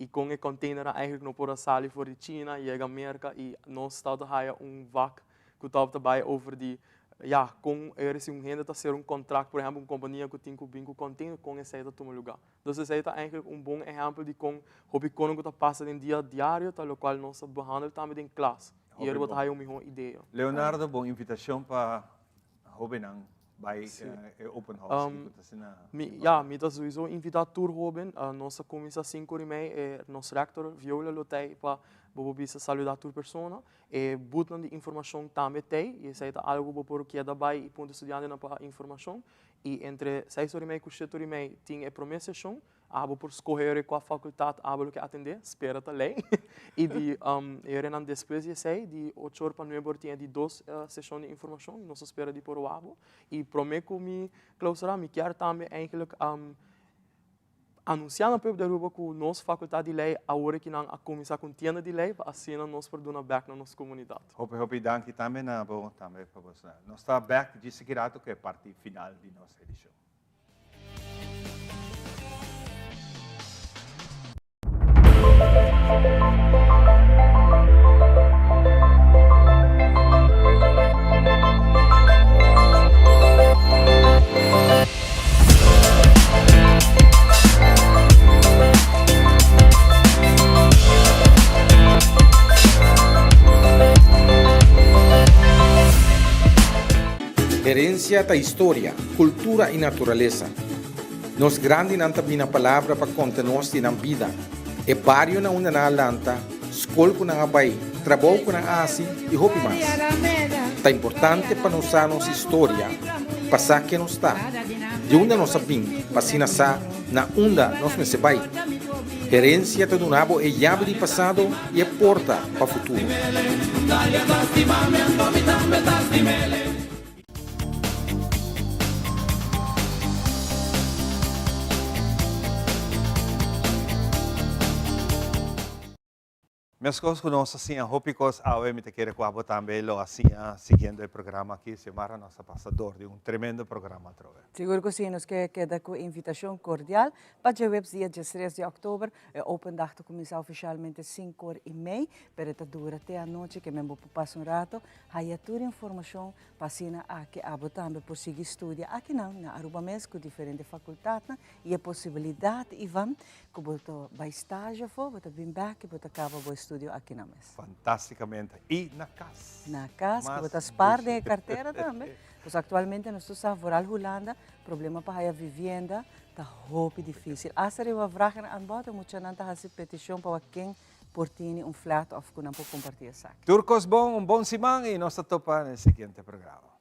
I kon e containernan eigenlijk no por a sali for di China, yega Merka i nos tabata haya un vak ku tabata bai over di, ya, kon e si un hende ta sera un kontrakt, por ehèmpel un kompania ku tin ku bin ku container, kon esei ta tuma lugá. Dus esei ta eigenlijk un bon ehèmpel di kon hopi kono ku ta pasa den dia diario ta lokual nos ta behandel tambe den klas. I Hopi bo ta bon. haya un mihó idea. Leonardo, bon invitashon pa hóbennan bai e open house ku ta asina Mi, ya, mi ta sowieso invitá tur hóben. Nos ta kuminsá sinku ora i mei. E nos rektor Viola lo t'ei pa bo por bisa saludá tur persona. E butnan di informashon tambe t'ei i esei ta algu ku bo por keda bai i puntra studiantenan pa informashon. I entre seis ora i mei ku shete ora i mei tin e promé seshon. Abo por skohe ora kua fakultat abo lo ke atendé, spera ta lei. I di e oranan despues di esei, di ocho or pa nuebe or tin e di dos seshon di informashon. Nos ta spera di por wak bo. I promé ku mi klausurá mi kier tambe eigenlijk Anunsiá na pueblo di Aruba ku nos Fakultat di Lei awor aki nan a kuminsá ku un tienda di lei pa asina nos por duna bèk na nos komunidat. Hopi hopi danki tambe na bo tambe pa bo sa. Nos ta bèk djis aki rato ku e parti final di nos edishon. Herencia ta historia, cultura y naturalesa. Nos grandinan ta bina palabra pa conta nos di nan bida, e bario na unda nan a lanta, skol ku nan a bai, trabou ku nan a hasi i hopi mas. Ta importante pa nos sa nos historia pa sa ken nos ta, di unda nos a bin pa asina sa na unda nos mester bai. Herensia ta duna bo e yabi di pasado i e porta pa futuro. Meskos ku nos a siña hopi kos awe, mi ta kere ku abo tambe lo a siña siguiendo e programa aki. Xiomara, nos a pasa dor di un tremendo programa atrobe. Sigur ku si, nos ke keda ku invitashon kordial pa djaweps dia diestres di òktober. E open dag ta kuminsá ofishalmente sinku or i mei, pero e ta dura te anochi, ke men bo por pasa un rato haya tur informashon Pa asina aki abo tambe por sigui studia akinan na Aruba mes ku diferente fakultatnan i e posibilidat, Ivan, ku bo ta bai stage afó, bo ta bin bèk i bo ta kaba bo estudio akinan mes. Fantasticamente. I na kas. Na kas, ku bo ta spar den e kartera tambe. Pasobra aktualmente nos tur sa, vooral Hulanda, problema pa haya vivienda ta hopi difísil. Asta riba vraag en aanbod e muchanan ta hasi petishon pa wak ken por tini un flat of cu nan por comparti esaki. Tur cos bon, un bon siman y nos ta topa na e siguiente programa.